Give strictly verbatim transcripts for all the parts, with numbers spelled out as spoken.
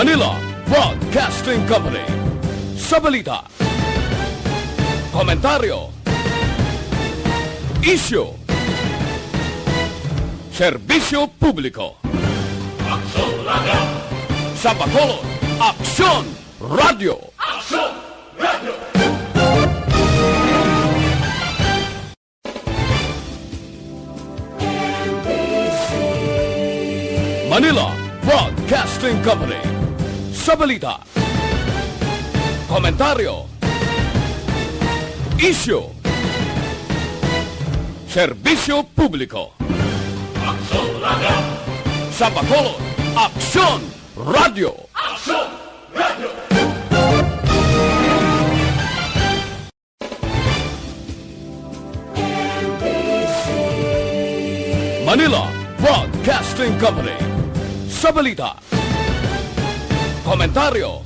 Manila Broadcasting Company. Sa balita, komentaryo, isyu, serbisyo publiko. Aksyon Radio! Sa Bacolod, Aksyon Radio! Aksyon Radio! Manila Broadcasting Company. Sa balita, komentaryo, isyu, serbisyo publiko. Aksyon Radio! Sa Bacolod, Aksyon Radio! Aksyon Radio! Manila Broadcasting Company. Sa balita, komentaryo,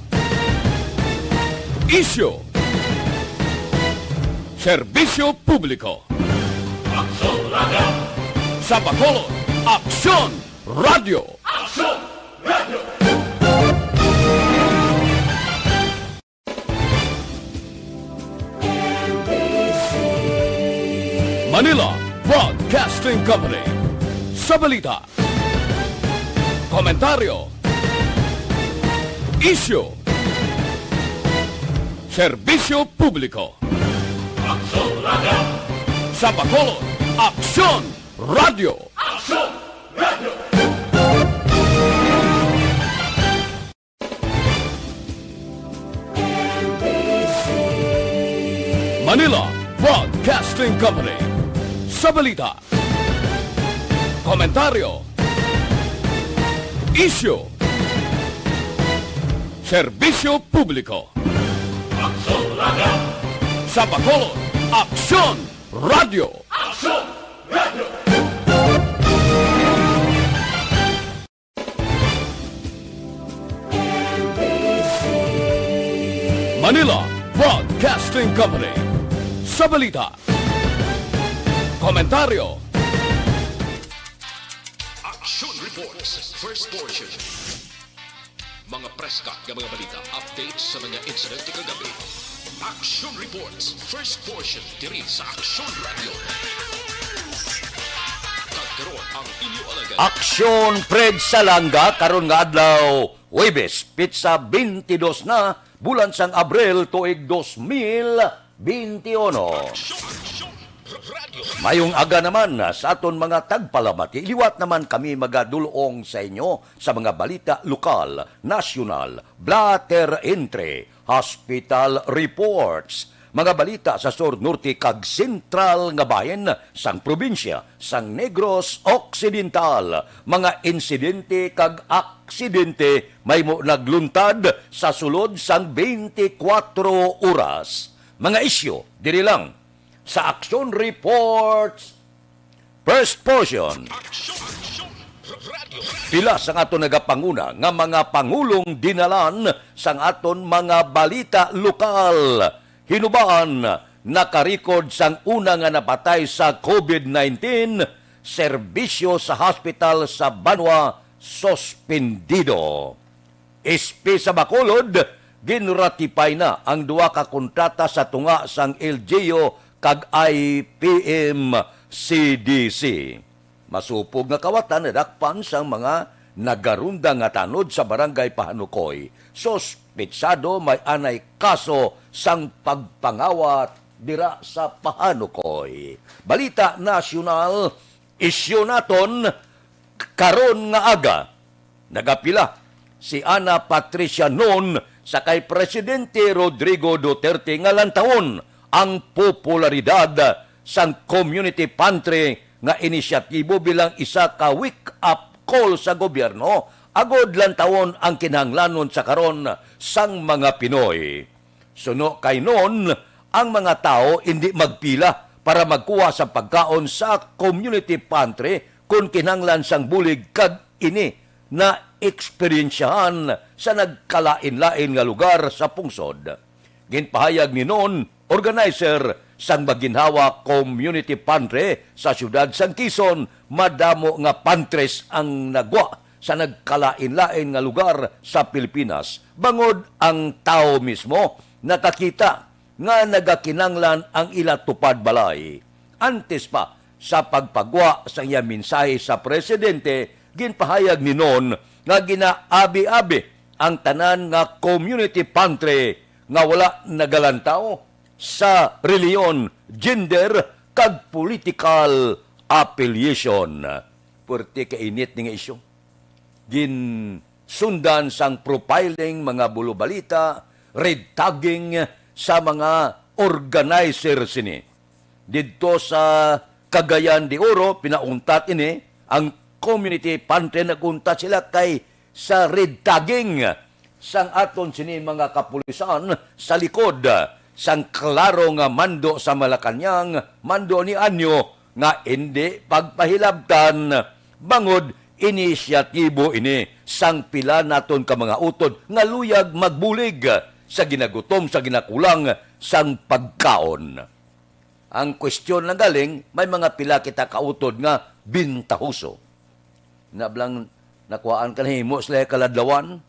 isyu, serbisyo publiko. Aksyon Radio! Sa Bacolod, Aksyon Radio! Aksyon Radio! Manila Broadcasting Company. Sa balita, komentaryo, isyu, serbisyo publiko. Aksyon Radio! Sa Bacolod, Aksyon Radio! Aksyon Radio! Manila Broadcasting Company. Sa balita, komentaryo, isyu, serbisyo publiko. Aksyon Radio! Sa Bacolod, Aksyon Radio! Aksyon Radio! Manila Broadcasting Company. Sa balita, komentaryo, Action Reports, first portion. Mga preska nga mga balita, updates sa mga insidente kagabi. Action Reports, first portion, diri sa Action Radio. Kag karon ang inyo alagad. Aksyon Fred Salanga karon nga adlaw, Huwebes, petsa twenty-two na, bulan sang Abril, tuig dos mil twenty-one. Action, Action Radio. Mayong aga naman sa aton mga tagpalamati. Liwat naman kami magadul-ong sa inyo sa mga balita lokal, nasyonal, blotter entry, hospital reports, mga balita sa sur, norte, kag sentral nga bahin sang probinsya sang Negros Occidental, mga insidente kag aksidente mahimo nagluntad sa sulod sang twenty-four oras, mga isyu diri lang sa Action Reports First Portion. Pila sang aton nagapanguna nga mga pangulong dinalan sang aton mga balita lokal. Hinubaan, nakarecord sang una nga napatay sa covid nineteen, serbisyo sa hospital sa banwa suspendido. S P sa Bacolod, ginratify na ang duha ka kontrata sa tunga sang L G U kag I P M C D C. Masupog nga kawatan nadakpan sang mga nagarunda nga tanod sa Barangay Pahanukoy. Suspetsado may anay kaso sang pagpangawat dira sa Pahanukoy. Balita nasyonal, isyu naton karon nga aga. Nagapila si Ana Patricia Non sa kay Presidente Rodrigo Duterte nga lantawon ang popularidad sang community pantry nga inisyatibo bilang isa ka wake-up call sa gobyerno agud lantawon ang kinahanglanon sa karon sang mga Pinoy. Suno kay Non, ang mga tawo indi magpila para magkuha sa pagkaon sa community pantry kon kinahanglan sang bulig, kag ini naeksperyensyahan sa nagkalain-lain nga lugar sa pungsod. Ginpahayag ni Non, organizer sang maginhawa community pantry sa siyudad sang Quezon, madamo nga pantries ang nagwa sa nagkalain-lain nga lugar sa Pilipinas, bangod ang tawo mismo nakakita nga nagakinanglan ang ila tupad balay. Antes pa sa pagpagwa sa iya mensahe sa presidente, ginpahayag ni Non nga ginaabi-abi ang tanan nga community pantry nga wala nagalantaw sa reliyon, gender, kag political affiliation. Puwerte ka init ni nga isyu. Ginsundan sang profiling, mga bulobalita, red tagging sa mga organizer sini. Didto sa Cagayan de Oro, pinauntat ini, ang community pantry, nag-untat sila kay sa red tagging sang aton sini mga kapulisan sa likod sang klaro nga mando sa Malacañang, mando ni Anyo nga indi pagpahilabtan, bangod inisyatibo ini sang pila naton ka mga utod nga luyag magbulig sa ginagutom, sa ginakulang sang pagkaon. Ang kwestiyon lang galing, may mga pila kita kautod nga bintahoso. Nablang nakuhaan ka, nahimo sila kaladlawan,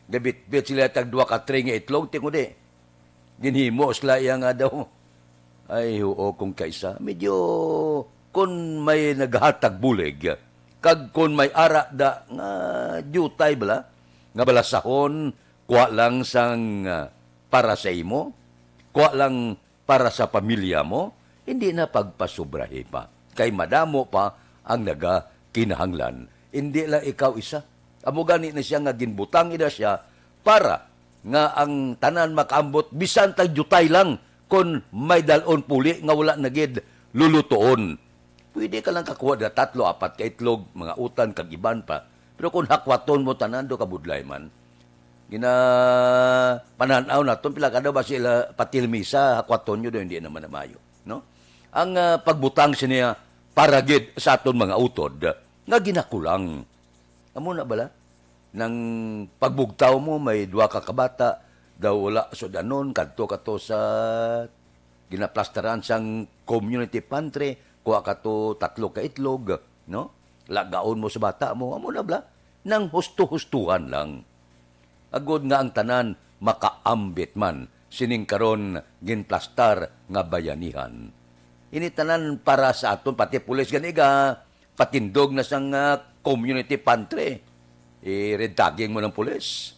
gabitbit sila tag duha ka tray nga itlog, tingudi. Ginhimo sila iya nga daw. Ay, huo kung kaisa. Medyo, kun may naghatag bulig, kag kun may ara da nga diutay bala, nga balasahon, kuha lang sang, ah, para sa imo, kuha lang para sa pamilya mo, hindi na pagpasubrahi pa. Kay madamo pa ang nagakinahanglan. Hindi lang ikaw isa. Amo gani na siya nga ginbutang ina siya para nga ang tanan makaambot, bisan tag diutay lang, kon may dalon puli nga wala na gid lulutuon. Pwede ka lang kakuha na tatlo, apat ka itlog, mga utan, kag iban pa. Pero kung hakwaton mo tanan, do kabudlay man. Gina-, panan-aw naton, pila ka daw ba sila patilmisa, hakwaton nyo daw, hindi naman na maayo, no? Ang, ah, pagbutang siniya para gid sa aton mga utod nga ginakulang. Amo na bala? Nang pagbugtaw mo, may duha ka kabata, daw wala sudanon, kadto ka to sa ginaplastaran sang community pantry, kuha ka to tatlo ka itlog, no? Lagaon mo sa bata mo, amo na bala? Nang husto-hustuhan lang. Agod nga ang tanan makaambit man sining karon ginplastar nga bayanihan. Ini tanan para sa aton, pati pulis gani ga patindog na sang, ah, community pantry. I-red tagging mo ng pulis.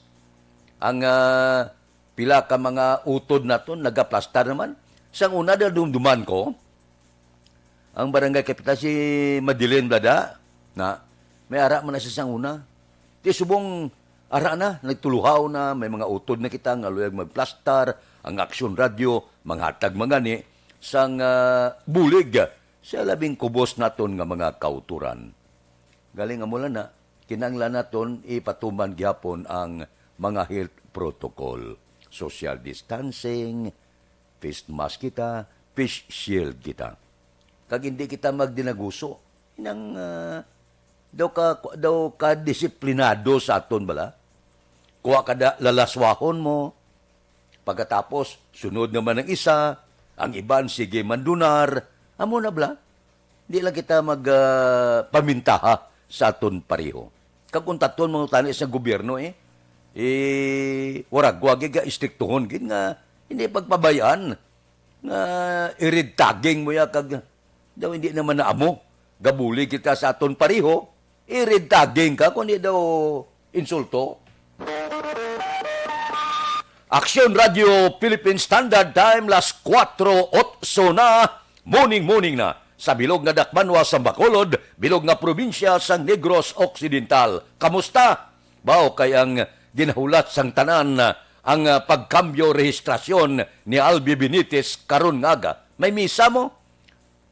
Ang, ah, pila ka mga utod naton nagaplastar naman. Sang una, nadumduman ko, ang barangay kapitan si Madeline Blada, na may ara man na siya sang una. Ti subong ara na, nagtuluhaw na, may mga utod na kita nga luyag magplastar, ang Aksyon Radyo, manghatag man gani sang, ah, bulig sa labing kubos naton nga mga kauturan. Galing amo lang na, kinahanglan naton ipatuman gihapon ang mga health protocol, social distancing, face mask kita, face shield kita. Kag hindi kita magdinaguso. Inang, ah, daw ka, daw ka disiplinado sa aton bala. Kuha ka da, lalaswahon mo. Pagkatapos, sunod naman ang isa, ang iban sige mandunar. Amo na bala. Di lang kita mag, ah, pamintaha sa aton pareho. Kag kung taton mga tani sa gobyerno, eh, eh, waragwa gid ka istriktuhon gid nga hindi pagpabayaan nga i-red tagging mo ya kag daw hindi naman na amo. Gabuli kita sa aton pareho, i-red tagging ka, kundi daw insulto. Aksyon Radio Philippine Standard Time, las kuwatro otso na, morning, morning na. Sa bilog nga dakbanwa sa Bacolod, bilog nga probinsya sa Negros Occidental. Kamusta? Bao kay ang ginahulat sang tanan, ang, ah, pagkambyo rehistrasyon ni Albi Benitez karon nga aga? May misa mo?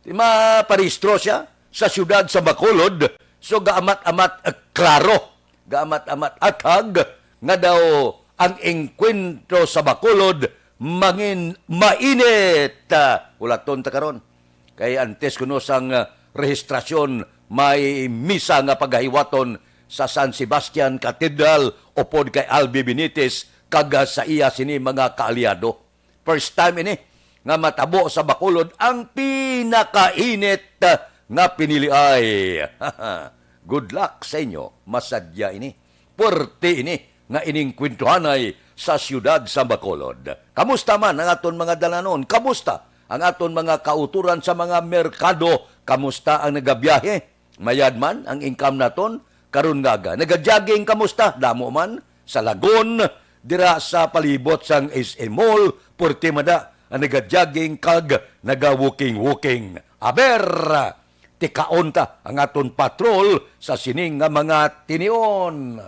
Maparehistro siya sa siyudad sa Bacolod. So, gaamat-amat, eh, klaro, gaamat-amat athag nga daw ang engkwentro sa Bacolod mangin mainit. Ah, hulaton ta karon. Kay antes kuno sang, ah, rehistrasyon, may misa nga pagahiwaton sa San Sebastian Cathedral upod kay Albi Benitez kag, ah, sa iya sini mga kaalyado. First time ini nga matabo sa Bacolod ang pinakainit, ah, nga piniliay. Good luck sa inyo. Masadya ini. Puwerte ini nga ining kwentuhanay sa siyudad sa Bacolod. Kamusta man ang aton mga dalanon? Kamusta ang aton mga kautoran sa mga merkado? Kamusta ang nagabiyahe? Mayad man ang income naton? Karon nga aga, nagajogging, kamusta? Damo man sa Lagon, dira sa palibot sang S M Mall, puwerte man da ang nagajogging kag naga-walking-walking. Aber, tikaon ta ang aton patrol sa sini nga mga tinion.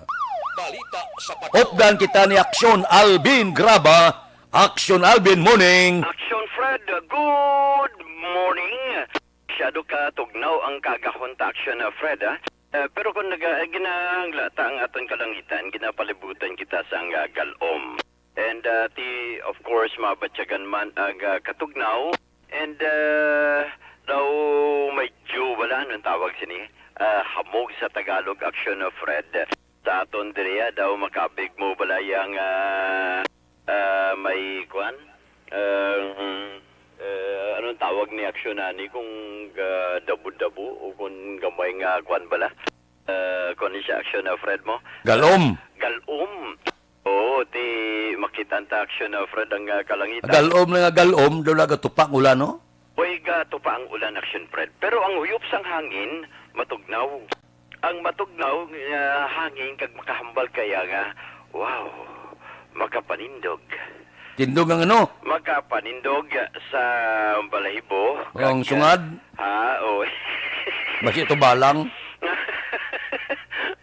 Balita sa Patrol. Updan kita ni Aksyon Alvin Graba. Aksyon Alvin, morning. Action Fred, good morning. Masyado ka tugnaw ang kaagahon ta, Action, ah, Fred, ah. Eh, pero kung naga-, ginahangla ta ang aton kalangitan, ginapalibutan kita sang, ah, galom. And, ah, ti, of course, mabatyagan man ang, ah, katugnaw. And, ah, daw medyo, wala, anong tawag sini? Ah, hamog sa Tagalog, Action, ah, Fred. Sa aton diri, ah, daw makabig mo bala yang, ah, ah, may kwan? Ah, mm, ah, anong tawag ni Action ani kung, ah, dabo-dabo o kung gamay nga kwan bala? Ah, kung ni siya Action, ah, Fred mo? Galom. Galom. Oo, ti makita ta Action, ah, Fred, ang, ah, kalangitan. Galom na nga galom, daw nagatupa ang ulan, no? Way gatupa ang ulan, Action Fred. Pero ang huyop sang hangin, matugnaw. Ang matugnaw nga hangin kag makahambal kaya nga, wow, makapanindog. Tindog ang ano? Makapanindog sa balahibo. Ang kag, sungad? Ha, oo. Basi ito balang?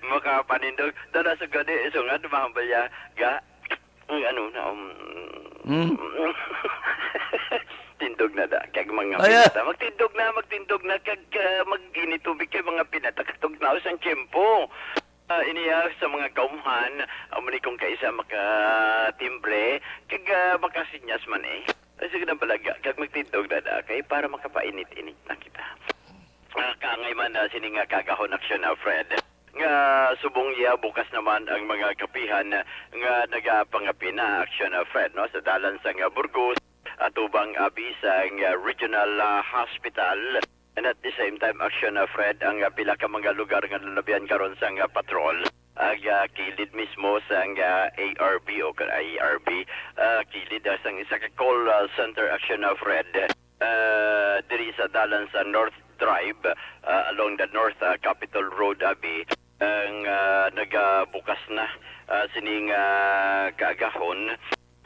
Makapanindog. Dala sa gani, sungad, mahambal ya, ga, Ang ano na, um, Hmm? Tindog na da, kag mga Ay, ah. pinata. Magtindog na, magtindog na, kag, ah, mag-init tubig kay mga pinata, katugnaw sang tiyempo. Ah, iniya sa mga kaumhan, amo ni kung kaisa makatimbre, kag, ah, makasinyas man eh. Ay, sige na balaga, kag magtindog na da, kay para makapainit-init na kita. Ah, kaangay man na sini nga kagahon aksyon, ah, Fred. Nga subong iya, bukas naman ang mga kapihan nga nagapangapi na, aksyon, ah, Fred, no, sa dalan sang, ah, Burgos, atubang abi sang, ah, Regional, ah, Hospital. And at the same time, aksyon, ah, Fred, ang, ah, pila ka mga lugar nga nalabihan karon sang, ah, patrol. Ang, ah, kilid mismo sang, ah, A R B o kan A R B, ah, kilid, ah, sang isa ka call, ah, center, aksyon, ah, Fred. Ah, diri sa dalan sa North Drive, ah, along the North, ah, Capitol Road, abi, ang, ah, nagabukas na, ah, sining, ah, kaagahon,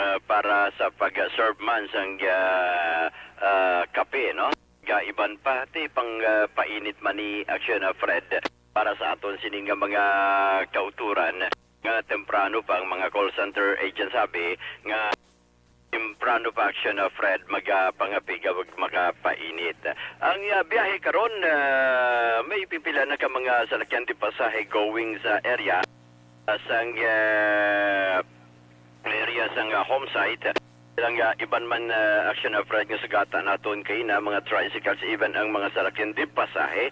ah, para sa pag-serve man sang, ah, ah, kape, no? Gaiban pa ti pang, ah, painit man ni aksyon, ah, Fred, para sa aton sining nga mga kauturan nga temprano pa ang mga call center agents, sabi nga temprano pa aksyon, ah, Fred, magapangapig ag makapainit. Ang, ah, biyahe karon, ah, may pipila na ka mga salakyan ti pasahe going sa area, ah, sang, ah, area sang, ah, home site. Ilang, ah, iban man, ah, aksyon, ah, Fred, nga sugata naton kay na mga tricycles, even ang mga salakyan ti pasahe,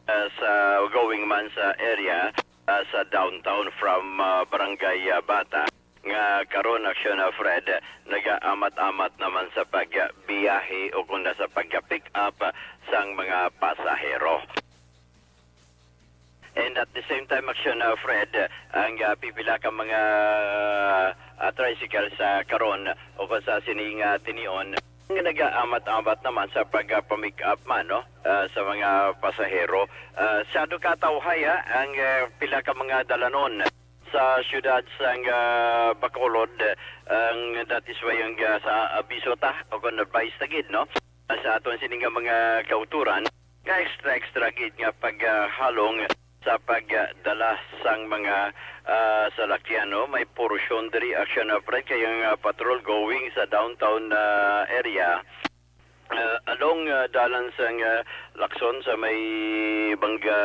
ah, sa going man sa area, ah, sa downtown from, ah, Barangay, ah, Bata. Nga karon, aksyon, ah, Fred, nagaamat-amat naman sa pagbiyahe o kung nasa pagka-pick up sang mga pasahero. And at the same time, aksyon, ah, Fred, ang, ah, pipila ka mga, ah, tricycle sa karon o kung sa sining, ah, tinion, nga nagaamat-amat naman sa pagpa-pick up man, no? Ah, sa mga pasahero. Ah, sado ka tawhay, ah, ang, ah, pila ka mga dalanon sa siyudad sang, ah, Bacolod, ang that is why ang, ah, sa abiso ta o kon advice ta gid, no? Sa aton sini nga mga kauturan, nga extra, extra gid nga paghalong sa pagdala sang mga, ah, salakyan, no? May portion diri, aksyon, ah, Fred, kay ang, ah, patrol going sa downtown, ah, area, ah, along, ah, dalan sang, ah, Lacson sa may Banga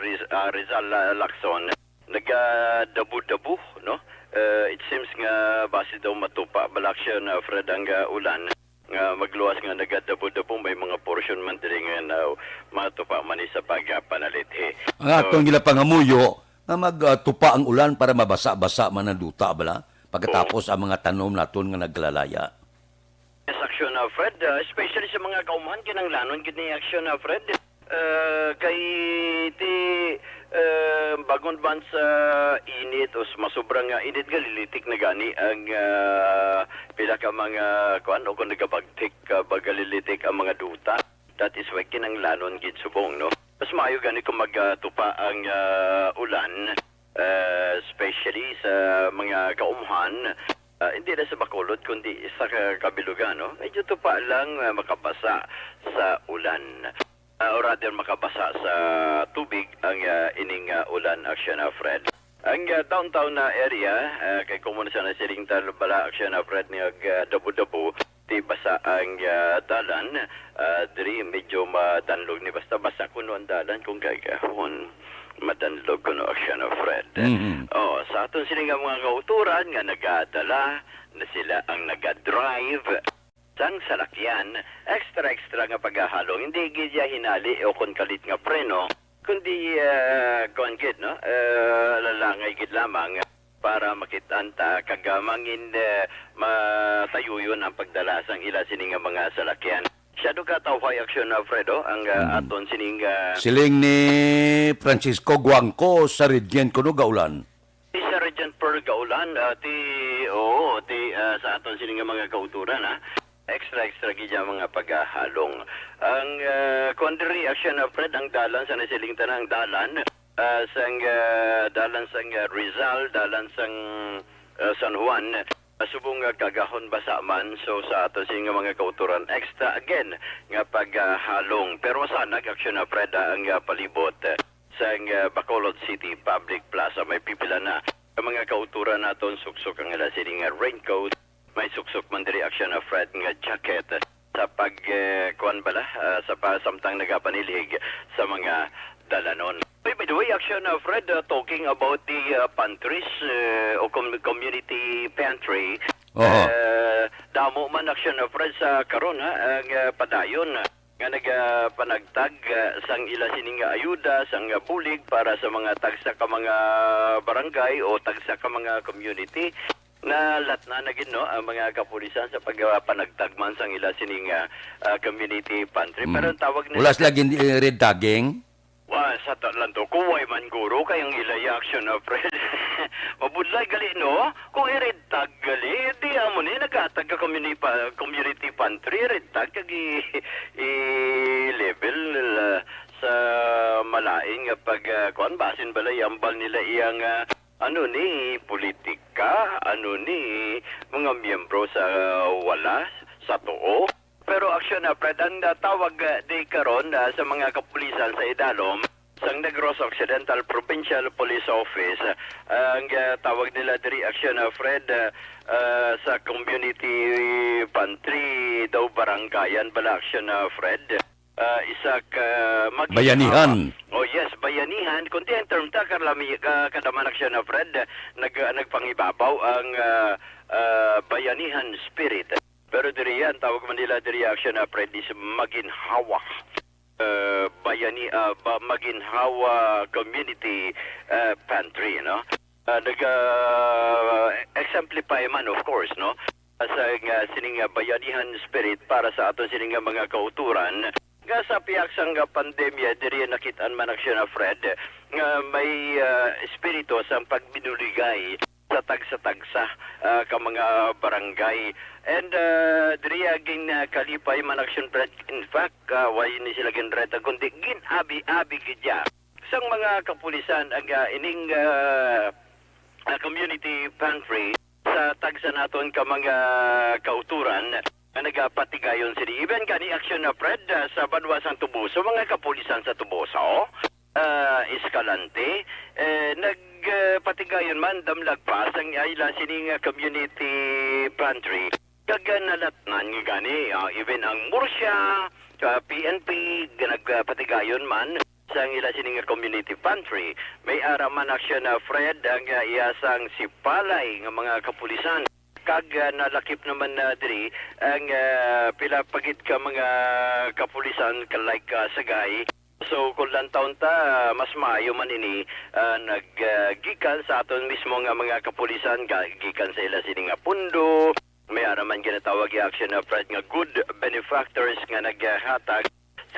Riz-, ah, Rizal, ah, Lacson, nagadabo-dabo, no? Ah, it seems nga basi daw matupa bala, aksyon, ah, Fred, ang, ah, ulan nga magluwas nga nagadabo-dabo, may mga portion man diri nga na matupa man ni sa pagpanalithi. Ang So, atong ginapangamuyo nga magtupa ang ulan para mabasa-basa man ang duta, bala, pagkatapos ang mga tanom naton nga naglalaya. Yes, aksyon, ah, Fred, ah, especially sa mga kaumhan, kinahanglanon gid ni aksyon, ah, Fred. Ah, kay ti, Eh, bangod man sa init o s-, masobra nga init, galilitik na gani ang, ah, pila ka mga, kuan, o kung nagabagtik ka, bagalilitik ang mga duta. That is why kinanglanon gid subong, no? Mas maayo gani kung magatupa ang, ah, ulan, ah, especially sa mga kaumhan, ah, hindi na sa Bacolod, kundi sa ka-, kabilugan, no? Medyo tupa lang, ah, makabasa sa ulan. Ah, o rather, makabasa sa tubig ang, ah, ining, ah, ulan, Action Alfred. Ang, ah, downtown na area, ah, kay common sa nasiling tal-, bala, Action Alfred, nga, ah, dabu-dabu, di basa ang, ah, dalan, ah, diri medyo madanlog ni, basta basa kuno ang dalan kung gagahon. Madanlog kuno, Action Alfred. Mhm. Oh, sa aton sini nga mga kauturan nga nagadala na sila ang nagadrive, sang salakyan, extra-extra nga paghahalong, hindi gid ya hinali o kon kalit nga preno, kundi, ah, kuwan gid, no? Ah, lalangay gid lamang para makit-an ta kag, ah, mangin, ah, matayuyon ang pagdala sang ila sini nga mga salakyan. Siya do ka tawhay aksyon, Alfredo, ang, ah, Mm. aton sining, ah, Siling ni Francisco Guangco sa Regent kuno gaulan. Sa Regent Pearl gaulan, ah, ti, oo, ti, ah, sa aton sini nga mga kauturan, ah, extra, extra gid ang mga paghahalong. Ang, ah, kuwan diri, Action Alfred, ang dalan sa nasiling tanan, ang dalan, ah, sang, ah, dalan sang, ah, Rizal, dalan sang, ah, San Juan, ah, subong nga gagahon basa man. So, sa aton sini nga mga kauturan, extra again nga paghahalong. Pero masanag, Action Alfred, ah, ang, ah, palibot sang, ah, Bacolod City Public Plaza. May pipila na ang mga kauturan naton, suksok ang ila sini nga raincoat, may suksok man diri, Action Alfred, nga jacket sa pag, eh, kuwan bala, ah, sa pa-, samtang nagapanilhig sa mga dalanon. By, by the way, Action Alfred, ah, talking about the, ah, pantries, eh, o com-, community pantry, Oho. eh, damo man, Action Alfred, sa karon, ha, ang, ah, padayon nga nagapanagtag, ah, sang ila sini nga ayuda, sang, ah, bulig para sa mga tagsa ka mga barangay o tagsa ka mga community. Nalatna na gid, no, ang mga kapulisan sa pagpanagtag man sang ila sini nga, ah, community pantry. Mm. Pero ang tawag nila Wala sila gin-, eh, red tagging? Wa, sa ta-, lang to, kuway man guro kay ang ila ya action, ah, Fred. Mabudlay gali, no? Kung i-red tag gali, di amo ni naghatag ka community pa-, community pantry, red tag kag i-, i-level, ah, sa malain nga pag, ah, kuwan, basin bala iambal nila iyang, ah, ano ni, politika, ano ni, mga miyembro sa wala, sa tuo. Pero aksyon na, Fred, ang, ah, tawag, ah, di karon, ah, sa mga kapulisan sa idalom sang Negros Occidental Provincial Police Office, ah, ang, ah, tawag nila diri aksyon na, Fred, ah, ah, sa community pantry daw, barangayan bala aksyon na, Fred. Ah, isa ka magin- Bayanihan. Oh, yes, bayanihan. Kundi ang term ta, karlami-, ka-, kadamanak siya na, Fred, nag-, nagpangibabaw ang, ah, ah, bayanihan spirit. Pero diri yan, tawag man nila diri action na, Fred, is maginhawa. Ah, bayani-, ah, ba-, maginhawa community, ah, pantry, no? Ah, nag-, ah, exemplify man, of course, no? Sa nga sining nga bayanihan spirit para sa aton sining nga mga kauturan, nga sa pihak sang nga pandemya, diri nakit-an man aksyon na, Fred, nga may, ah, espiritu sang pagbinuligay sa tagsa-tagsa, ah, ka mga barangay. And, ah, diri, ah, gin, ah, kalipay man aksyon, Fred. In fact, ah, way ni sila ginreta, kundi gin-abi-abi gid ya sang mga kapulisan ang, ah, ining, ah, ah, community pantry sa tagsa naton ka mga kauturan nga nagapatigayon sini. Even gani aksyon na, Fred, ah, sa banwa sang Toboso, mga kapulisan sa Toboso, ah, Escalante, eh, nag, ah, patigayon man, damlag pa sang ila sini nga community pantry. Kag, ah, nalatnan nga gani, ah, even ang Murcia, ah, P N P, nagpatigayon man sang ila sini nga community pantry. May ara man aksyon na, Fred, ang, ah, iya sang sipalay nga mga kapulisan. Kag, ah, nalakip naman na diri ang, ah, pila pa gid ka mga kapulisan ka, like, ah, Sagay. So, kung lantawon ta, mas maayo man ini, ah, nag, ah, gikan sa aton mismo nga mga kapulisan, ga-, gikan sa ila sini nga pundo, may ara man ginatawag nga action na, Fred, nga good benefactors nga naghatag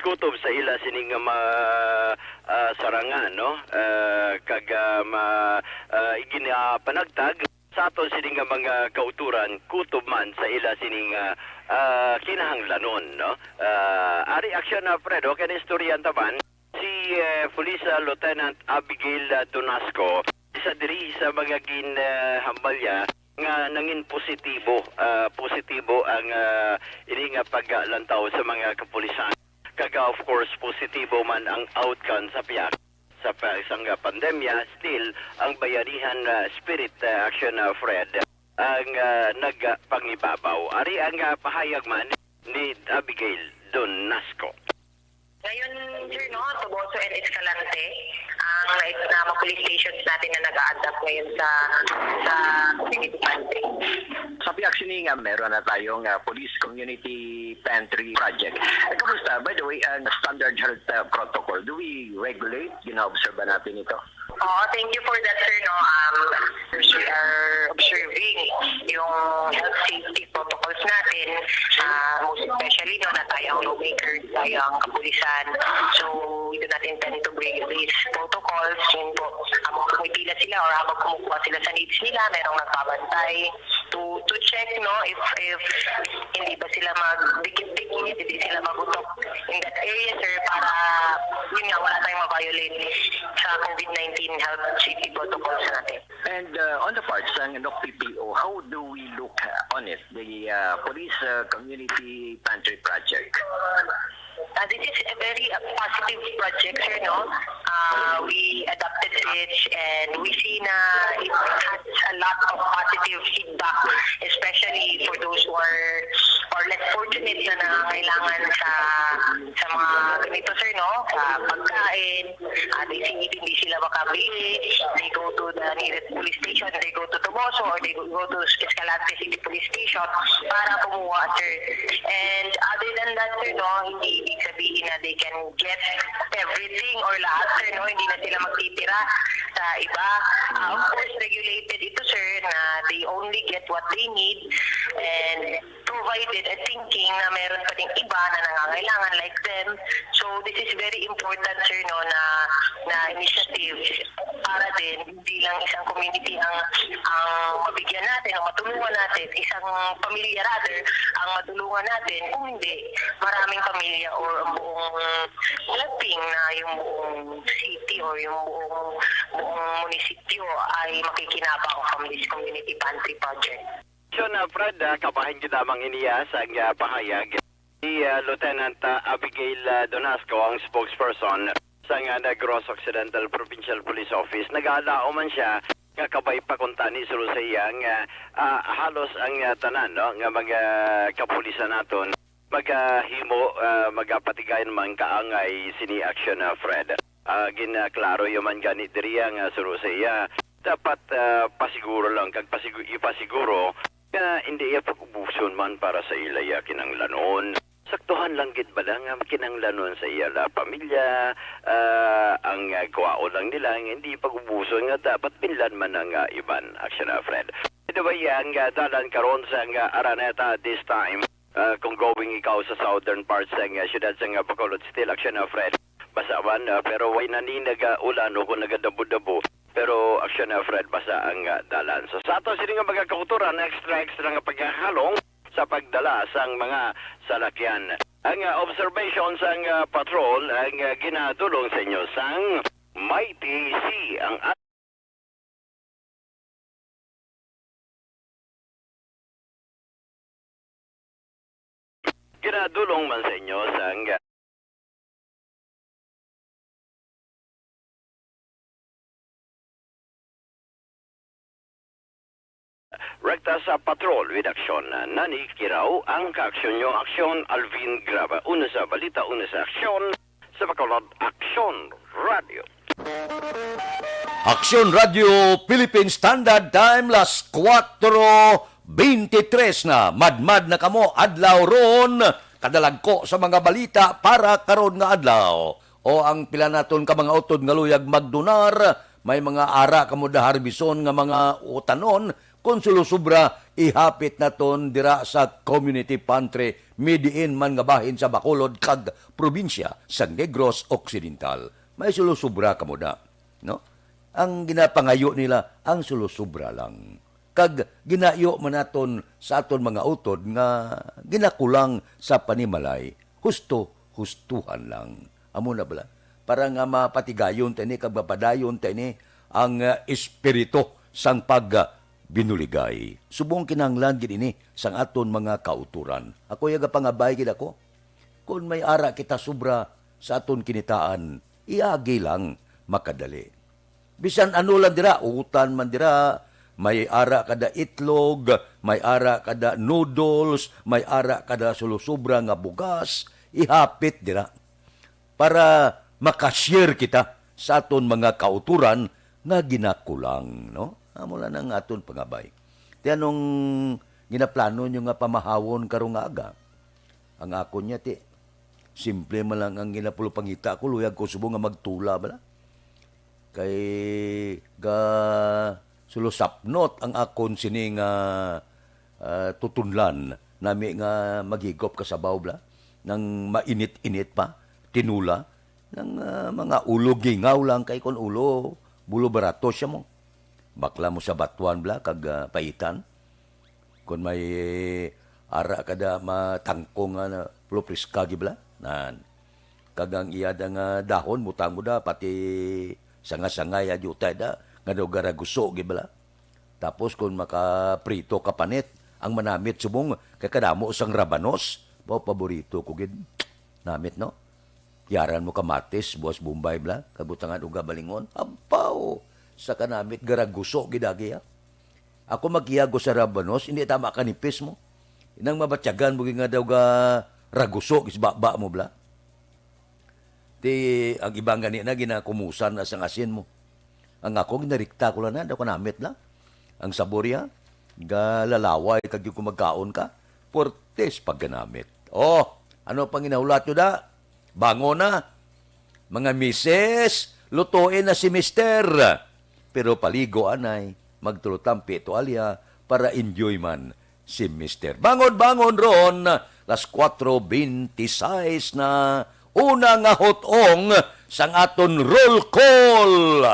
kutob sa ila sini nga ma-, ah, sarangan, no? Ah, kag, ah, ma-, ah, iginapanagtag sa aton sini nga mga kautoran kutob man sa ila sini nga, ah, kinahanglanon, no? Ah, ari, Action, ah, Fred, okay na istorya taman. Si, eh, Police, ah, Lieutenant Abigail, ah, Donasco, isa diri sa mga gin, ah, hambalya nga nangin positibo, ah, positibo ang, ah, ini nga paglantaw sa mga kapulisan. Kag, ah, of course, positibo man ang outcome sa piyak sa pa-, isang, ah, pandemya, still ang bayanihan, ah, spirit, ah, Action, ah, Fred, ang, ah, nagpangibabaw. Ari ang, ah, pahayag man ni Abigail Donasco. Ngayon, sir, no, Toboso and Escalante, ang nais na mga police stations natin na nag-a-adapt ngayon sa, sa community pantry. Sa piyak sini nga, meron na tayong, ah, police community pantry project. Eh, kumusta? By the way, ang standard health, ah, protocol, do we regulate? Ginaobserba natin ito? Oo, thank you for that, sir, no. Um, we are observing yung health safety protocols natin, ah, most especially, no, na tayo ang lawmakers, tayo ang kapulisan. So, we do not intend to break these protocols. Yun po, habang pumipila sila or habang kumukuha sila sa needs nila, merong nagbabantay to, to check, no, if, if hindi ba sila magdikit-dikit, hindi sila magutok in that area, sir, para, yun nga, wala tayong ma-violate sa COVID nineteen health safety protocols natin. And, uh, on the part sang N O C P P O, how do we look, uh, on it, the, uh, police, uh, community pantry project? Uh, this is a very, uh, positive project, sir, no? Uh, we adopted it and we see na it has a lot of positive feedback, especially for those who are or less fortunate na nangangailangan sa, sa mga ganito, sir, no? Sa pagkain, uh, they see, hindi sila makabili, they go to the nearest police station, they go to Toboso, or they go, go to Escalante City Police Station para kumuha, sir. And other than that, sir, no, hindi ibig sabihin na they can get everything or lahat, sir, no? Hindi na sila magtitira sa iba. Ah, of course, regulated ito, sir, na they only get what they need and provided and thinking na meron pa ding iba na nangangailangan like them. So, this is very important, sir, no, na, na initiative para din hindi lang isang community ang, ang mabigyan natin o matulungan natin, isang pamilya rather, ang matulungan natin, kung hindi, maraming pamilya or ang buong helping na yung buong city or yung buong, buong munisipyo ay makikinabang from this community pantry project. Action, ah, Fred, ah, kabahin gid lamang iniya sa, ah, pahayag. Si, ah, Lieutenant, ah, Abigail, ah, Donasco ang spokesperson sang, ah, Negros Occidental Provincial Police Office. Nagalaom man siya nga kabay pa kuntani suno sa iya nga, ah, halos ang, ah, tanan, no, nga mga kapulisan naton magahimo, ah, magapatigayon man kaangay sini action, ah, Fred. Ah, ginaklaro yo man gani diri nga suno sa iya. Dapat, ah, pasiguro lang kag pasigu-, ipasiguro nga hindi iya pag-ubuson man para sa ila iya kinahanglanon. Saktuhan lang gid bala nga kinahanglanon sa iya la pamilya, ah, ang, ah, kuwaon lang nila nga hindi pag-ubuson nga dapat binlan man ang, ah, iban. Action, ah, Fred. By the way, ang, ah, dalan karon sa, ah, Araneta this time, ah, kung going ikaw sa southern part sa, ah, siyudad sa, ah, Bacolod, still action, ah, Fred. Basa man, ah, pero way na ni naga-ulan o kung nagadabo-dabo. Pero action, ah, Fred, basa ang, ah, dalan. So, sa ato sini nga mga kautoran, extra, extra nga pagkahalong sa pagdala sang mga salakyan. Ang, ah, observation sang, ah, patrol ang, ah, ginadulong sa inyo sang Mighty C. Ang ginadulong man sa inyo sang Rekta sa patrol with action. Nani Kiraw ang kaaksyon nyo. Aksyon, Alvin Graba. Una sa balita, una sa aksyon, sa Bacolod, Aksyon Radio. Aksyon Radio Philippine Standard Time, las kuwatro beintitres na. Madmad na kamo, adlaw ron. Kadalagko sa mga balita para karon nga adlaw. O ang pila naton ka mga utod nga luyag magdunar, may mga ara kamo da harbison nga mga utanon, kung sulusubra, ihapit naton dira sa community pantry, midiin man nga bahin sa Bacolod kag probinsya sa Negros Occidental. May sulusubra kamo da, no? Ang ginapangayo nila, ang sulusubra lang. Kag ginayo man naton sa aton mga utod nga ginakulang sa panimalay, husto-hustuhan lang. Amo na bala. Para nga mapatigayon ta ini kag mapadayon ta ini ang, ah, espiritu sang pag, ah, binuligay. Subong kinahanglan gid ini sang aton mga kautoran. Ako, yagapangabay gid ako. Kon may ara kita sobra sa aton kinitaan, iagi lang, makadali. Bisan ano lang dira, utan man dira, may ara kada itlog, may ara kada noodles, may ara kada sulusubra nga bugas, ihapit dira para makashare kita sa aton mga kautoran nga ginakulang, no? Amo lang ang aton pangabay. Ti anong ginaplano nyo nga pamahawon karong nga aga? Ang akon niya, ti, simple man lang ang ginapulupangita ko, luyag ko subong nga magtula bala. Kay ga sulusapnot ang akon sini nga, ah, tutunlan nami nga maghigop ka sabaw bala. Nang mainit-init pa, tinula, nang, ah, mga ulo gingaw lang kay kon ulo, bulo barato siya mo. Bakla mo sa batuan bala, kag, ah, paitan. Kon may ara kada matangkong nga na, pulo priska gid bala. Nan. Kag ang iya da nga dahon, butang mo da, pati sanga-sangay, adyo tay da, nga daw garaguso gid bala. Tapos kon makaprito ka panit, ang manamit subong, kay kadamo sang rabanos, mao paborito ko gid. Namit, no? Kiyaran mo kamatis, buas Bombay bala, kabutangan uga balingon. Abaw! Sa kanamit, garaguso gid agi, ha? Ako magkiyag ko sa rabanos, hindi tama kanipis mo. Nang mabatyagan mo gid nga daw ga raguso, gis baba mo bala. Ti, ang iba gani na ginakumusan na sang asin mo. Ang ako, ginarikta ko lang na, daw kanamit lang. Ang sabor ya, galalaway kag yung kumagkaon ka, puwertes pagganamit. Oh, ano pang ginahulat nyo da? Bangon na. Mga misis, lutuin na si mister. Pero paligo, anay, magtulotampi tuwalya para enjoy man si mister. Bangon, bangon ron, las kuwatro bente sais na, una nga hutong sang aton roll call.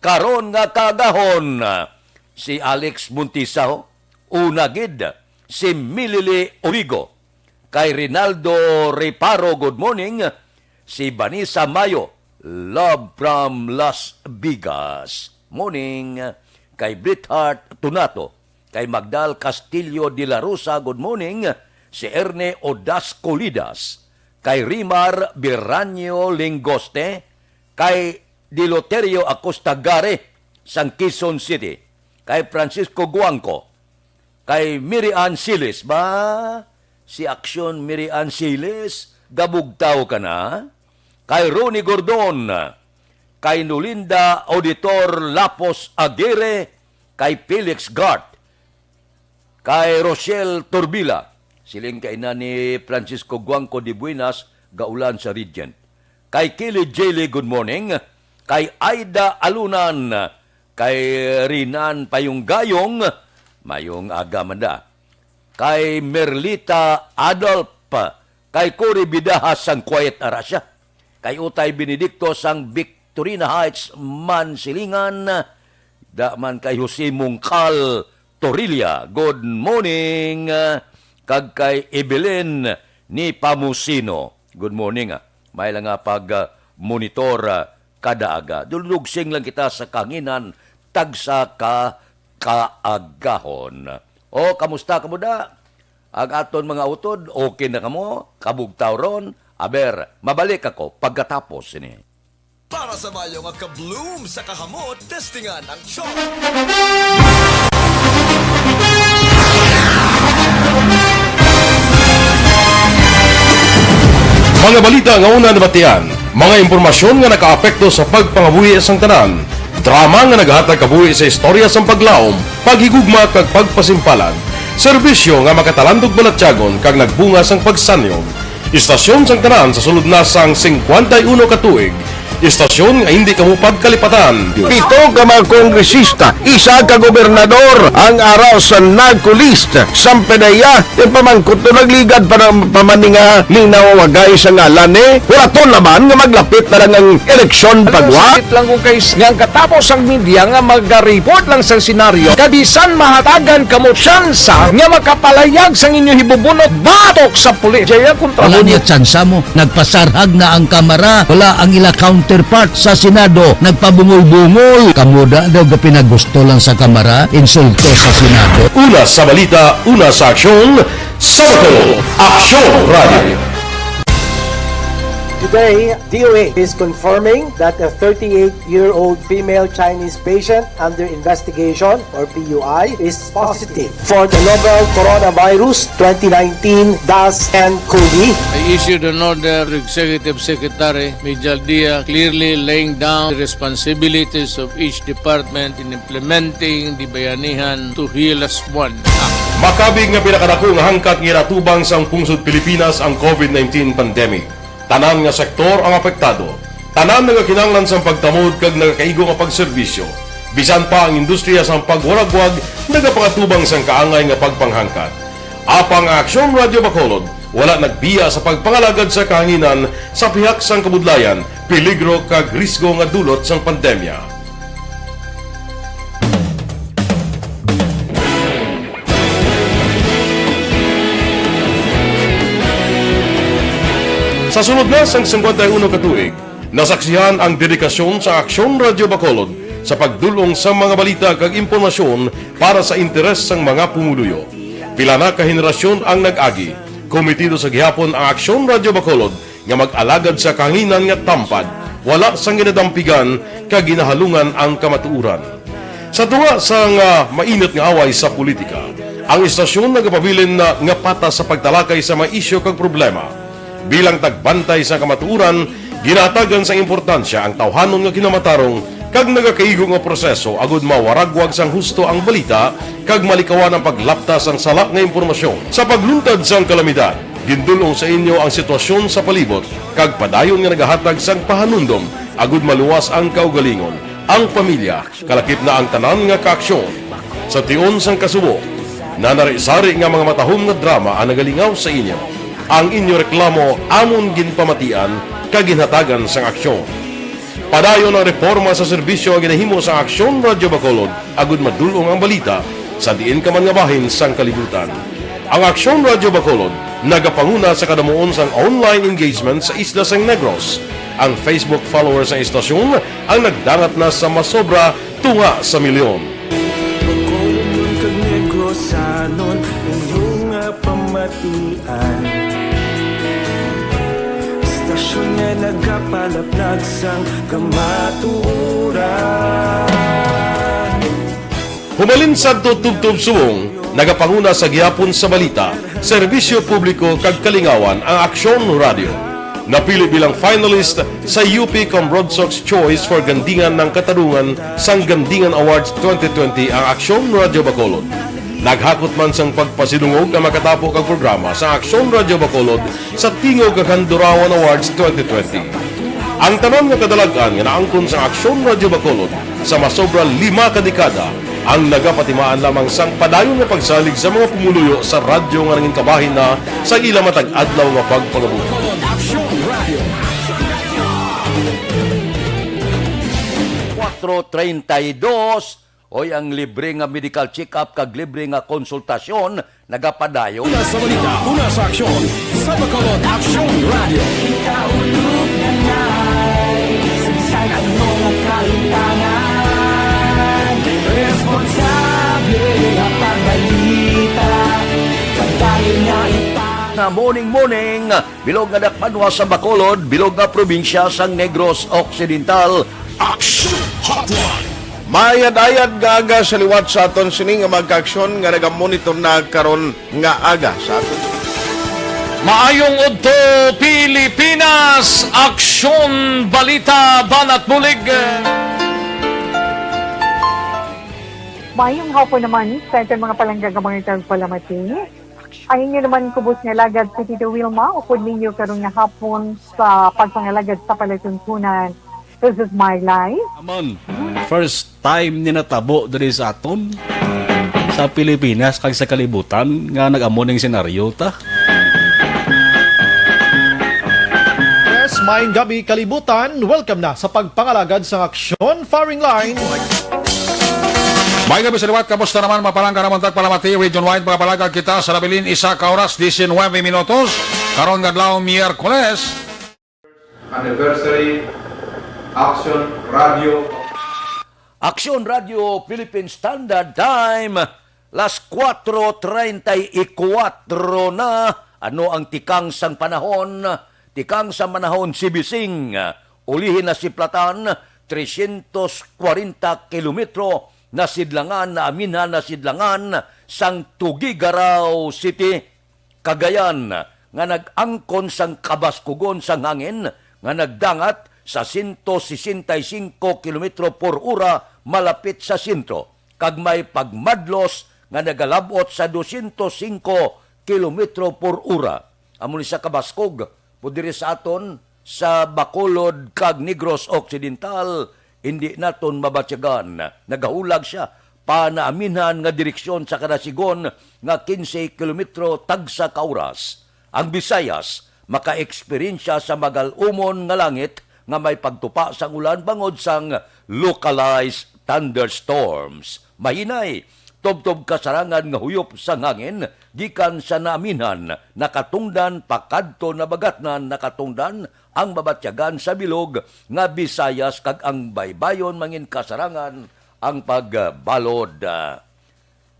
Karon nga kaagahon, si Alex Montisa, ho, una gid, si Milili Origo, kay Rinaldo Reparo, good morning. Si Vanessa Mayo, love from Las Vegas. Morning. Kay Brithart Tunato, kay Magdal Castillo de la Rosa, good morning. Si Erne Odas Colidas, kay Rimar Biranyo Lingoste, kay Diloterio Acosta Gare, sang Quezon City, kay Francisco Guangco, kay Mary Ann Siles, ba? Si Aksyon Mary Ann Siles, gabugtaw ka na? Kay Ronnie Gordon, kay Nolinda Auditor Lapos Aguirre, kay Felix Gart, kay Rochelle Turbila, siling kay ina ni Francisco Guangco de Buenas, gaulan sa Regent. Kay Kili Jaylee, good morning. Kay Aida Alunan, kay Rinan Payunggayong, mayong aga man da. Kay Merlita Adolf, kay Cory Bidaha sang Quiet Arasya, kay Utay Benedicto sang Victorina Heights, Mansilingan, da man kay Jose Mungkal Torilla, good morning, kag kay Evelyn ni Pamusino, good morning, ah. May lang nga pag, ah, monitor, ah, kada aga. Duldugsing lang kita sa kahanginan, tagsa ka kaagahon. O, kamusta kamo da? Ang aton mga utod, okay na kamo? Kabugtaw ron? Aber, mabalik ako pagkatapos sini. Para sa mayo nga ka-bloom sa kahamot, testingan ang Char. Mga balita nga una nabatian, mga impormasyon nga nakaapekto sa pagpangabuhi sang tanan, drama nga naghatag kabuhi sa istorya sang paglaom, paghigugma kag pagpasimpalan, serbisyo nga makatalandog balatyagon kag nagbunga sang pagsanyog. Istasyon sang tanan sa sulod na sang singkwenta y uno ka tuig, Istasyon nga hindi kamo pagkalipatan. Pito ka mga kongresista, isa ka gobernador ang ara sa narco list. Sampedeya, yung pamangkot to nagligad pa ng pamaninga ni nawagay sa ngalan eh. Wala to naman nga maglapit na lang ang eleksyon pagwa. Sakit lang kung kay nga ang katapos ang media nga mag-report lang sa senaryo. Kabisan mahatagan kamo tsansa nga makapalayag sang inyo hibubunot batok sa pulis. Jaya kontra Wala mo. Niya tsansa mo. Nagpasarhag na ang kamara. Wala ang ila counterpart sa Senado. Nagpabungol-bungol. Kamo da daw ga pinagusto lang sa kamara. Insulto sa Senado. Una sa balita, una sa aksyon, sa Bacolod, Aksyon Radio. Today, D O A is confirming that a thirty-eight-year-old female Chinese patient under investigation, or P U I, is positive for the novel coronavirus twenty nineteen dash N COVID. I issued an order to Executive Secretary Mijal Dia, clearly laying down the responsibilities of each department in implementing the Bayanihan to Heal As One Act. Makabig nga pinakadako nga hangkat nga ginatubang sang pungsod Pilipinas ang COVID nineteen pandemic. Tanan nga sektor ang apektado. Tanan nagakinahanglan sang pagtamod kag nagakaigo nga pagserbisyo. Bisan pa ang industriya sang pagwaragwag nagapangatubang sang kaangay nga pagpanghangkat. Apang ang Aksyon Radio Bacolod wala nagbiya sa pagpangalagad sa kahanginan sa pihak sang kabudlayan, peligro kag risgo nga dulot sang pandemya. Sa sulod na sang singkwenta y uno ka tuig, nasaksihan ang dedikasyon sa Aksyon Radio Bacolod sa pagdul-ong sa mga balita kag impormasyon para sa interes sang mga pumuluyo. Pila na ka henerasyon ang nag-agi. Komitido sa gihapon ang Aksyon Radio Bacolod nga mag-alagad sa kahanginan nga tampad, wala sang ginadampigan kag ginahalungan ang kamatuoran. Sa tunga sang, ah, mainit nga away sa politika, ang istasyon nagapabilin na nga patas sa pagtalakay sa mga isyu kag problema. Bilang tagbantay sa kamatuoran, ginahatagan sang importansya ang tawhanon nga kinamatarong kag nagakaigo nga proseso agud mawaragwag sang husto ang balita kag malikawan ang paglapta sang sala nga impormasyon. Sa pagluntad sang kalamidad, gindul-ong sa inyo ang sitwasyon sa palibot kag padayon nga nagahatag sang pahanumdom agud maluwas ang kaugalingon, ang pamilya, kalakip na ang tanan nga kaaksyon. Sa tion sang kasubo, nanari-sari nga mga matahom nga drama ang nagalingaw sa inyo. Ang inyo reklamo amon ginpamatian kag ginhatagan sang aksyon. Padayon ang reporma sa serbisyo nga ginahimo sang Aksyon Radio Bacolod agud madul-ong ang balita sa diin ka man nga bahin sang kalibutan. Ang Aksyon Radio Bacolod nagapanguna sa kadamuon sang online engagement sa isla sang Negros. Ang Facebook followers sang istasyon ang nagdangat na sa masobra tunga sa milyon. Bacolod kag Negrosanon, inyo nga pamatian. Istasyon nga nagapalaplag sang kamatuoran. Humalin sadto tubtob subong, nagapanguna sa gihapon sa balita, serbisyo publiko kag kalingawan ang Aksyon Radio. Napili bilang finalist sa U P Cambrodsoc's Choice for Gandingan ng Katarungan sang Gandingan Awards twenty twenty ang Aksyon Radio Bacolod. Naghakot man sang pagpasidungog ang makatapo kag programa sa Aksyon Radio Bacolod sa Tingog kag Handurawan Awards twenty twenty. Ang tanan nga kadalag-an nga naangkon sa Aksyon Radio Bacolod sa masobra lima ka dekada ang nagapatimaan lamang sang padayon nga pagsalig sa mga pumuluyo sa radyo nga nangin kabahin na sa ila matag adlaw nga pagpangabuhi. Cuatro treinta y dos, oy, ang libre nga medical check-up kag libre nga konsultasyon nagapadayon. Una sa balita, una sa aksyon, sa Bacolod Aksyon Radio. Kita ulog na nai, sa bisan ano nga kalutangan, responsable nga pagbalita, padayon nga ipang- Nga morning, morning, bilog nga dakbanwa sa Bacolod, bilog nga probinsya sang Negros Occidental. Aksyon Hotline. Maayad-ayad nga aga sa liwat sa aton sini nga mga kaaksyon nga nagamonitor na karon nga aga sa aton. Maayong udto, Pilipinas! Aksyon, balita, banat bulig. Maayong hapon naman sa aton mga palangga nga mga tagpalamati. Ang inyo naman kubos nga alagad si Tito Wilma, upod ninyo karon nga hapon sa pagpangalagad sa palatuntunan. This is my life. Amon, first time ni natabo diri sa aton, sa Pilipinas kag sa kalibutan nga nag-amo ning senaryo ta. Yes, maayong gabi, kalibutan. Welcome na sa pagpangalagad sang Aksyon Firing Line. May gabi sa liwat, kamusta naman? Mapalangga naman tagpalamati, region-wide, mga palagag kita sa nabilin, isa ka oras, diecinuebe minutos. Karon nga adlaw, Miyerkules. Anniversary, Action Radio. Action Radio Philippine Standard Time, las cuatro treinta y cuatro na. Ano ang tikang sang panahon? Tikang sang panahon, Sibising, ulihi na si Platan, trescientos cuarenta kilometro, nasidlangan, naaminhan, nasidlangan sang Tuguegarao City, Cagayan, nga nag-angkon sang kabaskugon sang hangin nga nagdangat sa sento sesenta y cinco kilometro por ora malapit sa sentro, kag may pagmadlos nga nagalab-ot sa dosyentos singko kilometro por ora. Amo ni sa kabaskog, po diri sa aton, sa Bacolod kag Negros Occidental, hindi naton mabatyagan. Nagahulag sia, panaaminhan nga direksyon sa kada sigon nga quince kilometro tagsa ka oras. Ang Visayas makaeksperyensya sa magal-umon nga langit nga may pagtupa sang ulan bangod sang localized thunderstorms. Mahinay, tubtob kasarangan nga huyop sang hangin gikan sa naaminhan, nakatungdan, pakadto nabagatnan, nakatungdan ang mabatyagan sa bilog nga Visayas, kag ang baybayon mangin kasarangan ang pagbalod.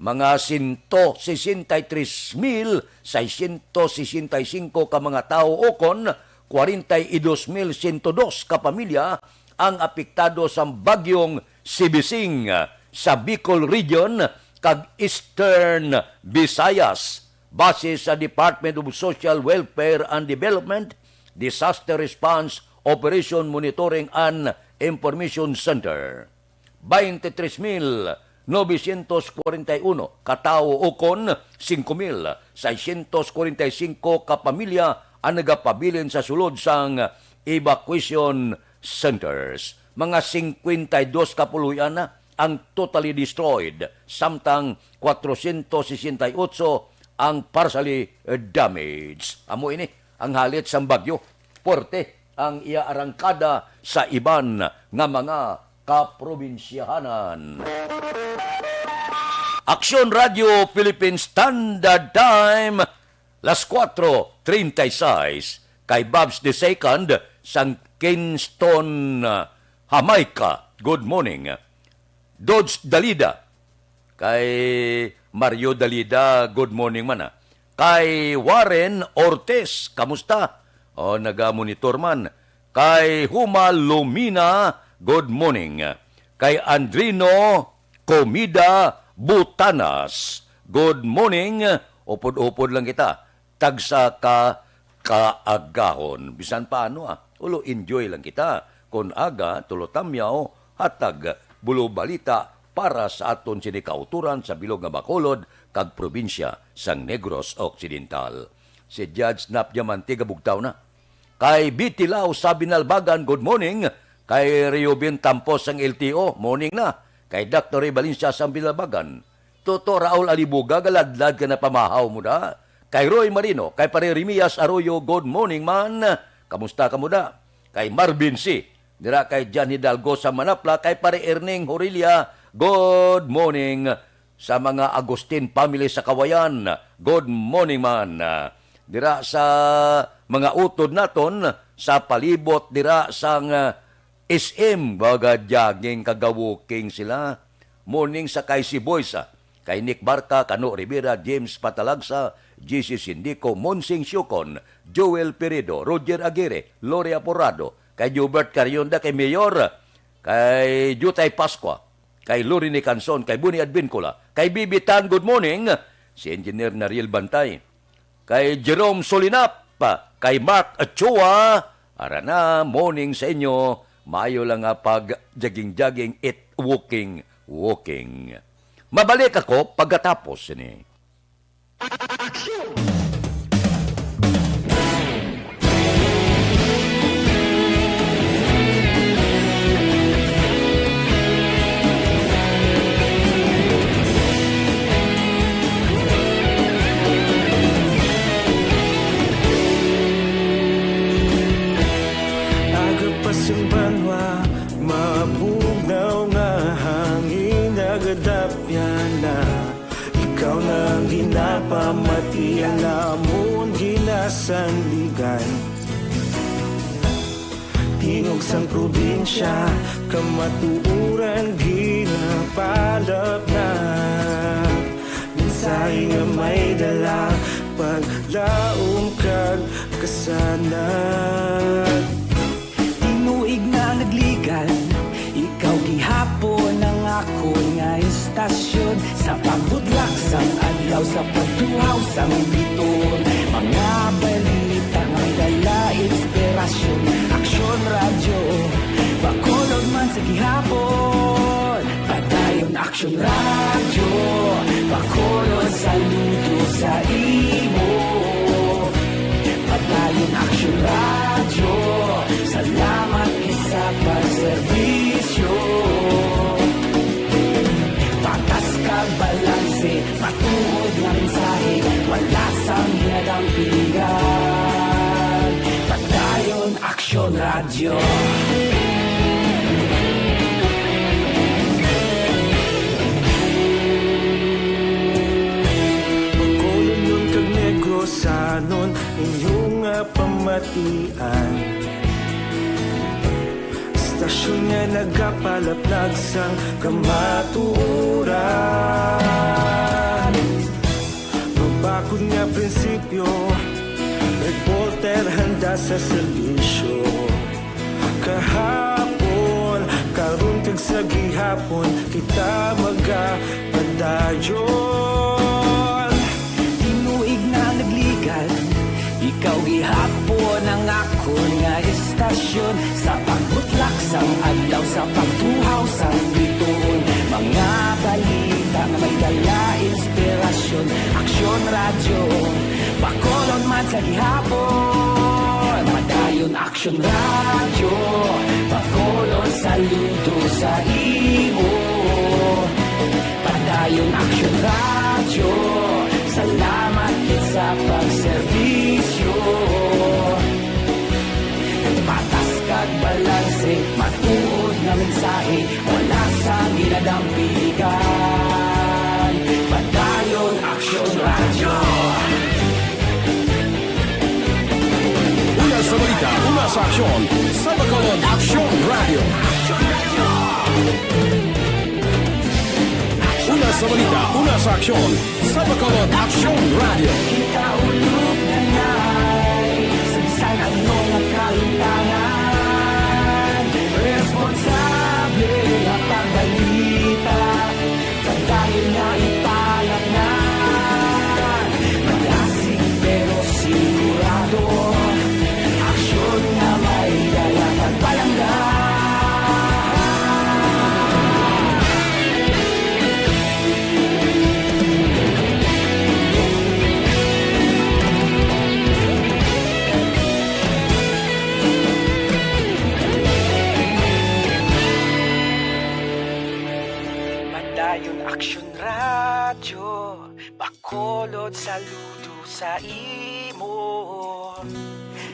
Mga sento sesenta y tres mil seiscientos sesenta y cinco ka mga tawo ukon kwarenta y dos mil sento dos ka pamilya ang apektado sang Bagyong Sibising sa Bicol Region kag Eastern Visayas, base sa Department of Social Welfare and Development Disaster Response Operation Monitoring and Information Center. Twenty-three mil novecientos kwarenta y uno ka tawo ukon singko mil seiscientos kwarenta y singko ka pamilya ang nagapabilin sa sulod sang evacuation centers. Mga singkwenta y dos ka puloy-an na ang totally destroyed, samtang kwatrocientos sesenta y otso ang partially damaged. Amo ini ang halit sang bagyo. Puwerte ang iya arangkada sa iban nga mga kaprobinsyahanan. Aksyon Radio Philippine Standard Time, las cuatro treinta y seis, kay Babs the Second sang Kingston, ah, Jamaica. Good morning. Dodge Dalida, kay Mario Dalida, good morning man, ah. Kay Warren Ortiz, kamusta? O, naga-monitor man. Kay Huma Lumina, good morning. Kay Andrino Comida Butanas, good morning. Upod-upod lang kita. Tagsa ka kaagahon. Bisan paano, ah, ulo, enjoy lang kita. Kon aga, tulo tamyaw, hatag bulo balita para sa aton sini kauturan sa bilog nga Bacolod kag probinsya sang Negros Occidental. Si Judge Nap Diamante gabugtaw na. Kay Betty Lau sa Binalbagan, good morning. Kay Reubin Tampos sang L T O, morning na. Kay Doctor Ray Valencia sa Binalbagan. Toto Raul Alibuga, galadlad ka na pamahaw mo da. Kay Roy Marino, kay Pare Remias Arroyo, good morning man. Kamusta ka mo da? Kay Marvin C, dira kay Jan Hidalgo sa Manapla, kay Pare Erning Horilia, good morning. Sa mga Agustin family sa Kawayan, good morning man. Dira sa mga utod naton, sa palibot dira sang S M, baga jogging kag walking sila. Morning sa kay si Boysa, kay Nick Barca, Kano Rivera, James Patalagsa, G C Sindico, Monsing Siocon, Joel Peredo, Roger Aguirre, Lori Aporado, kay Jobert Carionda, kay Mayor, kay Jutay Pascua, kay Lori Nicanson, kay Buni Advincula, kay Bibi Tan, good morning, si Engineer Nariel Bantay, kay Jerome Solinap, kay Mark Achua, ara na, morning sa inyo, maayo lang nga pag jogging-jogging, it walking, walking. Mabalik ako pagkatapos ni. Aksyon! Iya namon ginasandigan. Tingog sang probinsya, kamatuoran ginapalapnag. Mensahe nga may dala, paglaom kag kasanag. Tinuig nga nagligan, ikaw gihapon ang akon nga istasyon. Sa pagbudlak sang adlaw, sa pagtuhaw sang biton, mga balita nga may dala inspirasyon. Aksyon Radyo, Bacolod man sa gihapon. Padayon Aksyon Radyo, Bacolod, saludo sa imo. Padayon Aksyon Radyo, salamat gid sa pagserbisyo. Patas kag balanse, matuod nga mensahe, wala sang ginadampigan. Padayon Aksyon Radyo. Bacolodnon kag Negrosanon, inyo nga pamatian. Istasyon nga nagapalaplag sang kamatuoran. Mabakod nga prinsipyo, reporter handa sa serbisyo. Kahapon, karon kag sa gihapon, kita magapadayon. Tinuig nga nagligan, ikaw gihapon ang akon nga istasyon. Sa pagbutlak sang adlaw, sa pagtuhaw sang bituon, mga balita nga may dala inspirasyon. Aksyon Radyo, Bacolod man sa gihapon. Padayon Aksyon Radyo, Bacolod, saludo sa imo. Padayon Aksyon Radyo, salamat gid sa pagserbisyo. Patas kag balanse, matuod nga mensahe, wala sang ginadampigan. Padayon Aksyon Radyo. Una sa balita, una sa aksyon, sa Bacolod Aksyon Radyo. Una sa balita, una sa aksyon, sa Bacolod Aksyon Radyo. Kita ulog na nay, sa bisan ano nga kahimtangan, responsable nga pagbalita, padayon nga ipalapngan. Malasig pero sigurado, aksyon nga may dala kag palangga. Padayon Aksyon Radyo, Bacolod, saludo sa imo.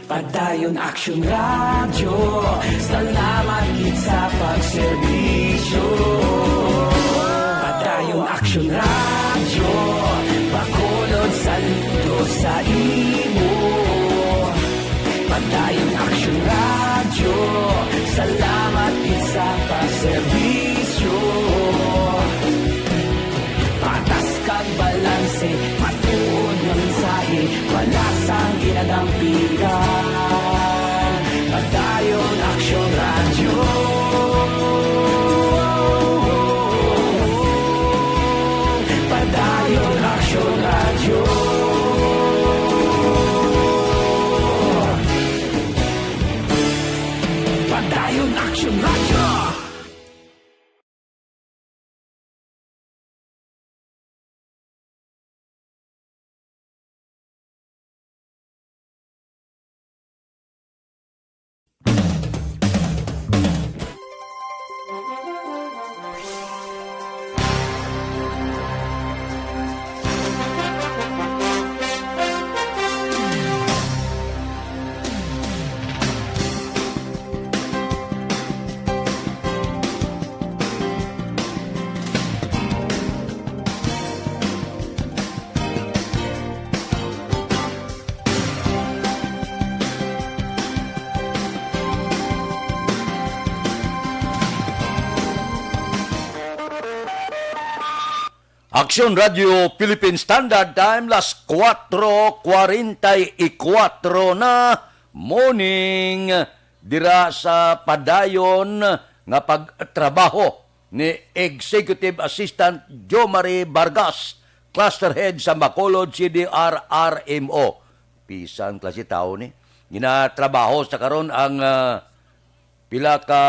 Padayon Aksyon Radyo, salamat gid sa pagserbisyo. Padayon Aksyon Radyo, Bacolod, saludo sa imo. Padayon Aksyon Radyo, salamat gid sa pagserbisyo. Patas kag balanse, matuod nga mensahe, wala sang ginadampigan. Padayon Aksyon Radyo. Padayon Aksyon Radyo. Padayon Aksyon Radyo. Aksyon Radio Philippine Standard Time, las kuwatro kwarenta y kuwatro na, morning, dira sa padayon nga pagtrabaho ni Executive Assistant Jomari Vargas, Cluster Head sa Bacolod C D R R M O. Bisan klase tawo ni. Ginatrabaho sa karon ang, ah, pila ka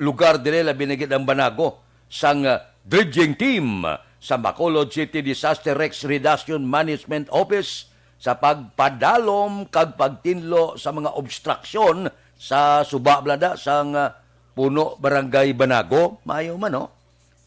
lugar dire, labi na gid ang Banago, sang, ah, dredging team sa Bacolod City Disaster Risk Reduction Management Office sa pagpadalom kag pagtinlo sa mga obstruction sa suba, blada, sang, ah, Puno, Barangay Banago. Maayo man, no?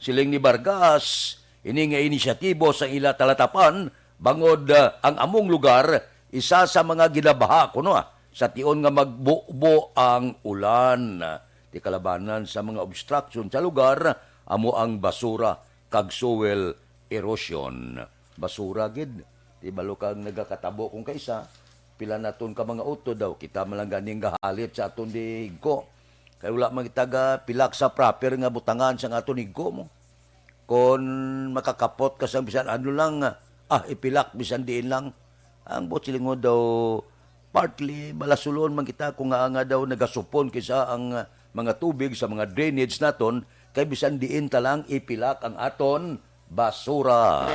Siling ni Vargas, ini nga inisyatibo sa ila talatapan, bangod, ah, ang among lugar isa sa mga ginabaha kuno, ah, sa tion nga magbubo ang ulan. Ti kalabanan sa mga obstruction sa lugar amo ang basura kag soil erosion. Basura gid. Di balo kag nagakatabo kung kaisa, pila naton ka mga utod daw, kita man lang ganing gahalit sa aton di higko. Kay wala man kita ga pilak sa proper nga butangan sang aton higko mo. Kon makakapot ka sang bisan ano lang, ah, ipilak bisan diin lang. Ang buot silingon daw, partly, malasulon man kita kung nga, nga daw nagasupon kisa ang, ah, mga tubig sa mga drainage naton, kay bisan diin ta lang ipilak ang aton basura.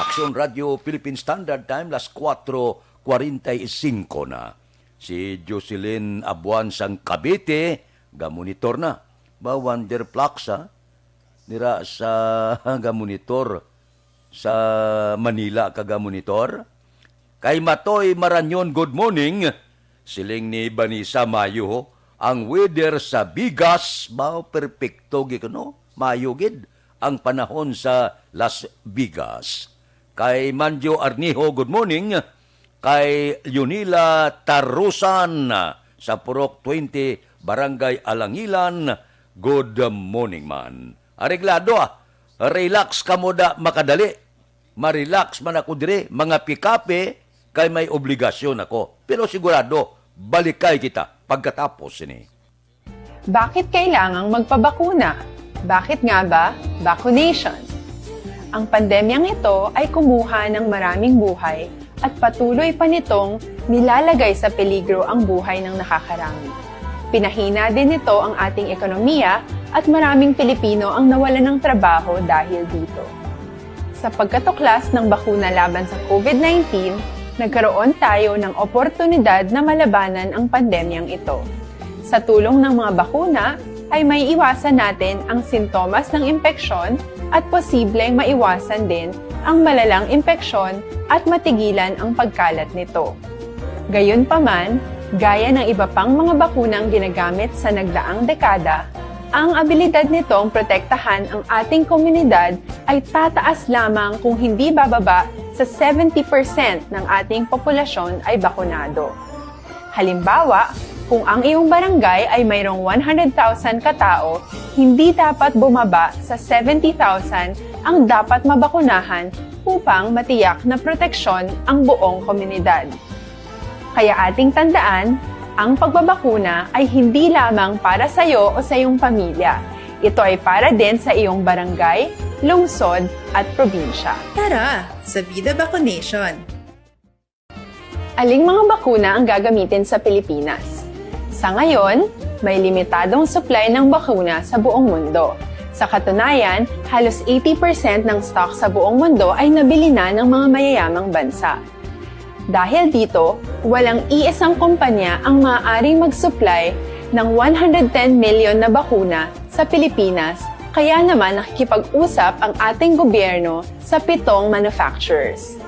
Aksyon Radio Philippine Standard Time, las kuwatro kwarenta y singko na. Si Jocelyn Abuan sang Cavite, gamonitor na. Ba, wonder flocks, ha? Nira sa gamonitor. Sa Manila ka gamonitor. Kay Matoy Maranyon, good morning. Siling ni Vanessa Mayo, ang weather sa Bigas, ba, perpekto gid, no? Mayo gid ang panahon sa Las Vegas. Kay Manjo Arnijo, good morning. Kay Leonila Tarusan sa Purok twenty, Barangay Alangilan, good morning man. Areglado, ah. Relax ka mo da makadali. Marelax man ako dire, mga pikape, kay may obligasyon ako. Pero sigurado, balikay kita pagkatapos sini. Bakit kailangang magpabakuna? Bakit nga ba vaccination? Ang pandemyang ito ay kumuha ng maraming buhay at patuloy pa nitong nilalagay sa peligro ang buhay ng nakakarami. Pinahina din nito ang ating ekonomiya at maraming Pilipino ang nawalan ng trabaho dahil dito. Sa pagkatuklas ng bakuna laban sa COVID nineteen, nagkaroon tayo ng oportunidad na malabanan ang pandemyang ito. Sa tulong ng mga bakuna, ay may iwasan natin ang sintomas ng impeksyon at posibleng maiwasan din ang malalang impeksyon at matigilan ang pagkalat nito. Gayunpaman, gaya ng iba pang mga bakunang ginagamit sa nagdaang dekada, ang abilidad nitong protektahan ang ating komunidad ay tataas lamang kung hindi bababa sa seventy percent ng ating populasyon ay bakunado. Halimbawa, kung ang iyong barangay ay mayroong one hundred thousand katao, hindi dapat bumaba sa seventy thousand ang dapat mabakunahan upang matiyak na proteksyon ang buong komunidad. Kaya ating tandaan, ang pagbabakuna ay hindi lamang para sa iyo o sa iyong pamilya. Ito ay para din sa iyong barangay, lungsod, at probinsya. Tara, sa Vida Vaccination! Aling mga bakuna ang gagamitin sa Pilipinas? Sa ngayon, may limitadong supply ng bakuna sa buong mundo. Sa katunayan, halos eighty percent ng stock sa buong mundo ay nabili na ng mga mayayamang bansa. Dahil dito, walang iisang kumpanya ang maaaring mag-supply ng one hundred ten million na bakuna sa Pilipinas, kaya naman nakikipag-usap ang ating gobyerno sa pitong manufacturers.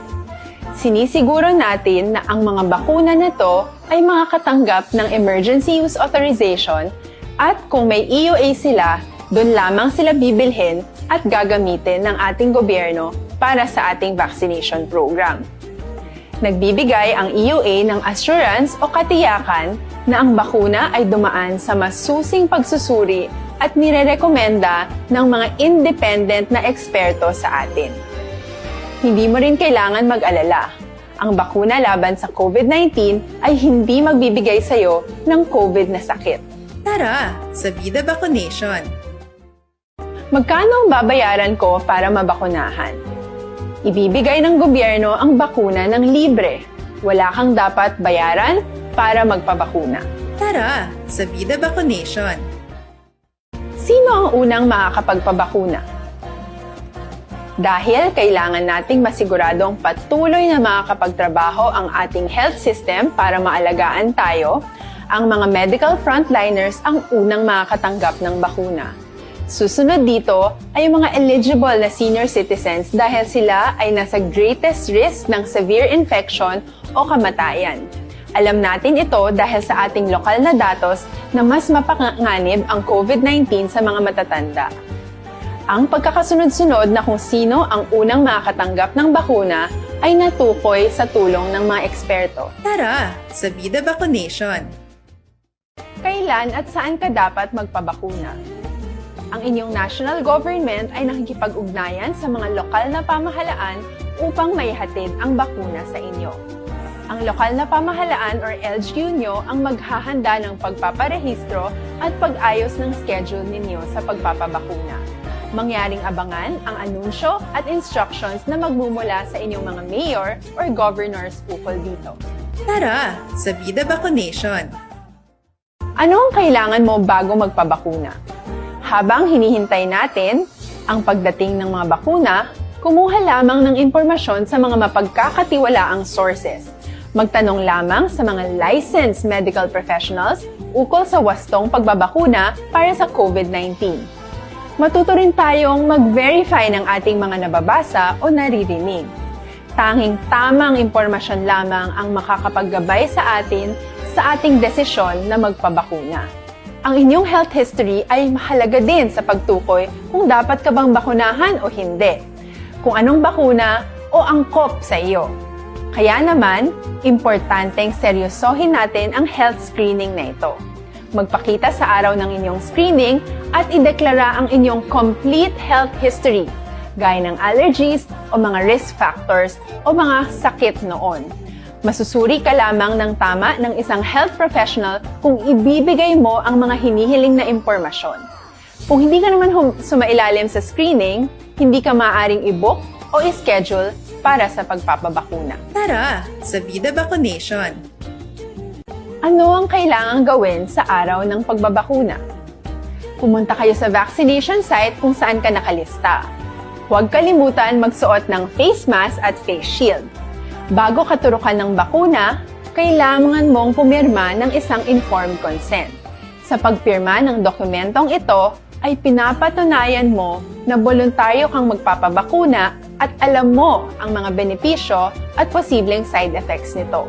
Sinisiguro natin na ang mga bakuna na to ay makakatanggap ng emergency use authorization at kung may E U A sila, doon lamang sila bibilhin at gagamitin ng ating gobyerno para sa ating vaccination program. Nagbibigay ang E U A ng assurance o katiyakan na ang bakuna ay dumaan sa masusing pagsusuri at nirerekomenda ng mga independent na eksperto sa atin. Hindi mo rin kailangan mag-alala. Ang bakuna laban sa COVID nineteen ay hindi magbibigay sa iyo ng COVID na sakit. Tara, sa Vida Vaccination! Magkano ang babayaran ko para mabakunahan? Ibibigay ng gobyerno ang bakuna ng libre. Wala kang dapat bayaran para magpabakuna. Tara sa Vida Vacunation! Sino ang unang makakapagpabakuna? Dahil kailangan nating masiguradong patuloy na makakapagtrabaho ang ating health system para maalagaan tayo, ang mga medical frontliners ang unang makakatanggap ng bakuna. Susunod dito ay ang mga eligible na senior citizens dahil sila ay nasa greatest risk ng severe infection o kamatayan. Alam natin ito dahil sa ating lokal na datos na mas mapanganib ang COVID nineteen sa mga matatanda. Ang pagkakasunod-sunod na kung sino ang unang makakatanggap ng bakuna ay natukoy sa tulong ng mga eksperto. Tara sa Vida Vacunation! Kailan at saan ka dapat magpabakuna? Ang inyong national government ay nakikipag-ugnayan sa mga lokal na pamahalaan upang maihatid ang bakuna sa inyo. Ang lokal na pamahalaan or L G U nyo ang maghahanda ng pagpaparehistro at pag-ayos ng schedule ninyo sa pagpapabakuna. Mangyaring abangan ang anunsyo at instructions na magmumula sa inyong mga mayor or governors ukol dito. Tara sa Vida Vacunation! Ano ang kailangan mo bago magpabakuna? Habang hinihintay natin ang pagdating ng mga bakuna, kumuha lamang ng impormasyon sa mga mapagkakatiwalaang sources. Magtanong lamang sa mga licensed medical professionals ukol sa wastong pagbabakuna para sa COVID nineteen. Matuto rin tayong mag-verify ng ating mga nababasa o naririnig. Tanging tamang impormasyon lamang ang makakapaggabay sa atin sa ating desisyon na magpabakuna. Ang inyong health history ay mahalaga din sa pagtukoy kung dapat ka bang bakunahan o hindi, kung anong bakuna o angkop sa iyo. Kaya naman, importanteng seryosohin natin ang health screening na ito. Magpakita sa araw ng inyong screening at ideklara ang inyong complete health history, gaya ng allergies o mga risk factors o mga sakit noon. Masusuri ka lamang ng tama ng isang health professional kung ibibigay mo ang mga hinihiling na impormasyon. Kung hindi ka naman hum- sumailalim sa screening, hindi ka maaaring i-book o i-schedule para sa pagpapabakuna. Tara sa Vida Vacunation! Ano ang kailangang gawin sa araw ng pagbabakuna? Pumunta kayo sa vaccination site kung saan ka nakalista. Huwag kalimutan magsuot ng face mask at face shield. Bago katurukan ng bakuna, kailangan mong pumirma ng isang informed consent. Sa pagpirma ng dokumentong ito, ay pinapatunayan mo na boluntaryo kang magpapabakuna at alam mo ang mga benepisyo at posibleng side effects nito.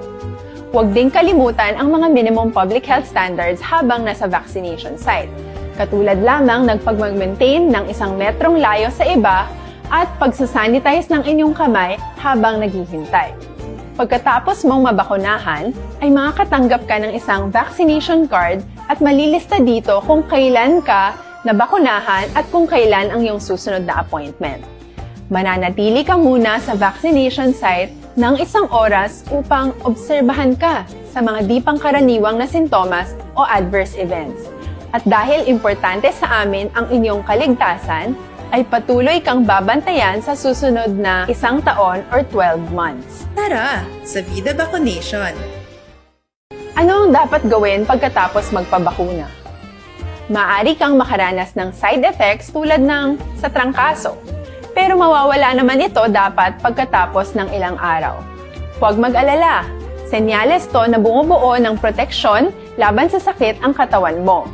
Huwag ding kalimutan ang mga minimum public health standards habang nasa vaccination site, katulad lamang ng pagmag-maintain ng isang metrong layo sa iba at pagsasanitize ng inyong kamay habang naghihintay. Pagkatapos mong mabakunahan, ay makakatanggap ka ng isang vaccination card at malilista dito kung kailan ka nabakunahan at kung kailan ang iyong susunod na appointment. Mananatili ka muna sa vaccination site ng isang oras upang obserbahan ka sa mga di pangkaraniwang na sintomas o adverse events. At dahil importante sa amin ang inyong kaligtasan, ay patuloy kang babantayan sa susunod na isang taon or twelve months. Tara sa Vida Vacunation! Ano ang dapat gawin pagkatapos magpabakuna? Maaari kang makaranas ng side effects tulad ng sa trangkaso, pero mawawala naman ito dapat pagkatapos ng ilang araw. Huwag mag-alala, senyales to na bumubuo ng proteksyon laban sa sakit ang katawan mo.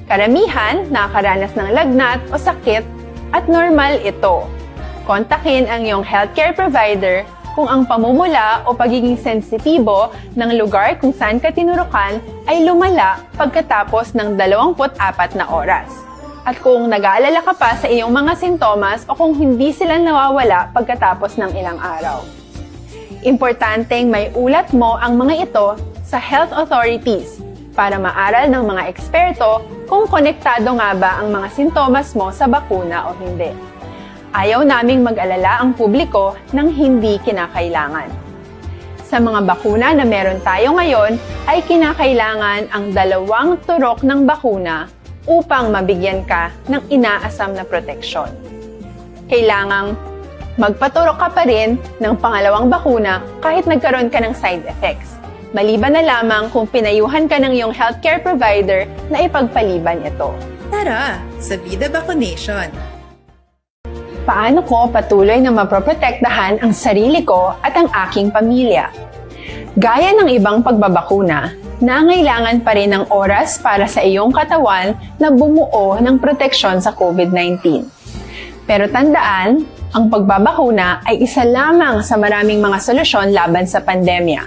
Karamihan nakakaranas ng lagnat o sakit at normal ito. Kontakin ang iyong healthcare provider kung ang pamumula o pagiging sensitibo ng lugar kung saan ka tinurukan ay lumala pagkatapos ng dalawampu't apat na oras. At kung nag-aalala ka pa sa iyong mga sintomas o kung hindi sila nawawala pagkatapos ng ilang araw. Importanteng may ulat mo ang mga ito sa health authorities para maaral ng mga eksperto kung konektado nga ba ang mga sintomas mo sa bakuna o hindi. Ayaw naming mag-alala ang publiko ng hindi kinakailangan. Sa mga bakuna na meron tayo ngayon, ay kinakailangan ang dalawang turok ng bakuna upang mabigyan ka ng inaasam na proteksyon. Kailangang magpaturok ka pa rin ng pangalawang bakuna kahit nagkaroon ka ng side effects, maliban na lamang kung pinayuhan ka ng iyong healthcare provider na ipagpaliban ito. Tara sa Vida Vaccination! Paano ko patuloy na maproprotektahan ang sarili ko at ang aking pamilya? Gaya ng ibang pagbabakuna, nangailangan pa rin ng oras para sa iyong katawan na bumuo ng proteksyon sa COVID nineteen. Pero tandaan, ang pagbabakuna ay isa lamang sa maraming mga solusyon laban sa pandemya.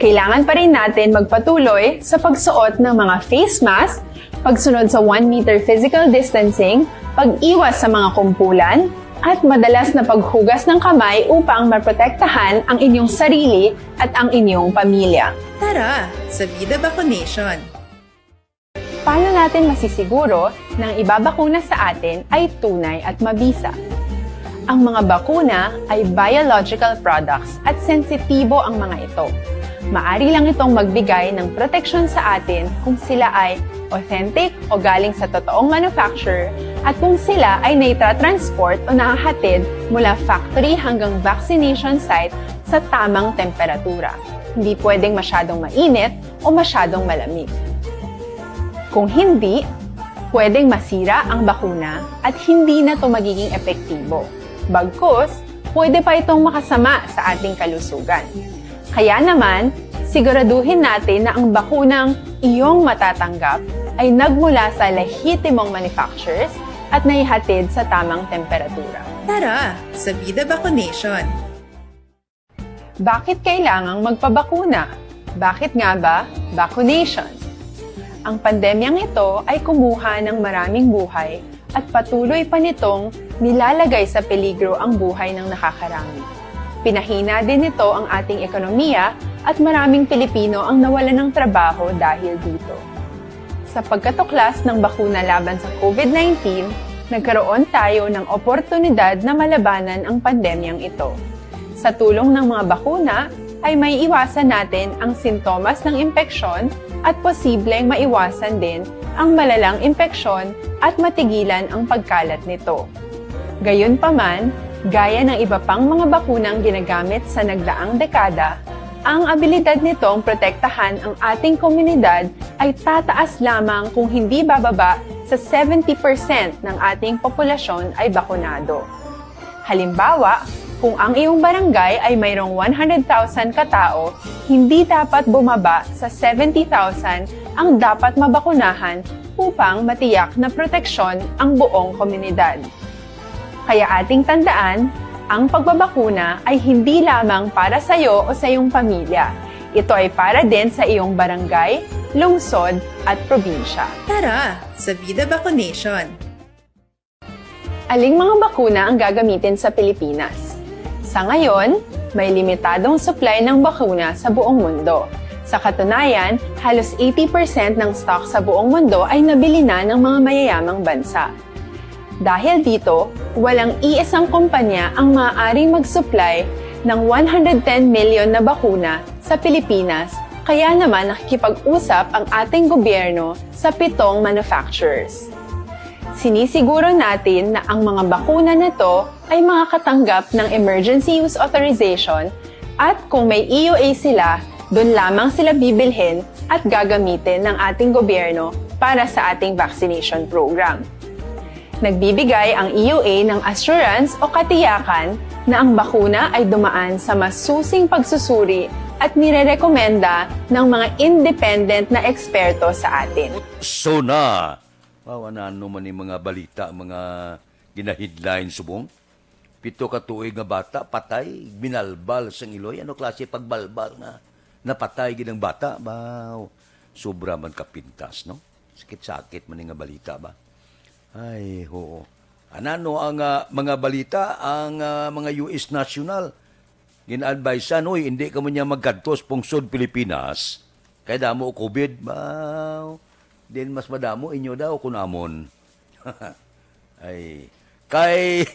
Kailangan pa rin natin magpatuloy sa pagsuot ng mga face mask, pagsunod sa one meter physical distancing, pag-iwas sa mga kumpulan, at madalas na paghugas ng kamay upang maprotektahan ang inyong sarili at ang inyong pamilya. Tara sa Vida Vaccination! Paano natin masisiguro na ang ibabakuna sa atin ay tunay at mabisa? Ang mga bakuna ay biological products at sensitibo ang mga ito. Maari lang itong magbigay ng proteksyon sa atin kung sila ay authentic o galing sa totoong manufacturer at kung sila ay naitra-transport o nahahatid mula factory hanggang vaccination site sa tamang temperatura. Hindi pwedeng masyadong mainit o masyadong malamig. Kung hindi, pwedeng masira ang bakuna at hindi na ito magiging epektibo. Bagkus, pwede pa itong makasama sa ating kalusugan. Kaya naman, siguraduhin natin na ang bakunang iyong matatanggap ay nagmula sa lehitimong manufacturers at naihatid sa tamang temperatura. Tara sa Vida Vaccination! Bakit kailangang magpabakuna? Bakit nga ba vaccination? Ang pandemyang ito ay kumuha ng maraming buhay at patuloy pa nitong nilalagay sa peligro ang buhay ng nakakarami. Pinahina din nito ang ating ekonomiya at maraming Pilipino ang nawalan ng trabaho dahil dito. Sa pagkatuklas ng bakuna laban sa COVID nineteen, nagkaroon tayo ng oportunidad na malabanan ang pandemyang ito. Sa tulong ng mga bakuna, ay maiiwasan natin ang sintomas ng impeksyon at posibleng maiwasan din ang malalang impeksyon at matigilan ang pagkalat nito. Gayunpaman, gaya ng iba pang mga bakunang ginagamit sa nagdaang dekada, ang abilidad nitong protektahan ang ating komunidad ay tataas lamang kung hindi bababa sa seventy percent ng ating populasyon ay bakunado. Halimbawa, kung ang iyong barangay ay mayroong one hundred thousand ka tawo, hindi dapat bumaba sa seventy thousand ang dapat mabakunahan upang matiyak na proteksyon ang buong komunidad. Kaya ating tandaan, ang pagbabakuna ay hindi lamang para sa iyo o sa iyong pamilya. Ito ay para din sa iyong barangay, lungsod, at probinsya. Tara sa Vida Vaccination! Aling mga bakuna ang gagamitin sa Pilipinas? Sa ngayon, may limitadong supply ng bakuna sa buong mundo. Sa katunayan, halos eighty percent ng stock sa buong mundo ay nabili na ng mga mayayamang bansa. Dahil dito, walang iisang kumpanya ang maaaring mag-supply ng one hundred ten million na bakuna sa Pilipinas, kaya naman nakikipag-usap ang ating gobyerno sa pitong manufacturers. Sinisiguro natin na ang mga bakuna na to ay makakatanggap ng Emergency Use Authorization at kung may E U A sila, doon lamang sila bibilhin at gagamitin ng ating gobyerno para sa ating vaccination program. Nagbibigay ang E U A ng assurance o katiyakan na ang bakuna ay dumaan sa masusing pagsusuri at nirerekomenda ng mga independent na eksperto sa atin. So na, wow, ano man yung mga balita, mga gina-headline subong? Pito ka tuig nga bata, patay, binalbal sang iloy. Ano klase pagbalbal nga napatay gid ang bata? Baw, sobra man kapintas, no? Sakit-sakit man nga balita ba? Ay, oo. Anano ang, ah, mga balita, ang, ah, mga U S national? Gin-advisean, "Uy, hindi ka mo niya magkadto sa pungsod Pilipinas. Kay damo COVID." Baw, din mas madamo inyo daw kun amon. Ay, kay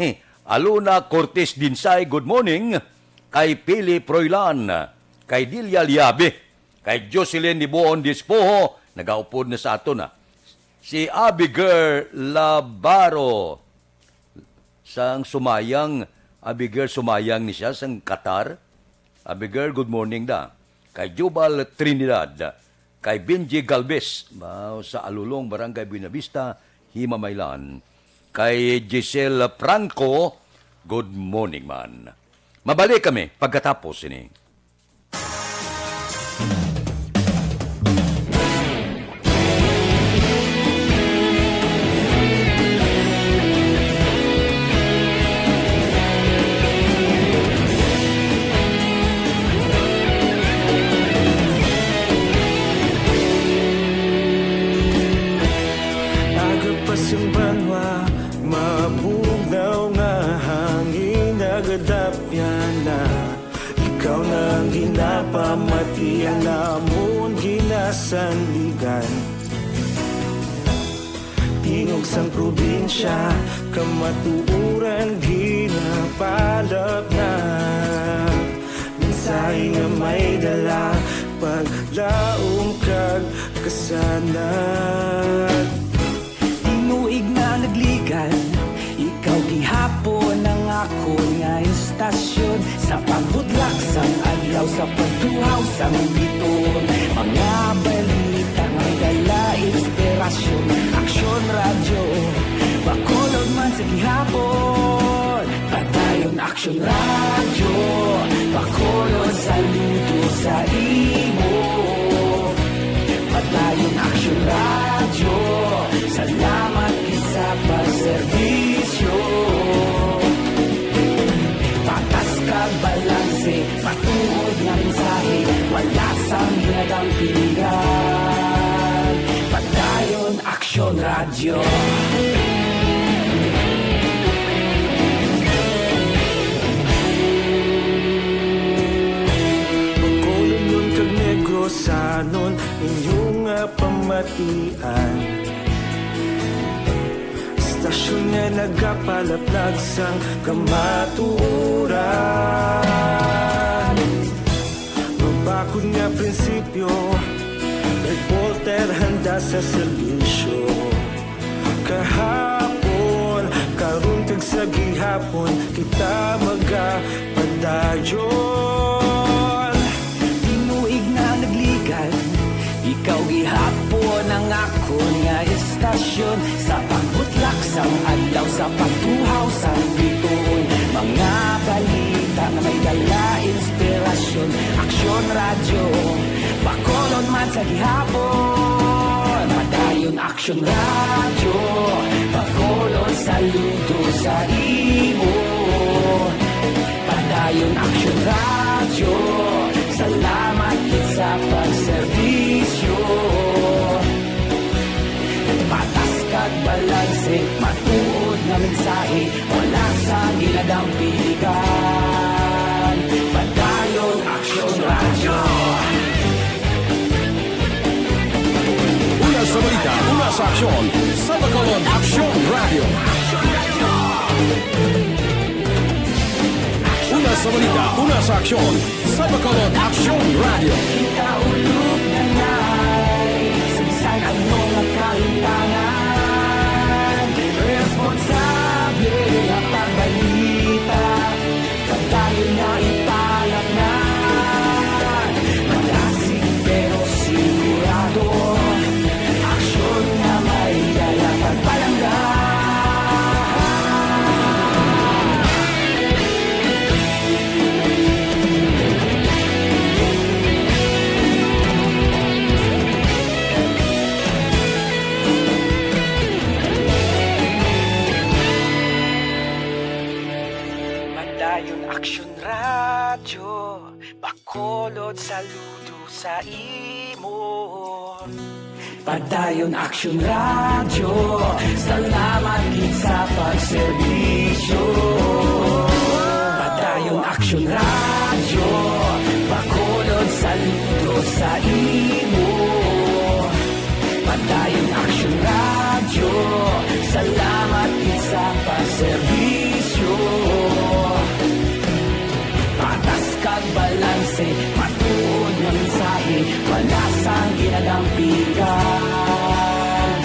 Aluna Cortez Dinsay, good morning. Kay Pili Proylan, kay Delia Liabe, kay Jocelyn Dibuon Dispoho, nagaupod na sa ato na. Si Abigail Labaro. Sang Sumayang, Abigail Sumayang ni siya, sang Qatar. Abigail, good morning da. Kay Jubal Trinidad, kay Benji Galvez, mao sa Alulong, Barangay Buenavista, Himamaylan. Kay Giselle Franco, good morning man. Mabalik kami pagkatapos sini. Aga pa sing banwa, mabugnaw nga hangin nagadapyan na. Ikaw na ang ginapamatian namon ginasandigan. Tingog sang probinsya, kamatuoran ginapalapnag. Mensahe nga may dala, paglaom kag kasanag. Tinuig na nagligan, ikaw gihapon ang akon nga istasyon. Sa pagbudlak sang adlaw, sa pagtuhaw sang biton, mga balita nga may dala inspirasyon. Aksyon Radyo, Bacolod man sa gihapon. Padayon Aksyon Radyo, Bacolod, saludo sa imo. Padayon Aksyon Radyo, salamat gid sa pagserbisyo. Patas kag balanse, matuod nga mensahe, wala sang ginadampigan. Padayon Aksyon Radyo. Bacolodnon kag Negrosanon, inyo nga pamatian. Istasyon nga nagapalaplag sang kamatuoran. Mabakod nga prinsipyo, reporter handa sa serbisyo. Kahapon, karon kag sa gihapon, kita magapadayon. Tinuig na nagligan, ikaw gihapon ang akon nga istasyon. Sa pagbutlak sang adlaw, sa pagtuhaw sang bituon, mga balita nga may dala inspirasyon. Aksyon Radyo, Bacolod man sa gihapon. Padayon Aksyon Radyo, Bacolod, saludo sa imo. Padayon Aksyon Radyo, salamat gid sa pagserbisyo. Patas kag balanse, matuod nga mensahe, wala sa ginadampigan. Padayon Aksyon Radyo. Una sa balita, una sa aksyon, sa Bacolod Aksyon Radyo. Una sa balita, una sa aksyon, sa Bacolod Aksyon Radyo. Kita ulog na nai, sa bisan ano nga kahimtangan, responsable nga pagbalita, padayon nga ipalatnan. Malasig pero sigurado, aksyon nga may dala pagpalangga. Padayon Aksyon Radyo, Bacolod, saludo sa imo. Padayon Aksyon Radyo, salamat gid sa pagserbisyo. Padayon Aksyon Radyo, Bacolod, saludo sa imo. Padayon Aksyon Radyo, salamat gid sa pagserbisyo. Patas kag balanse, matuod nga mensahe, wala sang ginadampigan.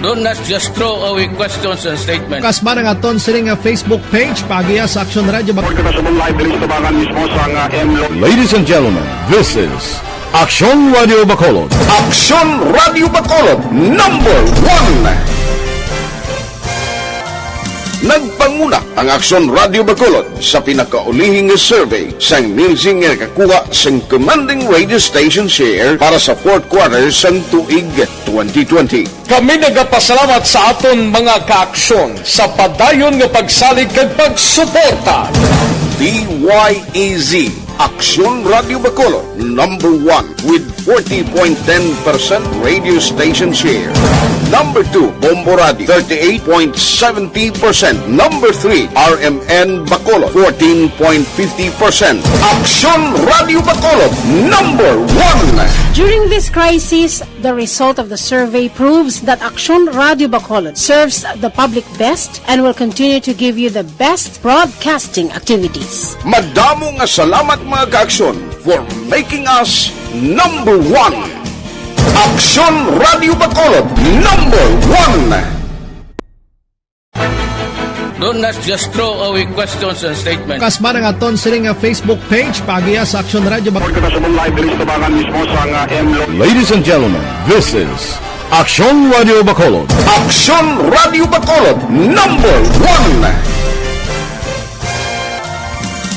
Don't not just throw away questions and statements. Kasma nga aton sini nga Facebook page, paagiha sa Aksyon Radio Bacolod. Kita sa live, bilis tabangan mismo sa nga M Lo. Ladies and gentlemen, this is Aksyon Radio Bacolod. Aksyon Radio Bacolod, number one. Nagpanguna ang Aksyon Radio Bacolod sa pinakaulihing survey sang Nielsen nga nakakuha sang commanding radio station share para sa fourth quarter sang tuig twenty twenty. Kami nagapasalamat sa aton mga kaaksyon sa padayon nga pagsalig kag pagsuporta. D Y E Z, Aksyon Radio Bacolod, number one with forty point ten percent radio station share. Number two, Bombo Radio, thirty-eight point seventy percent. Number three, R M N Bacolod, fourteen point fifty percent. Aksyon Radio Bacolod, number one. During this crisis, the result of the survey proves that Aksyon Radio Bacolod serves the public best and will continue to give you the best broadcasting activities. Madamo nga salamat, mga kaaksyon, for making us number one. Aksyon Radio Bacolod, number one. Don't not just throw away questions and statements. Kasma nga aton sini nga Facebook page, paagiha sa Aksyon Radio Bacolod. Kita sa live, bilis tabangan mismo sa nga M Lo. Ladies and gentlemen, this is Aksyon Radio Bacolod. Aksyon Radio Bacolod, number one.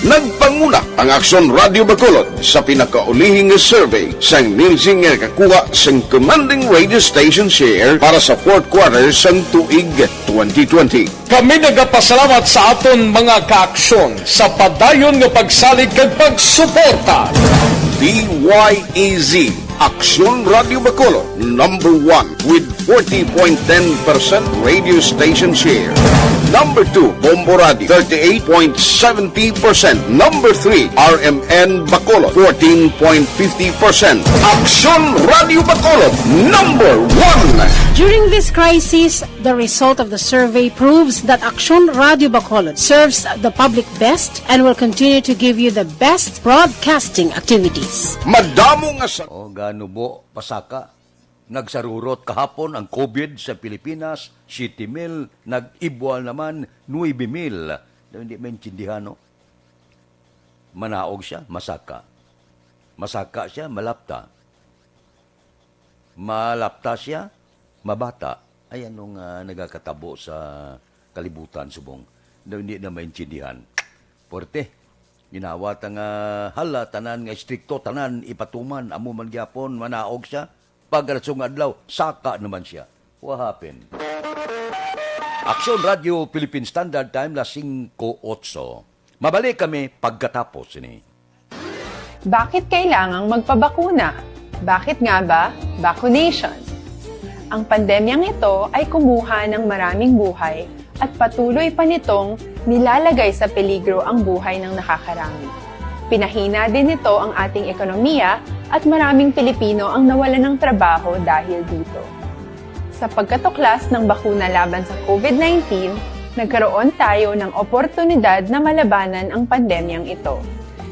Nagpanguna ang Aksyon Radio Bacolod sa pinakaulihing survey sang Nielsen nga nakakuha sang commanding radio station share para sa fourth quarter sang tuig twenty twenty. Kami nagapasalamat sa aton mga kaaksyon sa padayon nga pagsalig kag pagsuporta. D Y E Z, Aksyon Radio Bacolod, number one with forty point ten percent radio station share. Number two, Bombo Radio, thirty-eight point seventy percent. Number three, R M N Bacolod, fourteen point fifty percent. Aksyon Radio Bacolod, number one. During this crisis, the result of the survey proves that Aksyon Radio Bacolod serves the public best and will continue to give you the best broadcasting activities. Madamo nga sa- O, gano bo, pasaka. Nagsarurot kahapon ang COVID sa Pilipinas, siyete mil, nag-ibwal naman, nuebe mil. Daw hindi maintindihan, no? Manaog siya, masaka. Masaka siya, malapta. Malapta siya, mabata. Ay, anong, ah, nagakatabo sa kalibutan, subong? Daw hindi na maintindihan. Puwerte. Ginawa ta nga, hala, tanan nga istrikto, tanan ipatuman, amo man gyapon, manaog siya. Pagkalasunga adlaw, saka naman siya. What happened? Aksyon Radio Philippine Standard Time, las singko otso. Mabalik kami pagkatapos sini. Bakit kailangang magpabakuna? Bakit nga ba vaccination? Ang pandemyang ito ay kumuha ng maraming buhay at patuloy pa nitong nilalagay sa peligro ang buhay ng nakakarami. Pinahina din nito ang ating ekonomiya at maraming Pilipino ang nawalan ng trabaho dahil dito. Sa pagkatuklas ng bakuna laban sa COVID nineteen, nagkaroon tayo ng oportunidad na malabanan ang pandemyang ito.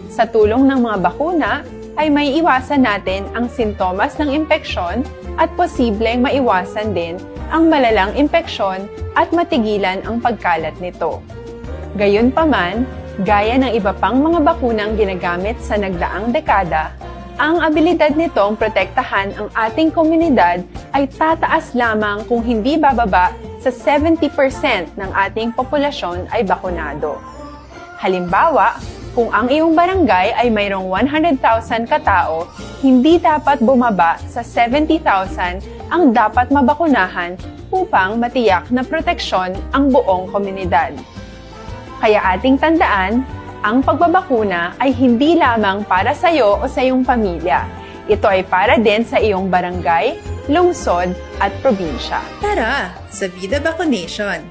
Sa tulong ng mga bakuna, ay maiiwasan natin ang sintomas ng impeksyon at posibleng maiwasan din ang malalang impeksyon at matigilan ang pagkalat nito. Gayunpaman, gaya ng iba pang mga bakunang ginagamit sa nagdaang dekada, ang abilidad nitong protektahan ang ating komunidad ay tataas lamang kung hindi bababa sa seventy percent ng ating populasyon ay bakunado. Halimbawa, kung ang iyong barangay ay mayroong one hundred thousand katao, hindi dapat bumaba sa seventy thousand ang dapat mabakunahan upang matiyak na proteksyon ang buong komunidad. Kaya ating tandaan, ang pagbabakuna ay hindi lamang para sa iyo o sa iyong pamilya. Ito ay para din sa iyong barangay, lungsod, at probinsya. Tara, sa Vida Vaccination!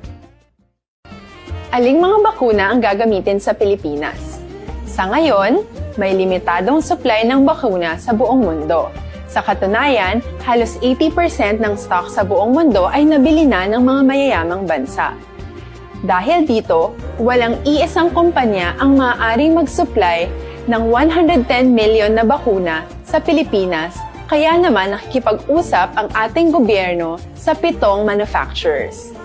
Aling mga bakuna ang gagamitin sa Pilipinas? Sa ngayon, may limitadong supply ng bakuna sa buong mundo. Sa katunayan, halos eighty percent ng stock sa buong mundo ay nabili na ng mga mayayamang bansa. Dahil dito, walang iisang kumpanya ang maaaring mag-supply ng one hundred ten million na bakuna sa Pilipinas Kaya naman nakikipag-usap ang ating gobyerno sa pitong manufacturers.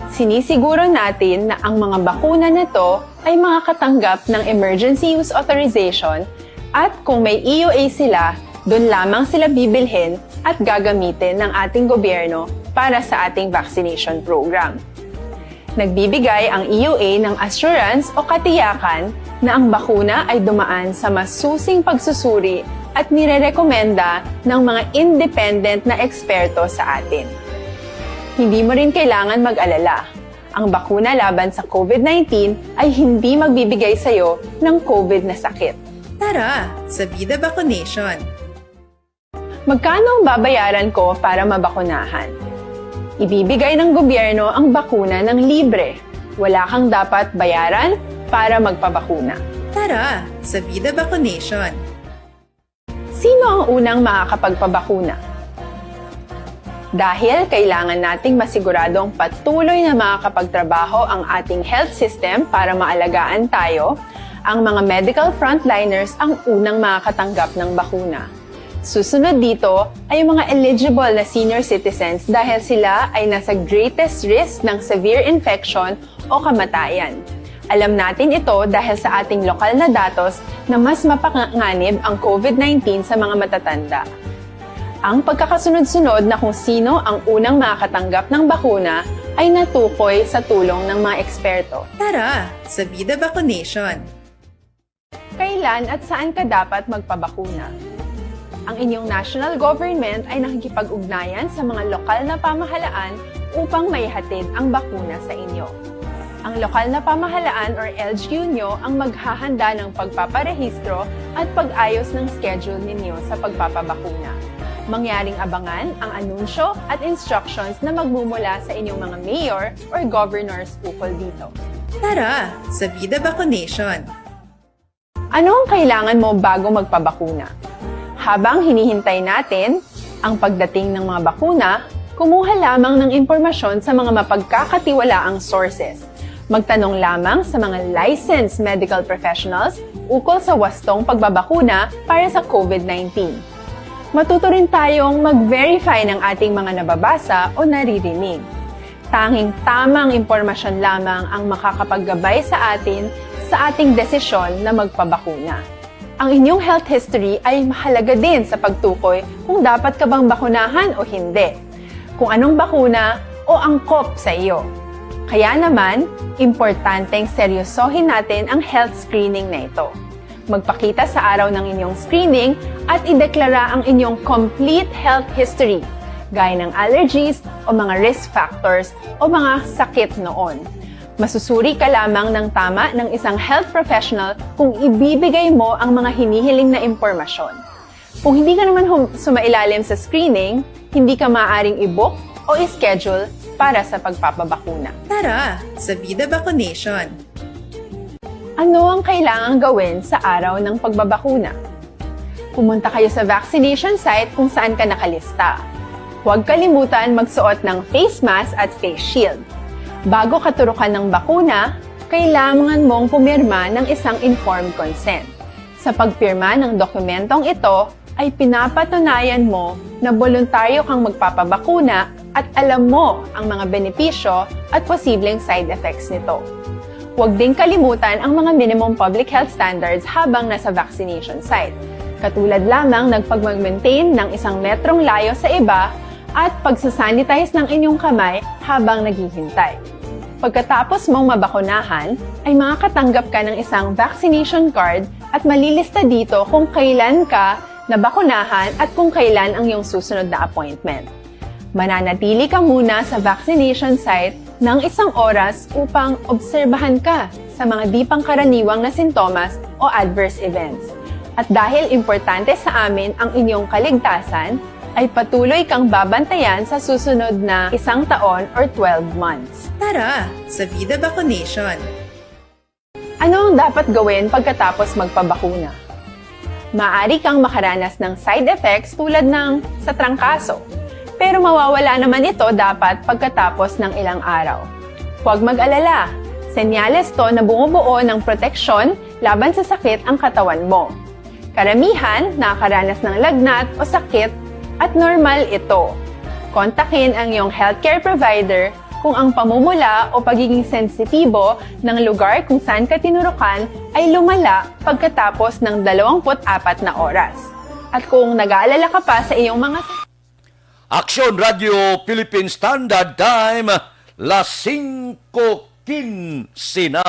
Sinisiguro natin na ang mga bakuna na to ay makakatanggap ng emergency use authorization at kung may E U A sila, doon lamang sila bibilhin at gagamitin ng ating gobyerno para sa ating vaccination program. Nagbibigay ang E U A ng assurance o katiyakan na ang bakuna ay dumaan sa masusing pagsusuri at nirerekomenda ng mga independent na eksperto sa atin. Hindi mo rin kailangan mag-alala. Ang bakuna laban sa COVID nineteen ay hindi magbibigay sa iyo ng COVID na sakit. Tara sa Vida Vaccination! Magkano ang babayaran ko para mabakunahan? Ibibigay ng gobyerno ang bakuna ng libre. Wala kang dapat bayaran para magpabakuna. Tara sa Vida Vaccination! Sino ang unang makakapagpabakuna? Dahil kailangan nating masiguradong patuloy na makakapagtrabaho ang ating health system para maalagaan tayo, ang mga medical frontliners ang unang makakatanggap ng bakuna. Susunod dito ay ang mga eligible na senior citizens dahil sila ay nasa greatest risk ng severe infection o kamatayan. Alam natin ito dahil sa ating lokal na datos na mas mapanganib ang COVID nineteen sa mga matatanda. Ang pagkakasunod-sunod na kung sino ang unang makakatanggap ng bakuna ay natukoy sa tulong ng mga eksperto. Tara sa Vida Vaccination! Kailan at saan ka dapat magpabakuna? Ang inyong national government ay nakikipag-ugnayan sa mga lokal na pamahalaan upang maihatid ang bakuna sa inyo. Ang lokal na pamahalaan or L G U nyo ang maghahanda ng pagpaparehistro at pag-ayos ng schedule ninyo sa pagpapabakuna. Mangyaring abangan ang anunsyo at instructions na magmumula sa inyong mga mayor or governors ukol dito. Tara sa Vida Vaccination! Ano ang kailangan mo bago magpabakuna? Habang hinihintay natin ang pagdating ng mga bakuna, kumuha lamang ng impormasyon sa mga mapagkakatiwalaang sources. Magtanong lamang sa mga licensed medical professionals ukol sa wastong pagbabakuna para sa COVID nineteen. Matuto rin tayong mag-verify ng ating mga nababasa o naririnig. Tanging tamang impormasyon lamang ang makakapaggabay sa atin sa ating desisyon na magpabakuna. Ang inyong health history ay mahalaga din sa pagtukoy kung dapat ka bang bakunahan o hindi, kung anong bakuna o angkop sa iyo. Kaya naman, importanteng seryosohin natin ang health screening na ito. Magpakita sa araw ng inyong screening at ideklara ang inyong complete health history, gaya ng allergies o mga risk factors o mga sakit noon. Masusuri ka lamang ng tama ng isang health professional kung ibibigay mo ang mga hinihiling na impormasyon. Kung hindi ka naman hum- sumailalim sa screening, hindi ka maaaring i-book o i-schedule para sa pagpapabakuna. Tara sa Vida Vaccination! Ano ang kailangang gawin sa araw ng pagbabakuna? Pumunta kayo sa vaccination site kung saan ka nakalista. Huwag kalimutan magsuot ng face mask at face shield. Bago katurukan ng bakuna, kailangan mong pumirma ng isang informed consent. Sa pagpirma ng dokumentong ito, ay pinapatunayan mo na boluntaryo kang magpapabakuna at alam mo ang mga benepisyo at posibleng side effects nito. Huwag ding kalimutan ang mga minimum public health standards habang nasa vaccination site, katulad lamang ng pagmag-maintain ng isang metrong layo sa iba at pagsasanitize ng inyong kamay habang naghihintay. Pagkatapos mong mabakunahan, ay makakatanggap ka ng isang vaccination card at malilista dito kung kailan ka nabakunahan at kung kailan ang iyong susunod na appointment. Mananatili ka muna sa vaccination site ng isang oras upang obserbahan ka sa mga di pangkaraniwang na sintomas o adverse events. At dahil importante sa amin ang inyong kaligtasan, ay patuloy kang babantayan sa susunod na isang taon or twelve months. Tara sa Vida Vaccination! Ano ang dapat gawin pagkatapos magpabakuna? Maaari kang makaranas ng side effects tulad ng sa trangkaso, pero mawawala naman ito dapat pagkatapos ng ilang araw. Huwag mag-alala, senyales to na bumubuo ng proteksyon laban sa sakit ang katawan mo. Karamihan nakakaranas ng lagnat o sakit at normal ito. Kontakin ang iyong healthcare provider kung ang pamumula o pagiging sensitibo ng lugar kung saan ka tinurukan ay lumala pagkatapos ng dalawampu't apat na oras. At kung nag-aalala ka pa sa iyong mga Aksyon Radio Philippine Standard Time, las singko quince na.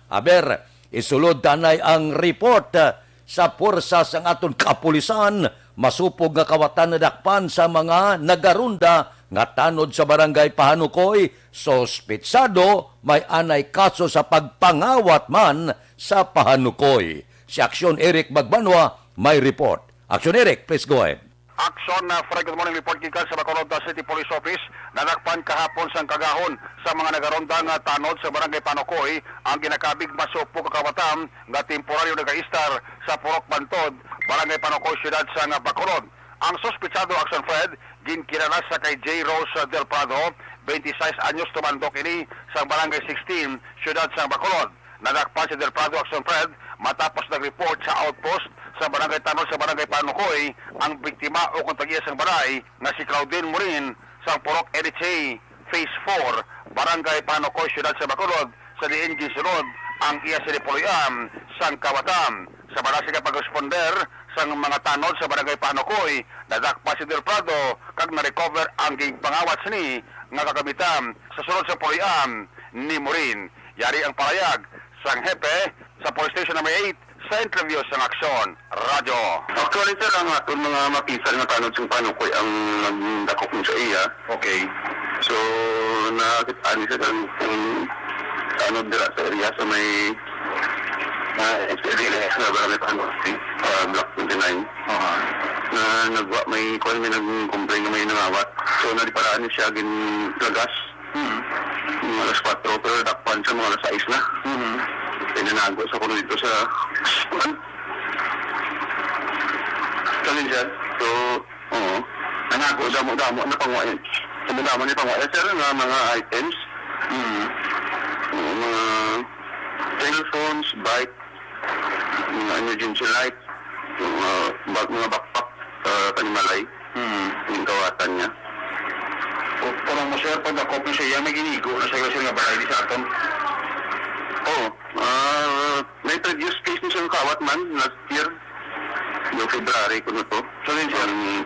Aber, isulod tanay ang report sa puwersa sang aton kapulisan. Masupog nga kawatan nadakpan sa mga nagaronda nga tanod sa Barangay Pahanukoy. Suspitsado may anay kaso sa pagpangawat man sa Pahanukoy. Si Aksyon Eric Magbanwa may report. Aksyon Eric, please go ahead. Action, uh, Fred, good morning. Report gikan sa Bacolod, uh, City Police Office. Nadakpan kahapon sang kagahon sa mga nagaronda nga tanod sa Barangay Panukoy ang ginakabig masupog ka kawatan nga temporaryo nagaistar sa Purok Bantod, Barangay Panukoy, Siyudad sang Bacolod. Ang suspitsado, Action Fred, ginkilala sa kay J Rose Del Prado, twenty-six anyos, tumandok ini sang Barangay sixteen, Siyudad sang Bacolod. Nadakpan si Del Prado, Action Fred, matapos nag-report sa outpost sa Barangay Tanod sa Barangay Panukoy ang biktima o kung tag-iya sang balay nga si Claudine Morin sang Purok N H A Phase four, Barangay Panukoy, Siyudad sa Bacolod, sa diin ginsulod ang iya sinipuloy-an sang kawatan. Sa balasin nga pag-responder sang mga tanod sa Barangay Panukoy, nadakpan si Del Prado kag na-recover ang ginpangawat sini nga kagamitan sa sulod sa puloy-an ni Morin. Yari ang pahayag sang hepe sa Police Station Number eight sa interview sang Aksyon Radyo. Actually, sir, ang aton mga mapisan nga tanod sang Panukoy ang nagdakop mo sa iya. Okay. So, nakita ni sir ang, ang tanod dira sa area sa may, ah, S L D S na Barangay Panukoy, ah, Block twenty-nine. Aha. Na nagwa, may, kwan, may nag-complain nga may nangawat. So, naliparaan ni siya, ginlagas. Hmm. Mga alas kwatro, pero dakpan sa mga alas sais na. Hmm. Pinanago sa kuno dito sa, kuan? Kami, sir. So, oo. Nanago, damo-damo na pangwa-, damo-damo na pangwa-, sir, nga mga items. Hmm. Oo, mga cellphones, bike, mga emergency light, mga bag-, mga backpack, ah, panimalay. Hmm. Yung kawatan niya. O, parang mo, sir, pag ako po sa iya, may ginigo na sa iyo, sir, nga balay di sa aton. Oo. Ah, may previous case ni siyang kawat man, last year. Yung February ko na to. So, yun, sir. Um,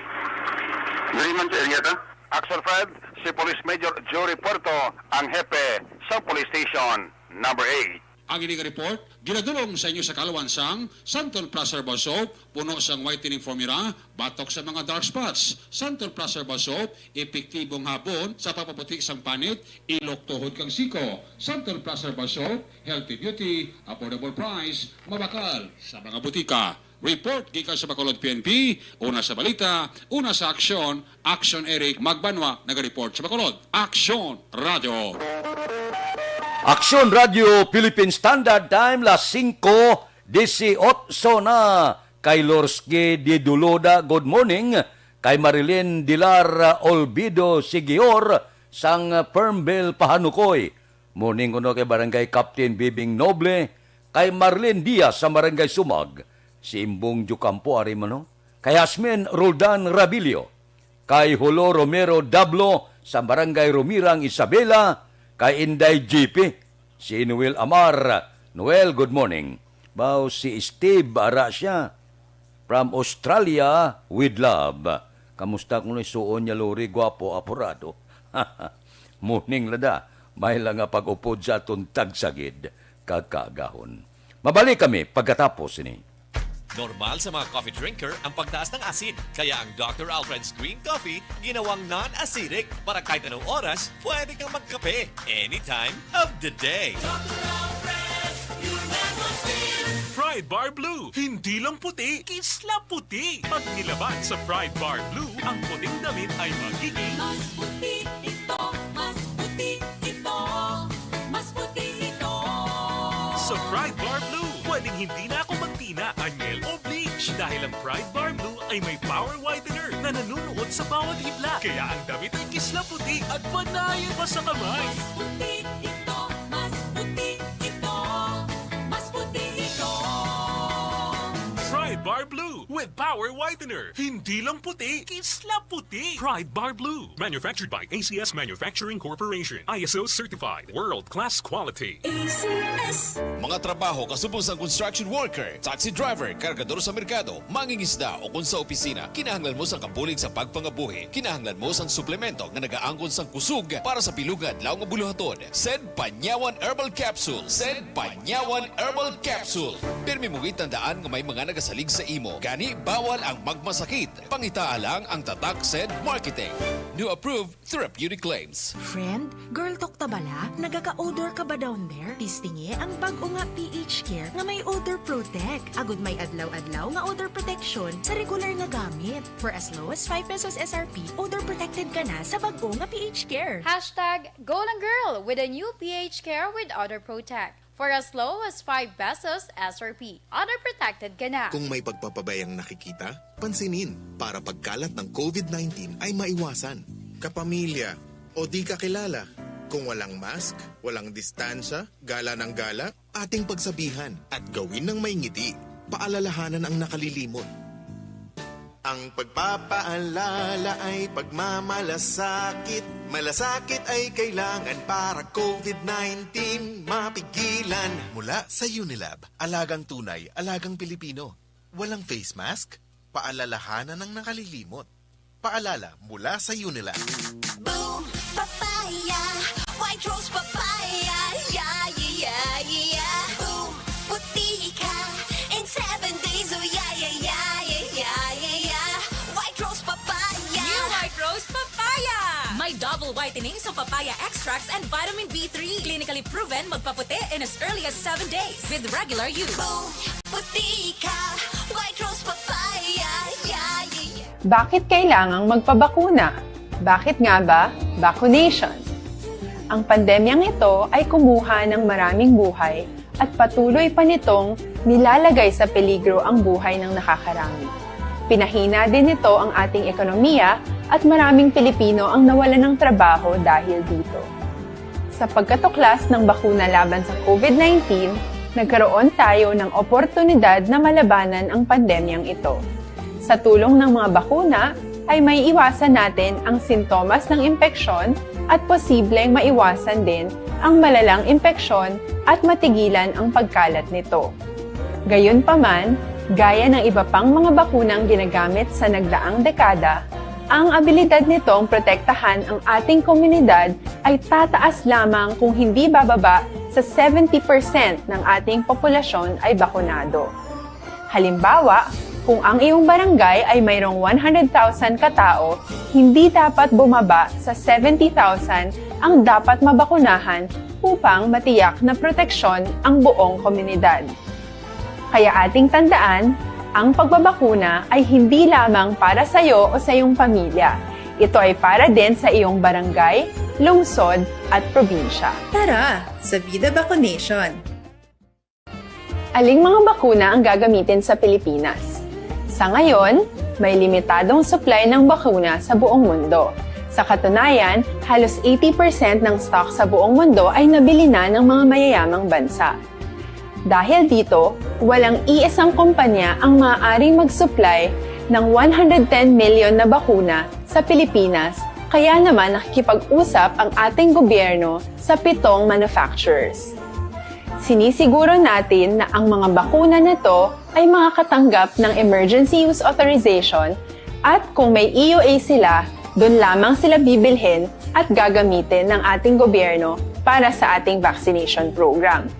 diri man sa area ta? Action Fred, si Police Major Jory Puerto ang hepe sa Police Station Number eight. Ang ini nga report ginadul-ong sa inyo sa kaalawan sang Santon Plus Herbal Soap, puno sang whitening formula, batok sa mga dark spots. Santon Plus Herbal Soap, epektibong habon sa pagpaputi sang panit, ilok, tuhod, kag siko. Santon Plus Herbal Soap, healthy beauty, affordable price, mabakal sa mga butika. Report gikan sa Bacolod P N P, una sa balita, una sa aksyon, Action Eric Magbanwa nagareport sa Bacolod. Action Radio. Aksyon Radio Philippine Standard Time, las singko disiotso na. Kay Lorsky Diduluda, good morning. Kay Marilyn Dilar Olvido Sigior sang Fernville Pahanukoy. Morning kuno kay Barangay Captain Bibing Noble, kay Marlene Diaz sa Barangay Sumag, si Imbong Diocampo ari man, no? Kay Hasmin Roldan Rabilio, kay Jolo Romero Dablo sa Barangay Romirang, Isabela, kay Inday G P, si Noel Amar. Noel, good morning. Baw si Steve, ara siya. From Australia, with love. Kamusta kuno suon niya, Lori? Gwapo, apurado. Morning, Lada. May lang nga pag-upod sa aton tagsagid kag kaagahon. Mabalik kami pagkatapos sini. Normal sa mga coffee drinker ang pagtaas ng asid, kaya ang Doctor Alfred's Green Coffee ginawang non-acidic para kahit anong oras pwede kang magkape, anytime of the day. Pride Bar Blue, hindi lang puti, kisla puti. Pag nilaban sa Pride Bar Blue, ang puting damit ay magiging Mas puti ito, mas puti ito, mas puti ito. Sa Pride Bar Blue, pwedeng hindi na ako magtina, anyel o bleach dahil ang Pride Bar Blue ay may power whitener na nanunuot sa bawat hibla. Kaya ang damit ay kisla puti at panayon pa sa kamay. Mas puti ito, mas puti ito, mas puti ito. Pride Bar Blue. Power whitener. Hindi lang puti, kisla puti. Pride Bar Blue. Manufactured by A C S Manufacturing Corporation. I S O certified. World class quality. A C S. Mga trabaho kasubong sang construction worker, taxi driver, kargador sa merkado, mangingisda o kon sa opisina, kinahanglan mo sang kabulig sa pagpangabuhi. Kinahanglan mo sang suplemento nga nagaangkon sang kusog para sa pilong nga adlaw nga buluhaton. Sed Panyawan Herbal Capsule. Sed Panyawan Herbal Capsule. Pirmi mo gid tandaan nga may mga nagasalig sa imo. Gani, bawal ang magmasakit. Pangitaa lang ang tatak sed marketing. New approved therapeutic claims. Friend, girl talk ta bala? Nagaka-odor ka ba down there? Testingi ang bag-o nga P H Care nga may Odor Protect. Agud may adlaw-adlaw nga odor protection sa regular nga gamit. For as low as five pesos S R P, odor protected ka na sa bag-o nga P H Care. Hashtag Go Lang Girl with a new P H Care with Odor Protect. For as low as five pesos S R P, odor protected ka na. Kung may pagpapabayang nakikita, pansinin para pagkalat ng COVID nineteen ay maiwasan. Kapamilya o di kakilala, kung walang mask, walang distansya, gala ng gala, ating pagsabihan at gawin ng may ngiti. Paalalahanan ang nakalilimot. Ang pagpapaalala ay pagmamalasakit. Malasakit ay kailangan para COVID nineteen mapigilan. Mula sa Unilab, alagang tunay, alagang Pilipino. Walang face mask? Paalalahanan ang nakalilimot. Paalala mula sa Unilab. Boom Papaya, White Rose Papaya, yeah, yeah, yeah, yeah. Boom, puti ka in seven days, oh yeah, yeah, yeah, yeah, yeah, yeah, yeah. White Rose Papaya. New White Rose Papaya! May double whitening sa papaya extracts and vitamin B three. Clinically proven magpaputi in as early as seven days with regular use. Boom, puti ka, White Rose Papaya, yeah, yeah, yeah. Bakit kailangang magpabakuna? Bakit nga ba vaccination? Ang pandemyang ito ay kumuha ng maraming buhay at patuloy pa nitong nilalagay sa peligro ang buhay ng nakakarami. Pinahina din nito ang ating ekonomiya at maraming Pilipino ang nawalan ng trabaho dahil dito. Sa pagkatuklas ng bakuna laban sa COVID nineteen, nagkaroon tayo ng oportunidad na malabanan ang pandemyang ito. Sa tulong ng mga bakuna, ay maiiwasan natin ang sintomas ng impeksyon at posibleng maiwasan din ang malalang impeksyon at matigilan ang pagkalat nito. Gayunpaman, gaya ng iba pang mga bakunang ginagamit sa nagdaang dekada, ang abilidad nitong protektahan ang ating komunidad ay tataas lamang kung hindi bababa sa seventy percent ng ating populasyon ay bakunado. Halimbawa, kung ang iyong barangay ay mayroong one hundred thousand ka tawo, hindi dapat bumaba sa seventy thousand ang dapat mabakunahan upang matiyak na proteksyon ang buong komunidad. Kaya ating tandaan, ang pagbabakuna ay hindi lamang para sa iyo o sa iyong pamilya. Ito ay para din sa iyong barangay, lungsod, at probinsya. Tara, sa Vida Vaccination! Aling mga bakuna ang gagamitin sa Pilipinas? Sa ngayon, may limitadong supply ng bakuna sa buong mundo. Sa katunayan, halos eighty percent ng stock sa buong mundo ay nabili na ng mga mayayamang bansa. Dahil dito, walang iisang kumpanya ang maaaring mag-supply ng one hundred ten million na bakuna sa Pilipinas, kaya naman nakikipag-usap ang ating gobyerno sa pitong manufacturers. Sinisiguro natin na ang mga bakuna na to ay makakatanggap ng emergency use authorization at kung may E U A sila, doon lamang sila bibilhin at gagamitin ng ating gobyerno para sa ating vaccination program.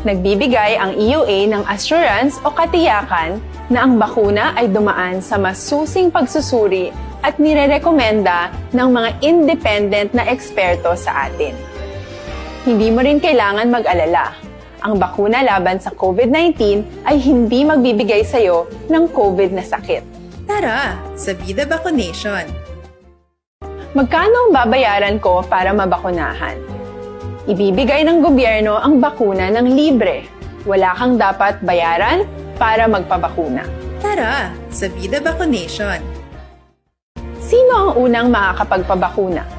Nagbibigay ang E U A ng assurance o katiyakan na ang bakuna ay dumaan sa masusing pagsusuri at nirerekomenda ng mga independent na eksperto sa atin. Hindi mo rin kailangan mag-alala. Ang bakuna laban sa COVID nineteen ay hindi magbibigay sa iyo ng COVID na sakit. Tara, sa Vida Vaccination! Magkano ang babayaran ko para mabakunahan? Ibibigay ng gobyerno ang bakuna ng libre. Wala kang dapat bayaran para magpabakuna. Tara, sa Vida Vaccination! Sino ang unang makakapagpabakuna?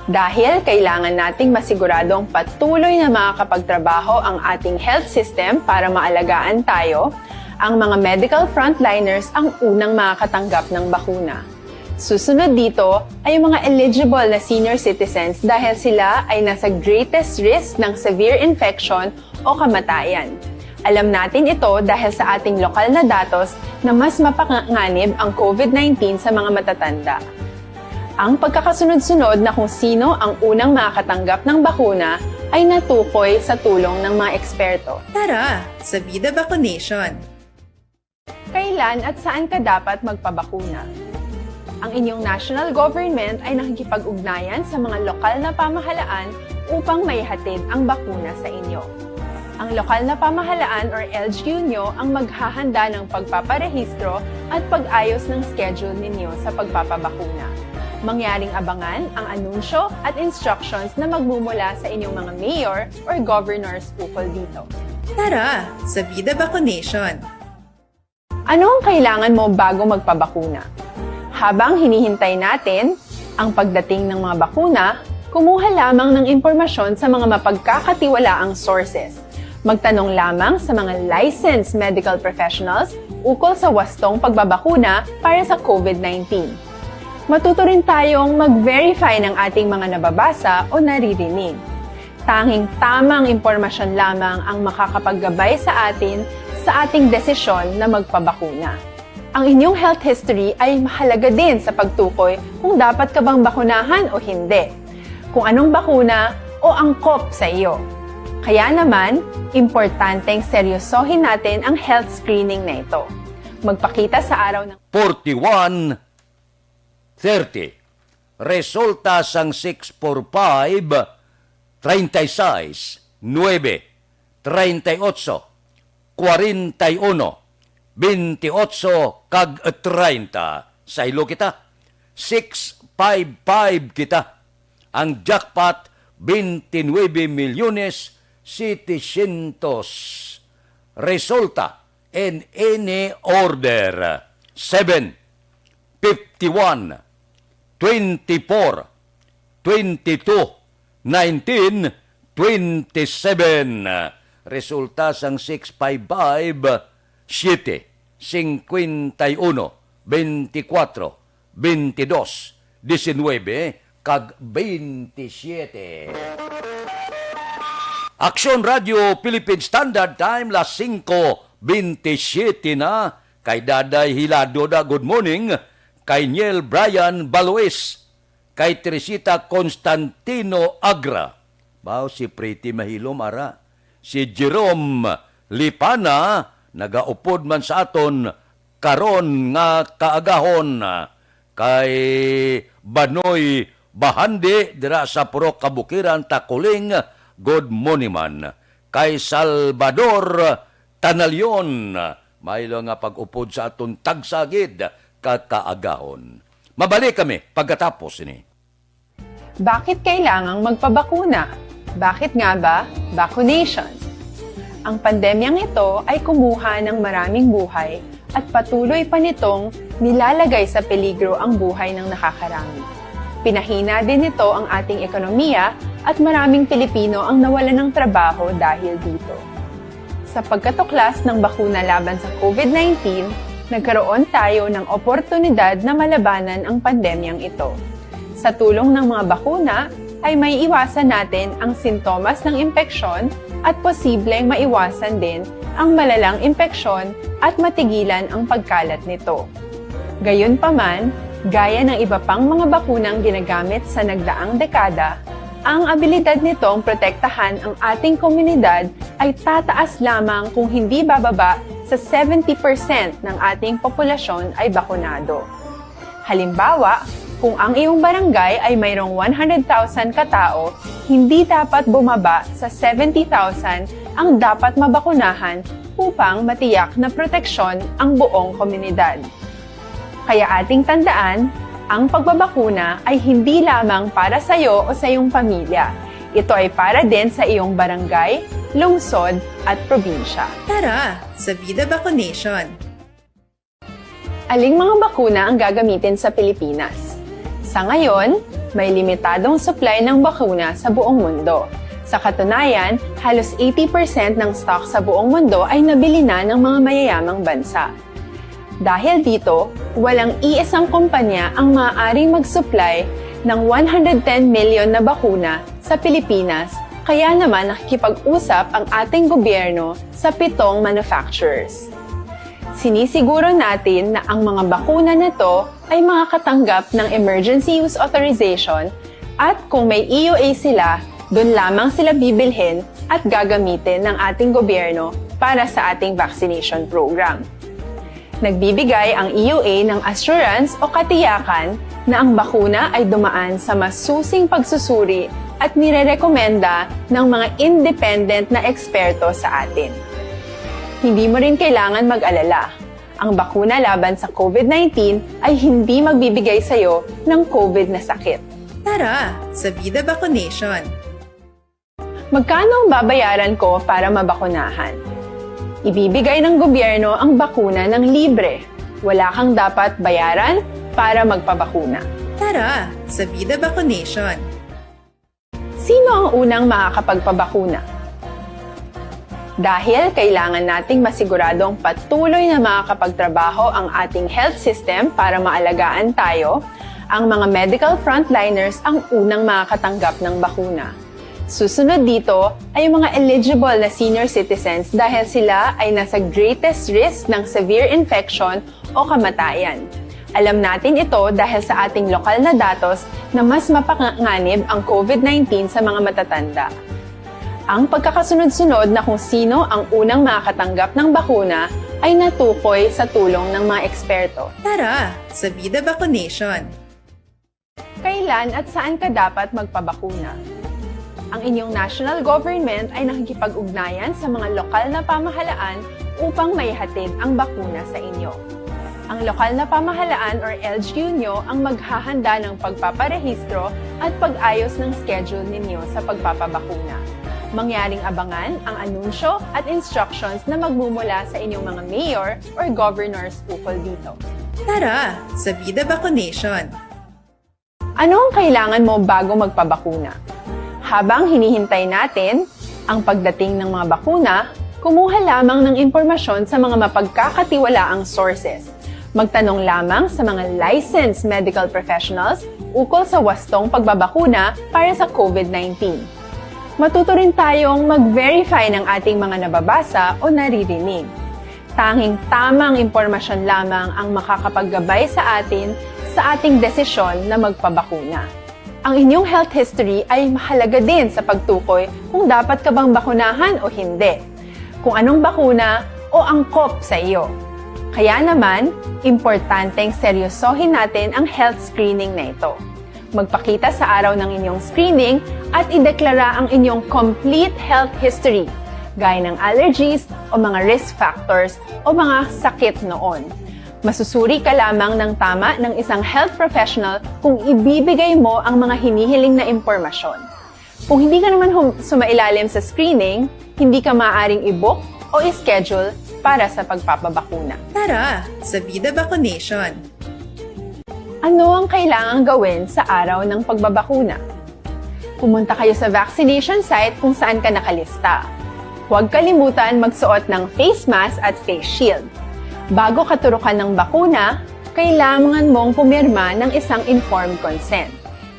Dahil kailangan nating masiguradong patuloy na makakapagtrabaho ang ating health system para maalagaan tayo, Ang mga medical frontliners ang unang makakatanggap ng bakuna. Susunod dito ay ang mga eligible na senior citizens dahil sila ay nasa greatest risk ng severe infection o kamatayan. Alam natin ito dahil sa ating lokal na datos na mas mapanganib ang COVID nineteen sa mga matatanda. Ang pagkakasunod-sunod na kung sino ang unang makakatanggap ng bakuna ay natukoy sa tulong ng mga eksperto. Tara, sa Vida Vaccination! Kailan at saan ka dapat magpabakuna? Ang inyong national government ay nakikipag-ugnayan sa mga lokal na pamahalaan upang maihatid ang bakuna sa inyo. Ang lokal na pamahalaan or L G U nyo ang maghahanda ng pagpaparehistro at pag-ayos ng schedule ninyo sa pagpapabakuna. Mangyaring abangan ang anunsyo at instructions na magmumula sa inyong mga mayor or governors ukol dito. Tara, sa Vida Vaccination! Ano ang kailangan mo bago magpabakuna? Habang hinihintay natin ang pagdating ng mga bakuna, kumuha lamang ng impormasyon sa mga mapagkakatiwalaang sources. Magtanong lamang sa mga licensed medical professionals ukol sa wastong pagbabakuna para sa COVID nineteen. Matuto rin tayong mag-verify ng ating mga nababasa o naririnig. Tanging tamang impormasyon lamang ang makakapaggabay sa atin sa ating desisyon na magpabakuna. Ang inyong health history ay mahalaga din sa pagtukoy kung dapat ka bang bakunahan o hindi, kung anong bakuna o angkop sa iyo. Kaya naman, importanteng seryosohin natin ang health screening na ito. Magpakita sa araw ng forty-one thirty. Resulta sang six four five, treinta y seis, nuebe, treinta y ocho, cuarenta y uno, veintiocho, kag treinta. Saylo kita. Six five five kita. Ang jackpot, veintinuebe milyones setecientos. Resulta in any order. Seven, fifty-one, twenty-four, twenty-two, nineteen, twenty-seven. Resulta sang six five five, siete, cincuenta y uno, veinticuatro, veintidós, diecinuebe, kag veintisiete. Aksyon Radio Philippine Standard Time, las singko bentisiete na. Kay Daday Hilado da, good morning. Kay Niel Brian Balois. Kay Teresita Constantino Agra. Baw si Pretty Mahilom ara. Si Jerome Lipana, nagaupod man sa aton karon nga kaagahon. Kay Banoy Bahandi dira sa Purok Kabukiran, Takuling, good morning man. Kay Salvador Tanalion, maylo nga pag-upod sa aton tagsa gid ka kaagahon. Mabalik kami pagkatapos ini. Bakit kailangang magpabakuna? Bakit nga ba vaccination? Ang pandemyang ito ay kumuha ng maraming buhay at patuloy pa nitong nilalagay sa peligro ang buhay ng nakakarami. Pinahina din nito ang ating ekonomiya at maraming Pilipino ang nawalan ng trabaho dahil dito. Sa pagkatuklas ng bakuna laban sa COVID nineteen, nagkaroon tayo ng oportunidad na malabanan ang pandemyang ito. Sa tulong ng mga bakuna, ay maiiwasan natin ang sintomas ng impeksyon at posibleng maiwasan din ang malalang impeksyon at matigilan ang pagkalat nito. Gayunpaman, gaya ng iba pang mga bakunang ginagamit sa nagdaang dekada, ang abilidad nitong protektahan ang ating komunidad ay tataas lamang kung hindi bababa sa seventy percent ng ating populasyon ay bakunado. Halimbawa, kung ang iyong barangay ay mayroong one hundred thousand ka tawo, hindi dapat bumaba sa seventy thousand ang dapat mabakunahan upang matiyak na proteksyon ang buong komunidad. Kaya ating tandaan, ang pagbabakuna ay hindi lamang para sa iyo o sa iyong pamilya. Ito ay para din sa iyong barangay, lungsod, at probinsya. Tara, sa Vida Vaccination! Aling mga bakuna ang gagamitin sa Pilipinas? Sa ngayon, may limitadong supply ng bakuna sa buong mundo. Sa katunayan, halos eighty percent ng stock sa buong mundo ay nabili na ng mga mayayamang bansa. Dahil dito, walang iisang kumpanya ang maaaring mag-supply ng one hundred ten million na bakuna sa Pilipinas, kaya naman nakikipag-usap ang ating gobyerno sa pitong manufacturers. Sinisiguro natin na ang mga bakuna na to ay makakatanggap ng emergency use authorization at kung may E U A sila, doon lamang sila bibilhin at gagamitin ng ating gobyerno para sa ating vaccination program. Nagbibigay ang E U A ng assurance o katiyakan na ang bakuna ay dumaan sa masusing pagsusuri at nirerekomenda ng mga independent na eksperto sa atin. Hindi mo rin kailangan mag-alala. Ang bakuna laban sa COVID nineteen ay hindi magbibigay sa iyo ng COVID na sakit. Tara sa Vida Vaccination! Magkano ang babayaran ko para mabakunahan? Ibibigay ng gobyerno ang bakuna ng libre. Wala kang dapat bayaran para magpabakuna. Tara sa Vida Vaccination! Sino ang unang makakapagpabakuna? Dahil kailangan nating masiguradong patuloy na makakapagtrabaho ang ating health system para maalagaan tayo, ang mga medical frontliners ang unang makakatanggap ng bakuna. Susunod dito ay ang mga eligible na senior citizens dahil sila ay nasa greatest risk ng severe infection o kamatayan. Alam natin ito dahil sa ating lokal na datos na mas mapanganib ang COVID nineteen sa mga matatanda. Ang pagkakasunod-sunod na kung sino ang unang makakatanggap ng bakuna ay natukoy sa tulong ng mga eksperto. Tara sa Vida Vaccination! Kailan at saan ka dapat magpabakuna? Ang inyong national government ay nakikipag-ugnayan sa mga lokal na pamahalaan upang maihatid ang bakuna sa inyo. Ang lokal na pamahalaan or L G U nyo ang maghahanda ng pagpaparehistro at pag-ayos ng schedule ninyo sa pagpapabakuna. Mangyaring abangan ang anunsyo at instructions na magmumula sa inyong mga mayor or governors ukol dito. Tara sa Vida Vaccination! Ano ang kailangan mo bago magpabakuna? Habang hinihintay natin ang pagdating ng mga bakuna, kumuha lamang ng impormasyon sa mga mapagkakatiwalaang sources. Magtanong lamang sa mga licensed medical professionals ukol sa wastong pagbabakuna para sa COVID nineteen. Matuto rin tayong mag-verify ng ating mga nababasa o naririnig. Tanging tamang impormasyon lamang ang makakapaggabay sa atin sa ating desisyon na magpabakuna. Ang inyong health history ay mahalaga din sa pagtukoy kung dapat ka bang bakunahan o hindi, kung anong bakuna o angkop sa iyo. Kaya naman, importanteng seryosohin natin ang health screening na ito. Magpakita sa araw ng inyong screening at ideklara ang inyong complete health history, gaya ng allergies o mga risk factors o mga sakit noon. Masusuri ka lamang ng tama ng isang health professional kung ibibigay mo ang mga hinihiling na impormasyon. Kung hindi ka naman hum- sumailalim sa screening, hindi ka maaaring i-book o i-schedule para sa pagpapabakuna. Tara sa Vida Vaccination! Ano ang kailangang gawin sa araw ng pagbabakuna? Pumunta kayo sa vaccination site kung saan ka nakalista. Huwag kalimutan magsuot ng face mask at face shield. Bago katurukan ng bakuna, kailangan mong pumirma ng isang informed consent.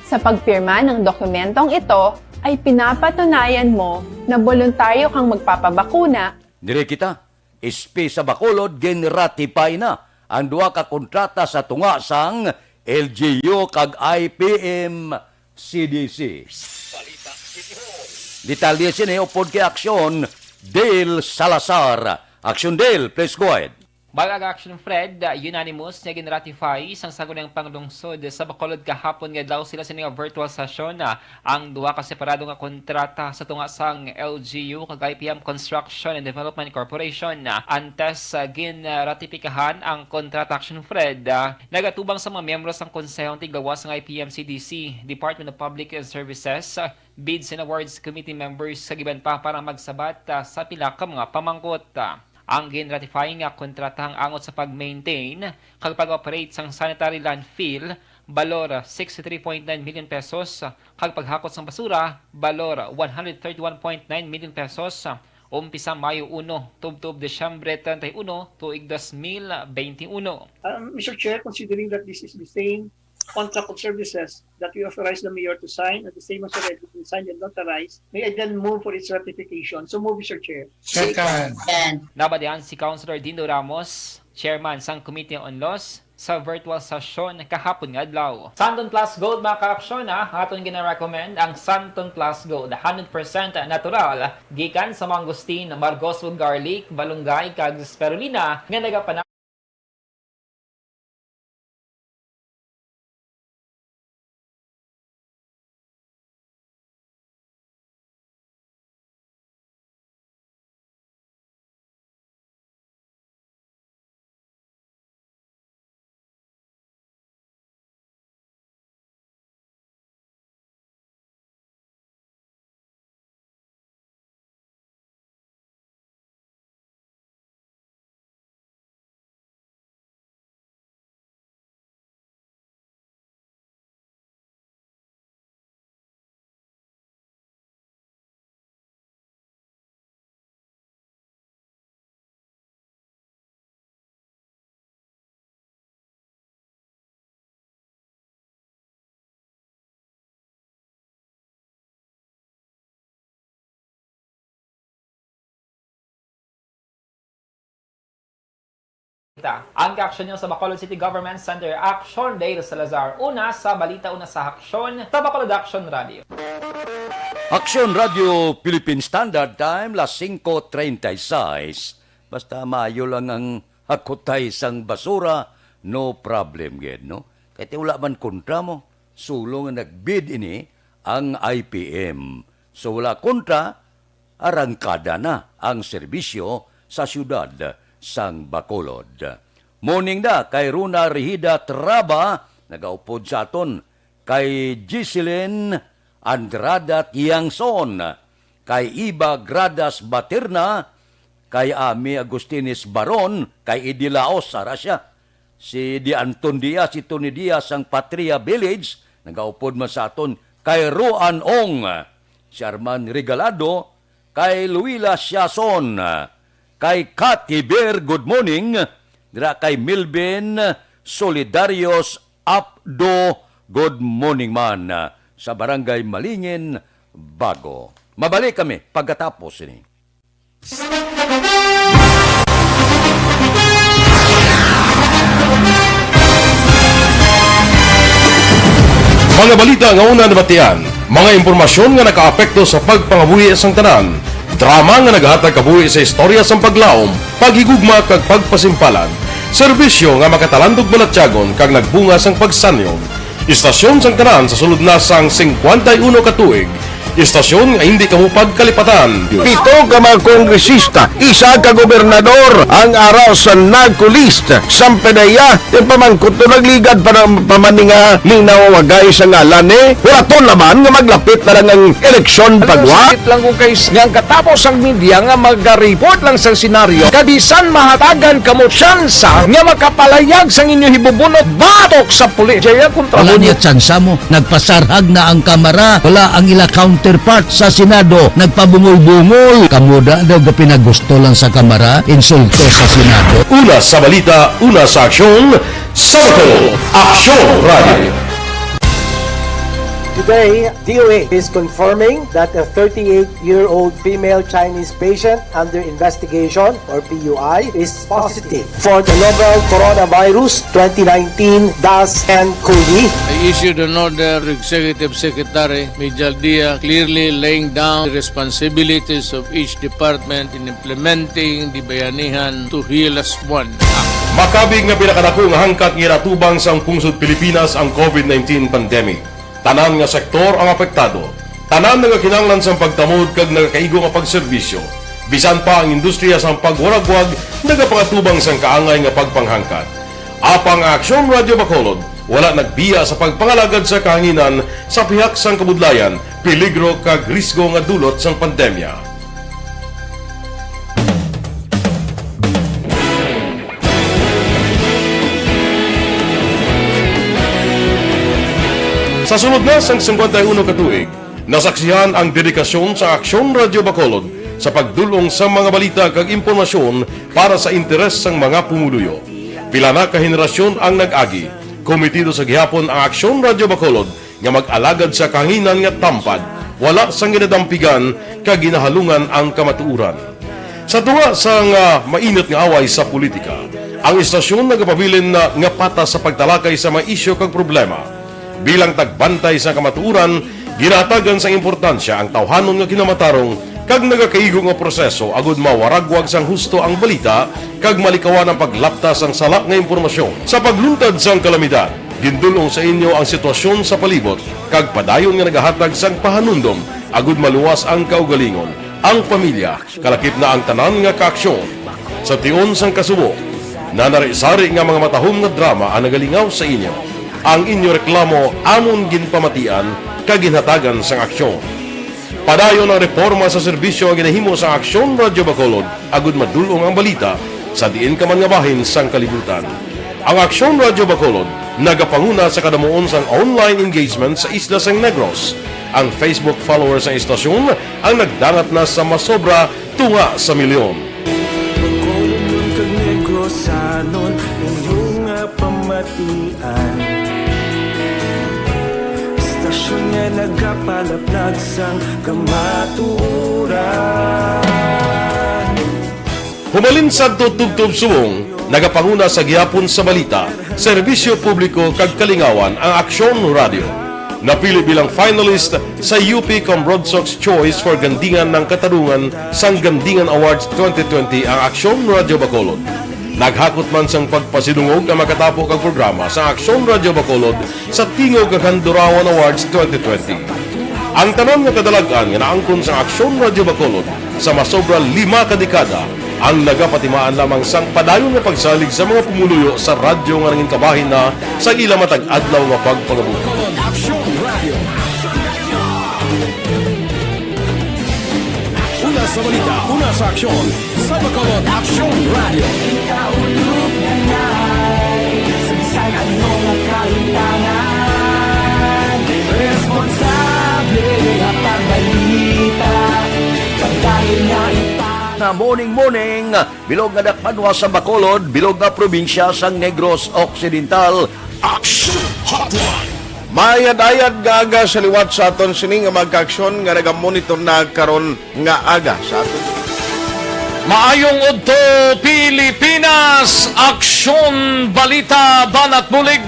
Sa pagpirma ng dokumentong ito, ay pinapatunayan mo na boluntaryo kang magpapabakuna. Diri kita, S P sa Bacolod, ginratify na ang duha ka kontrata sa tunga sang L G U kag I P M C D C. Detalye sini upod kay Aksyon Dale Salazar. Aksyon Dale, please go ahead. Bago ang Action Fred, uh, unanimous nga ginratify sang Sangguniang Panglungsod sa Bacolod kahapon nga adlaw sila sini nga virtual session, uh, ang duha ka separado nga kontrata sa tunga sang L G U kag I P M Construction and Development Corporation. Uh, antes, uh, ginratipikahan ang kontrata, Action Fred, uh, nagatubang sa mga miyembro sang Konsehong Tiglawas sang I P M C D C, Department of Public Services, uh, Bids and Awards Committee members kag iban pa para magsabat, uh, sa pila ka mga pamangkot. Uh, Ang ginratify nga kontrata ang angot sa pag-maintain kag pag-operate sang sanitary landfill balor sixty-three point nine million pesos, kag paghakot sang basura, balor one hundred thirty-one point nine million pesos, umpisa Mayo uno, tubtob Disyembre treinta y uno, tuig dos mil beinti uno. Uh, Mister Chair, considering that this is the same contract of services that we authorize the mayor to sign, and the same has already been signed and notarized, may I then move for its ratification? So move, Mister Chair. Second. Nabatian si Councilor Dindo Ramos, chairman sang Committee on Laws, sa virtual session kahapon nga adlaw. Santon Plus Gold, mga ka-aksyon, ha? Aton gina-recommend ang Santon Plus Gold, hundred percent natural, gikan sa mangosteen, margosol garlic, malunggay, kag spirulina, nga nagapana- Ta, ang kaaksyon niyo sa Bacolod City Government Center, Aksyon Dale Salazar. Una sa balita, una sa aksyon, sa Bacolod Aksyon Radio. Aksyon Radio Philippine Standard Time, las singko treinta y seis. Basta maayo lang ang hakutay sang basura, no problem gid, no? Kay ti wala man kontra mo, sulo nga nag-bid ini ang I P M. So, wala kontra, arangkada na ang serbisyo sa siyudad sang Bacolod. Morning da kay Runa Rehida Traba, nagaupod sa aton, kay Giselin Andrada Tiangson, kay Iba Gradas Baterna, kay Ami Agustines Baron, kay Eddie Laos, ara siya. Si Di Anton Diaz, si Tony Diaz, ang Patria Village, nagaupod man sa aton, kay Ruan Ong, si Arman Regalado, kay Luila Siason, kay Cathy Bear, good morning, dira kay Milvin Solidarios Apdo, good morning man, sa Barangay Malingin, Bago. Mabalik kami pagkatapos ini. Mga balita nga una nabatian, mga impormasyon nga nakaapekto sa pagpangabuhi sang tanan, drama nga nagahatag kabuhi sa istorya sang paglaom, paghigugma kag pagpasimpalan, serbisyo nga makatalandog balatyagon kag nagbunga sang pagsanyog. Istasyon sang tanan sa sulod na sang singkwenta y uno ka tuig. Istasyon nga hindi kamo pagkalipatan. Pito ka mga kongresista, isa ka gobernador ang ara sa NAGCO list. Sang PDEA, ti pamangkot to nagligad pa ng pamaninga ning nawawagay sa ngalan ni. Huraton naman nga maglapit na lang ang eleksyon pagwa. Sakit lang ko kay s-, nga ang katapos ang media nga maga-report lang sa senaryo. Kabisan mahatagan kamo tsansa nga makapalayag sang inyo hibubunot batok sa pulis. Jaya kontra Wala mo niya tsansa mo. Nagpasarhag na ang Kamara. Wala ang ila counterpart sa Senado. Nagpabungol-bungol. Kamo da daw ga pinagusto lang sa Kamara, insulto sa Senado. Una sa balita, una sa aksyon, sa Bato, Aksyon Radio. Today, D O H is confirming that a thirty-eight-year-old female Chinese patient under investigation, or P U I, is positive for the novel coronavirus twenty nineteen dash N cov. I issued an order to Executive Secretary Mijal Dia, clearly laying down the responsibilities of each department in implementing the Bayanihan to Heal As One Act. Makabig nga pinakadako nga hangkat nga ginatubang sang pungsod Pilipinas ang covid nineteen pandemic. Tanan nga sektor ang apektado. Tanan nagakinahanglan sang pagtamod kag nagakaigo nga pagserbisyo. Bisan pa ang industriya sang pagwaragwag nagapangatubang sang kaangay nga pagpanghangkat. Apang ang Aksyon Radio Bacolod wala nagbiya sa pagpangalagad sa kahanginan sa pihak sang kabudlayan, peligro kag risgo nga dulot sang pandemya. Sa sulod na sang singkwenta y uno ka tuig, nasaksihan ang dedikasyon sa Aksyon Radyo Bacolod sa pagdul-ong sa mga balita kag impormasyon para sa interes sang mga pumuluyo. Pila na ka henerasyon ang nag-agi. Komitido sa gihapon ang Aksyon Radyo Bacolod nga mag-alagad sa kahanginan nga tampad, wala sang ginadampigan kag ginahalungan ang kamatuoran. Sa tunga sang, ah, mainit nga away sa politika, ang istasyon nagapabilin na nga patas sa pagtalakay sa mga isyu kag problema. Bilang tagbantay sa kamatuoran, ginahatagan sang importansya ang tawhanon nga kinamatarong kag nagakaigo nga proseso agud mawaragwag sang husto ang balita kag malikawan ang paglapta sang sala nga impormasyon. Sa pagluntad sang kalamidad, gindul-ong sa inyo ang sitwasyon sa palibot kag padayon nga nagahatag sang pahanumdom agud maluwas ang kaugalingon, ang pamilya, kalakip na ang tanan nga kaaksyon. Sa tion sang kasubo, nanari-sari nga mga matahom nga drama ang nagalingaw sa inyo. Ang inyo reklamo amon ginpamatian kag ginhatagan sang aksyon. Padayon ang reporma sa serbisyo nga ginahimo sa Aksyon Radyo Bacolod agud madul-ong ang balita sa diin ka man nga bahin sang kalibutan. Ang Aksyon Radyo Bacolod nagapanguna sa kadamuon sang online engagement sa isla sang Negros. Ang Facebook followers sang istasyon ang nagdangat na sa masobra tunga sa milyon. Bacolodnon kag Negrosanon, inyo nga pamatian. Istasyon nga nagapalaplag sang kamatuoran. Humalin sadto tubtob subong, nagapanguna sa gihapon sa balita, serbisyo publiko kag kalingawan ang Aksyon Radyo. Napili bilang finalist sa U P Combroadsox Choice for Gandingan ng Katarungan sang Gandingan Awards twenty twenty ang Aksyon Radyo Bacolod. Naghakot man sang pagpasidungog ang makatapo kag programa sa Aksyon Radyo Bacolod sa Tingog kag Handurawan Awards twenty twenty. Ang tanan nga kadalag-an nga naangkon sang Aksyon Radyo Bacolod sa masobra lima ka dekada ang nagapatimaan lamang sang padayon nga pagsalig sa mga pumuluyo sa radyo nga nangin kabahin na sa ila matag adlaw nga pagpangabuhi. Aksyon Radio. Una sa balita, una sa aksyon, sa Bacolod Aksyon Radio. Ikaulo na na'y sagsag ano nga kahimtangan, responsable nga pagbalita, pagdali nga ipa- Nga morning, morning. Bilog nga dakpanwa sa Bacolod, bilog nga probinsya sang Negros Occidental. Action Hotline. Mayad-ayad nga aga sa liwat sa aton sini nga mga kaaksyon nga nagamonitor na karon nga aga sa aton. Maayong udto, Pilipinas! Aksyon, balita, banat, bulig.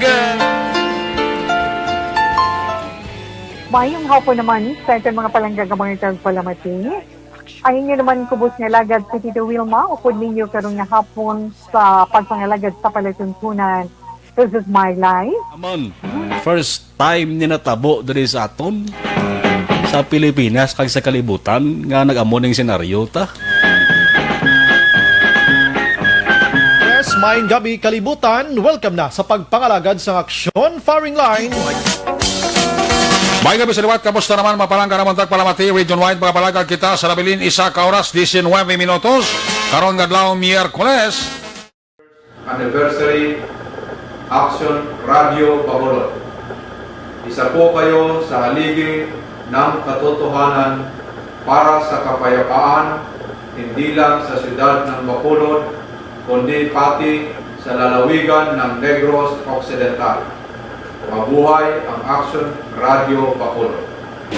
Maayong hapon naman sa aton mga palangga nga mga tagpalamati. Ang inyo naman kubos nga alagad si Tito Wilma, upod ninyo karon nga hapon sa pagpangalagad sa palatuntunan. This is my life. Amon, first time ni natabo diri sa aton, sa Pilipinas kag sa kalibutan nga nag-amo ning senaryo ta. Yes, maayong gabi, kalibutan. Welcome na sa pagpangalagad sa Aksyon Firing Line. Maayong gabi sa liwat, kamusta naman, mga palangga namon tagpalamati, region-wide, mga palangga kita sa nabilin, isa ka oras, diecinuebe minutos, karon nga adlaw, Miyerkules. Anniversary, Aksyon Radio Bacolod. Isa po kayo sa haligi ng katotohanan para sa kapayapaan, hindi lang sa siyudad ng Bacolod, kundi pati sa lalawigan ng Negros Occidental. Mabuhay ang Aksyon Radio Bacolod!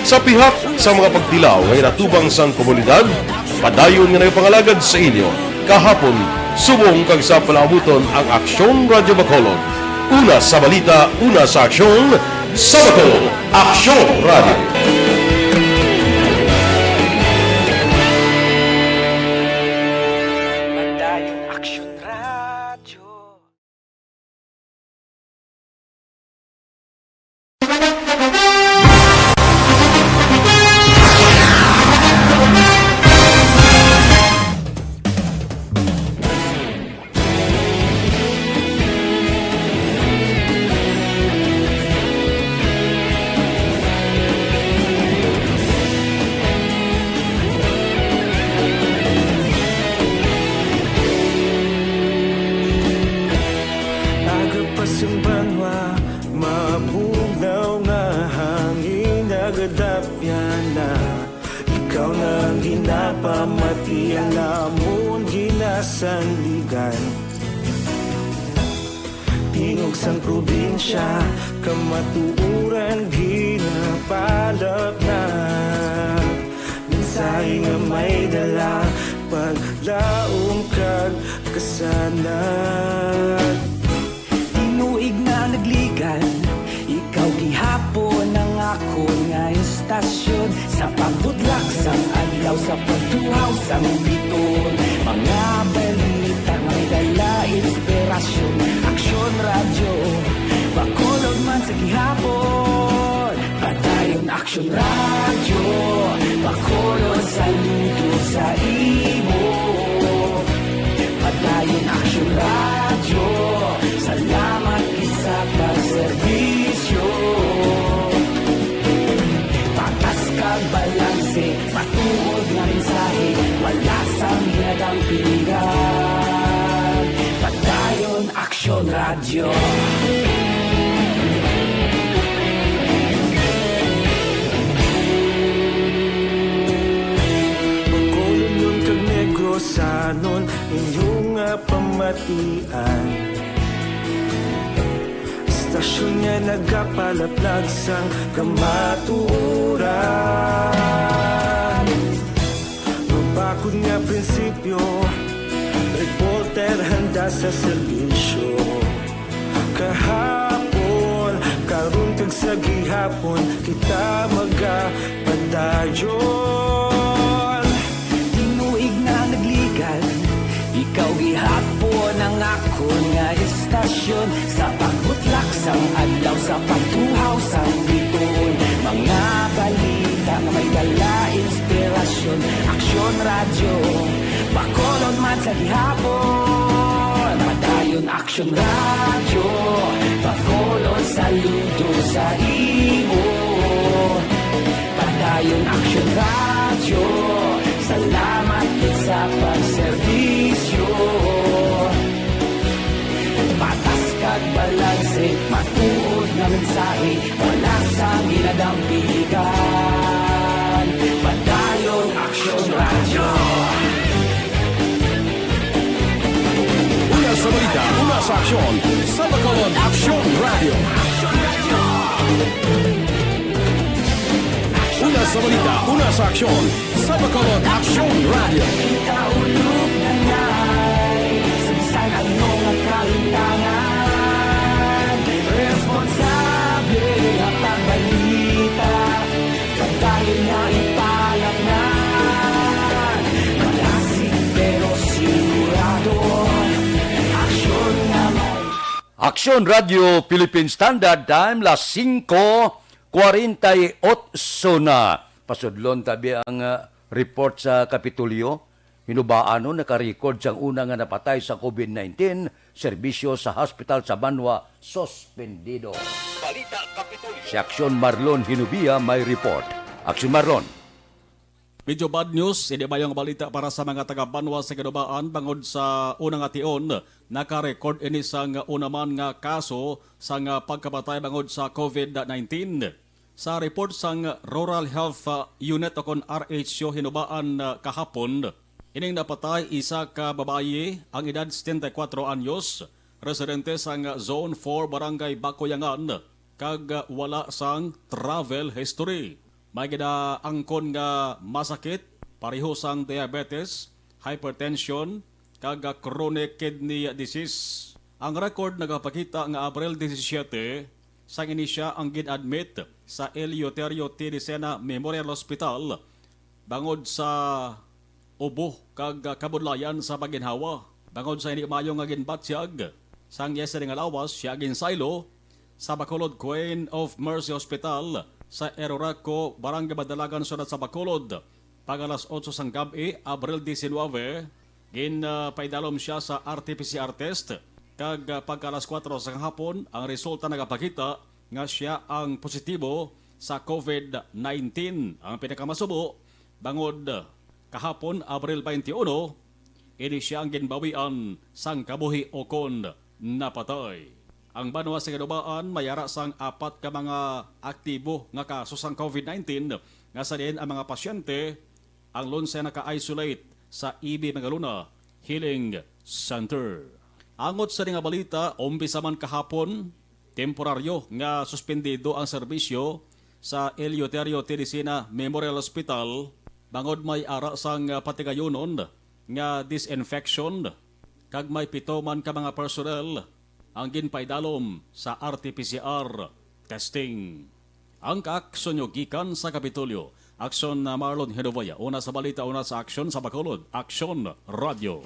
Sa pihak sa mga pagtilaw nga ginatubang sang komunidad, padayon nga nagapangalagad sa inyo kahapon, subong kag sa palaabuton ang Aksyon Radio Bacolod. Una sa balita, una sa aksyon, sa Bacolod, Aksyon Radio. Padayon Aksyon Radio. Ikaw na ang ginapamati, ang amon ginasandigan. Tingog sang probinsya, kamatuoran ginapalapnag. Mensahe nga may dala, paglaom kag kasanag. Tinuig na nagligan, ikaw gihapon ang akon nga istasyon. Sa pagbutlak sang adlaw, sa pagtuhaw sang biton, mga balita nga may dala inspirasyon. Aksyon Radyo, Bacolod man sa gihapon. Padayon Aksyon Radyo, Bacolod, saludo sa imo. Padayon Aksyon Radyo, salamat gid sa pagserbisyo. Patas kag balanse, matuod nga mensahe, wala sang ginadampigan. Padayon Aksyon Radyo. Bacolodnon kag Negrosanon, inyo nga pamatian. Istasyon nga nagapalaplag sang kamatuoran. Mabakod nga prinsipyo, reporter handa sa serbisyo. Kahapon, karon kag sa gihapon, kita magapadayon. Tinuig na nagligan, ikaw gihapon ang akon nga istasyon. Sa pagbutlak sang adlaw, sa pagtuhaw sang biton, mga balita nga may dala inspirasyon. Aksyon Radyo, Bacolod man sa gihapon. Padayon Aksyon Radyo, Bacolod, saludo sa imo. Padayon Aksyon Radyo, salamat gid sa pagserbisyo. Patas kag balanse, matuod nga mensahe, wala sang ginadampigan. Padayon Aksyon Radyo. Una sa balita, una sa aksyon, sa Bacolod Aksyon Radyo. Una sa balita, una sa aksyon, sa Bacolod Aksyon Radyo. Kita ulog na ngay, sa bisan ano nga kalimtangan, responsable nga pagbalita, pagdayon nga ipalaknag. Malasig pero sigurado, aksyon nga may Aksyon Radyo Philippine Standard Time, las singko kwarenta y otso na. Pasudlon tabi ang, ah, report sa Kapitolyo. Hinubaan, no, naka-record sang una nga napatay sa covid nineteen, serbisyo sa hospital sa banwa suspendido. Balita Kapitolyo. Si Aksyon Marlon Hinubia may report. Aksyon Marlon. Medyo bad news, hindi maayong balita para sa mga taga-banwa sa Ginubaan bangod sa una nga tion, naka-record ini sang una man nga kaso sang pagkamatay bangod sa covid nineteen. Sa report sang Rural Health, uh, Unit o kon R H U Hinubaan, uh, kahapon, ining napatay isa ka babayi, ang edad setenta y cuatro anyos, residente sang Zone four, Barangay Bakuyangan, kag, uh, wala sang travel history. May ginaangkon nga masakit, pareho sang diabetes, hypertension, kag chronic kidney disease. Ang record nagapakita nga Abril disisiete, sang ini sia ang gin-admit sa Eleuterio T. Dicena Memorial Hospital bangod sa ubo kag kabudlayan sa pagginhawa. Bangod sa hindi maayo nga ginbatyag sang iya sini nga lawas, sia ginsaylo sa Bacolod Queen of Mercy Hospital sa Eruraco, Barangay Madalagan, Syudad sa Bacolod. Pag alas otso sang gab-i, Abril diecinuebe, gin, ah, paidalom sia sa R T P C R test, kag, ah, pagka alas kuwatro sang hapon, ang resulta nagapakita nga sia ang positibo sa covid nineteen. Ang pinakamasubo, bangod kahapon, Abril twenty-one, ini sia ang ginbawian sang kabuhi ukon napatay. Ang banwa sa Ginubaan may ara sang apat ka mga aktibo nga kaso sang covid nineteen, nga sa diin ang mga pasyente ang Lunsay naka-isolate sa E B Mangalona Healing Center. Angot sa nga balita, umpisa man kahapon, temporaryo nga suspendido ang serbisyo sa Eleuterio Tedicina Memorial Hospital bangod may ara sang patigayunon nga disinfection, kag may pito man ka mga personnel ang ginpaidalom sa R T P C R testing. Ang kaaksyon nyo gikan sa Kapitolyo. Aksyon na Marlon Hinovaya. Una sa balita, una sa aksyon sa Bacolod. Aksyon Radio.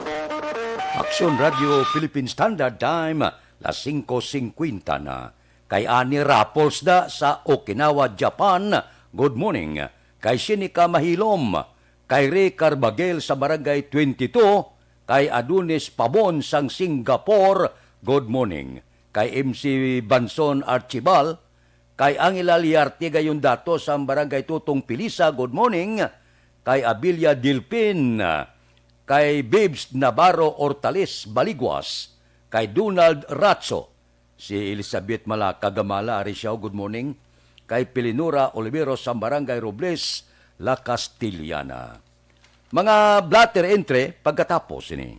Aksyon Radio Philippine Standard Time, las singko singkwenta na. Kay Ani Rapols da sa Okinawa, Japan, good morning. Kay Shinika Mahilom, kay Ray Carbagel sa Barangay twenty-two, kay Adonis Pabon sang Singapore, good morning. Kay M C Banson Archibal, kay Angela Liarte Gayondato sang Barangay Tutong Pilisa, good morning. Kay Abilia Dilpin, kay Bibs Navarro Hortales Baliguas, kay Donald Ratso, si Elizabeth Malaka Gamala, ari siya, good morning. Kay Pilinura Oliveros sang Barangay Robles, La Castellana. Mga blotter entry pagkatapos ini.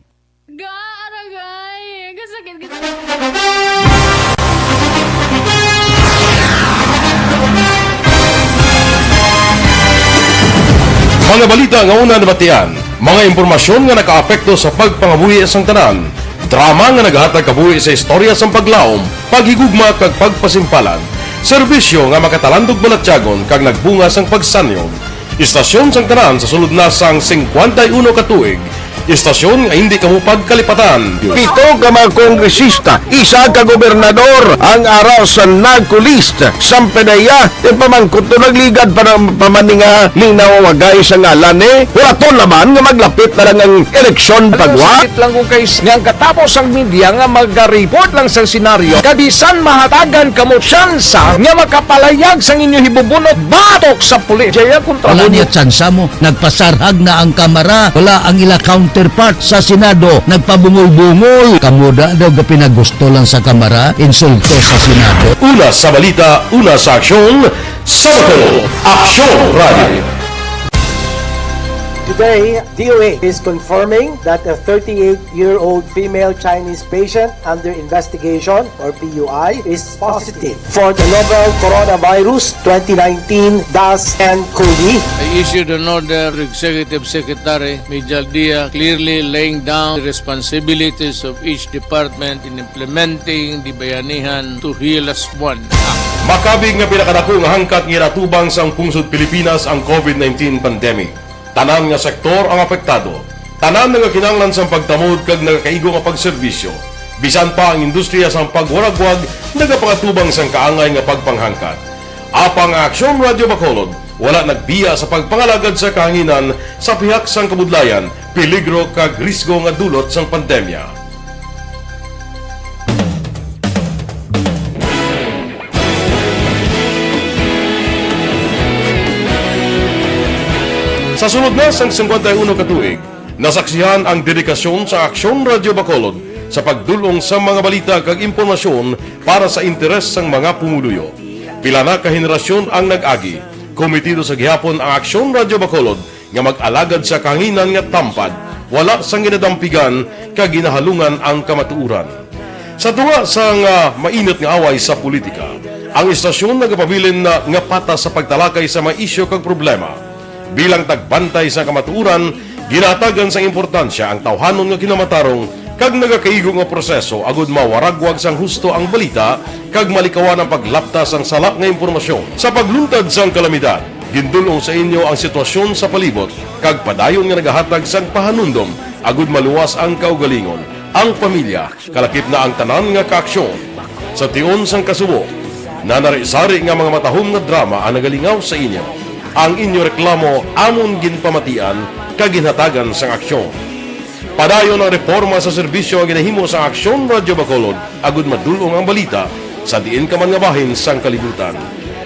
Ga, aragay! Gasakit, gasakit. Mga balita nga una nabatian, mga impormasyon nga nakaapekto sa pagpangabuhi sang tanan, drama nga nagahatag kabuhi sa istorya sang paglaom, paghigugma kag pagpasimpalan, serbisyo nga makatalandog balatyagon kag nagbunga sang pagsanyog. Istasyon sang tanan sa sulod na sang singkwenta y uno ka tuig, istasyon nga hindi kamo pagkalipatan. Pito ka mga kongresista, isa ka gobernador ang ara sa NAGCO list. Sampanaya, ti pamangkot to nagligad pa ng pamaninga ning nawawagay sa ngalan ni. Wala to laman nga maglapit na lang ang eleksyon pagwa. Sakit lang kung kay nga ang katapos ang media nga magaripot lang sa senaryo, kabisan mahatagan kamo tsansa nga makapalayag sang inyo hibubunot batok sa pulis. Jaya kontra Wala mo. Niya tsansa mo. Nagpasarhag na ang Kamara. Wala ang ila counterpart sa Senado. Nagpabungol-bungol. Kamo da daw ga pinagusto lang sa Kamara, insulto sa Senado. Una sa balita, una sa aksyon, sa Bacolod, Aksyon Radio. Today, D O H is confirming that a thirty-eight-year-old female Chinese patient under investigation, or P U I, is positive for the novel coronavirus twenty nineteen dash N cov. I issued an order to Executive Secretary Mijal Dia, clearly laying down the responsibilities of each department in implementing the Bayanihan to Heal As One Act. Makabig nga pinakadako nga hangkat nga ginatubang sang pungsod Pilipinas ang COVID nineteen pandemic. Tanan nga sektor ang apektado. Tanan nagakinahanglan sang pagtamod kag nagakaigo nga pagserbisyo. Bisan pa ang industriya sang pagwaragwag nagapangatubang sang kaangay nga pagpanghangkat. Apang ang Aksyon Radio Bacolod wala nagbiya sa pagpangalagad sa kahanginan sa pihak sang kabudlayan, peligro kag risgo nga dulot sang pandemya. Sa sulod na sang singkwenta y uno ka tuig, nasaksihan ang dedikasyon sa Aksyon Radio Bacolod sa pagdul-ong sa mga balita kag impormasyon para sa interes sang mga pumuluyo. Pila na ka henerasyon ang nag-agi. Komitido sa gihapon ang Aksyon Radio Bacolod nga mag-alagad sa kahanginan nga tampad, wala sang ginadampigan kag ginahalungan ang kamatuoran. Sa tunga sang, ah, mainit nga away sa politika, ang istasyon nagapabilin na nga patas sa pagtalakay sa mga isyu kag problema. Bilang tagbantay sa kamatuoran, ginahatagan sang importansya ang tawhanon nga kinamatarong kag nagakaigo nga proseso agud mawaragwag sang husto ang balita kag malikawan ang paglapta sang sala nga impormasyon. Sa pagluntad sang kalamidad, gindul-ong sa inyo ang sitwasyon sa palibot kag padayon nga nagahatag sang pahanumdom agud maluwas ang kaugalingon, ang pamilya, kalakip na ang tanan nga kaaksyon. Sa tion sang kasubo, nanari-sari nga mga matahom nga drama ang nagalingaw sa inyo. Ang inyo reklamo amon ginpamatian kag ginhatagan sang aksyon. Padayon ang reporma sa serbisyo nga ginahimo sang Aksyon Radio Bacolod agud madul-ong ang balita sa diin ka man nga bahin sang kalibutan.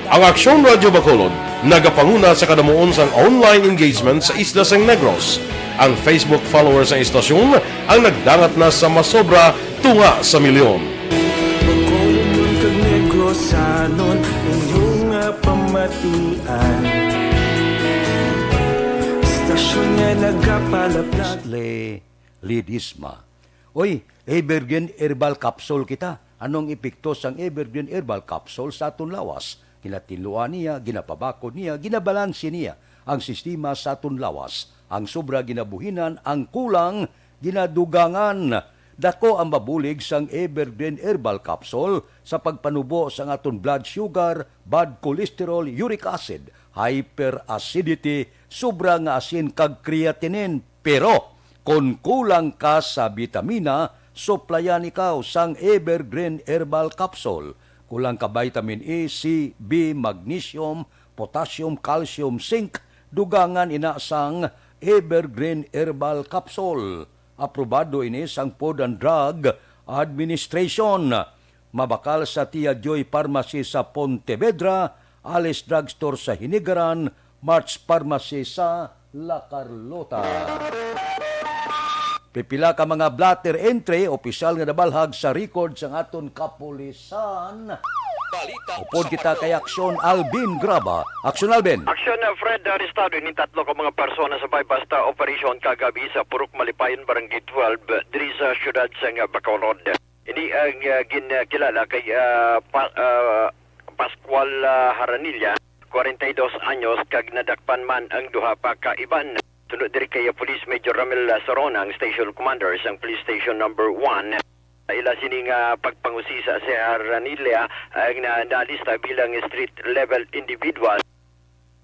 Ang Aksyon Radio Bacolod nagapanguna sa kadamuon sang online engagement sa isla sang Negros. Ang Facebook followers sang istasyon ang nagdangat na sa masobra tunga sa milyon. Bacolodnon kag Negrosanon, inyo nga pamatian. Basta Aksyon nga nagapalaplag. Wesley Ledesma. Oy, Evergreen Herbal Capsule kita. Anong epekto sang Evergreen Herbal Capsule sa aton lawas? Ginatinluan niya, ginapabakod niya, ginabalanse niya ang sistema sa aton lawas. Ang sobra ginabuhinan, ang kulang ginadugangan. Dako ang mabulig sang Evergreen Herbal Capsule sa pagpanubo sang aton blood sugar, bad cholesterol, uric acid, hyperacidity, sobra nga asin kag creatinine. Pero kon kulang ka sa bitamina, suplayan ikaw sang Evergreen Herbal Capsule. Kulang ka vitamin A, C, B, magnesium, potassium, calcium, zinc, dugangan ina sang Evergreen Herbal Capsule. Aprobado ini sang Food and Drug Administration. Mabakal sa Tia Joy Pharmacy sa Pontevedra, Alice Drugstore sa Hinigaran, March Pharmacy sa La Carlota. Pipila ka mga blotter entry, opisyal nga nabalhag sa record sang aton kapulisan. Balita Upod sa kita kay Aksyon Alvin Graba. Aksyon Alvin. Aksyon, uh, Fred, arestado ini tatlo ka mga persona sa buy-bust operation kagabi sa Purok Malipayon, Barangay twelve, diri sa siyudad sang, uh, Bacolod. Ini ang, uh, gin-, uh, kilala kay, uh, Pa-, uh, Pascual, uh, Haranilla, kwarenta y dos anyos, kag nadakpan man ang duha pa ka iban. Tungod diri kay, uh, Police Major Ramil, uh, Sorona, ang station commander sang Police Station Number One. Ila sini nga pagpangusisa, si Haranilla ang na-, nalista bilang street level individual.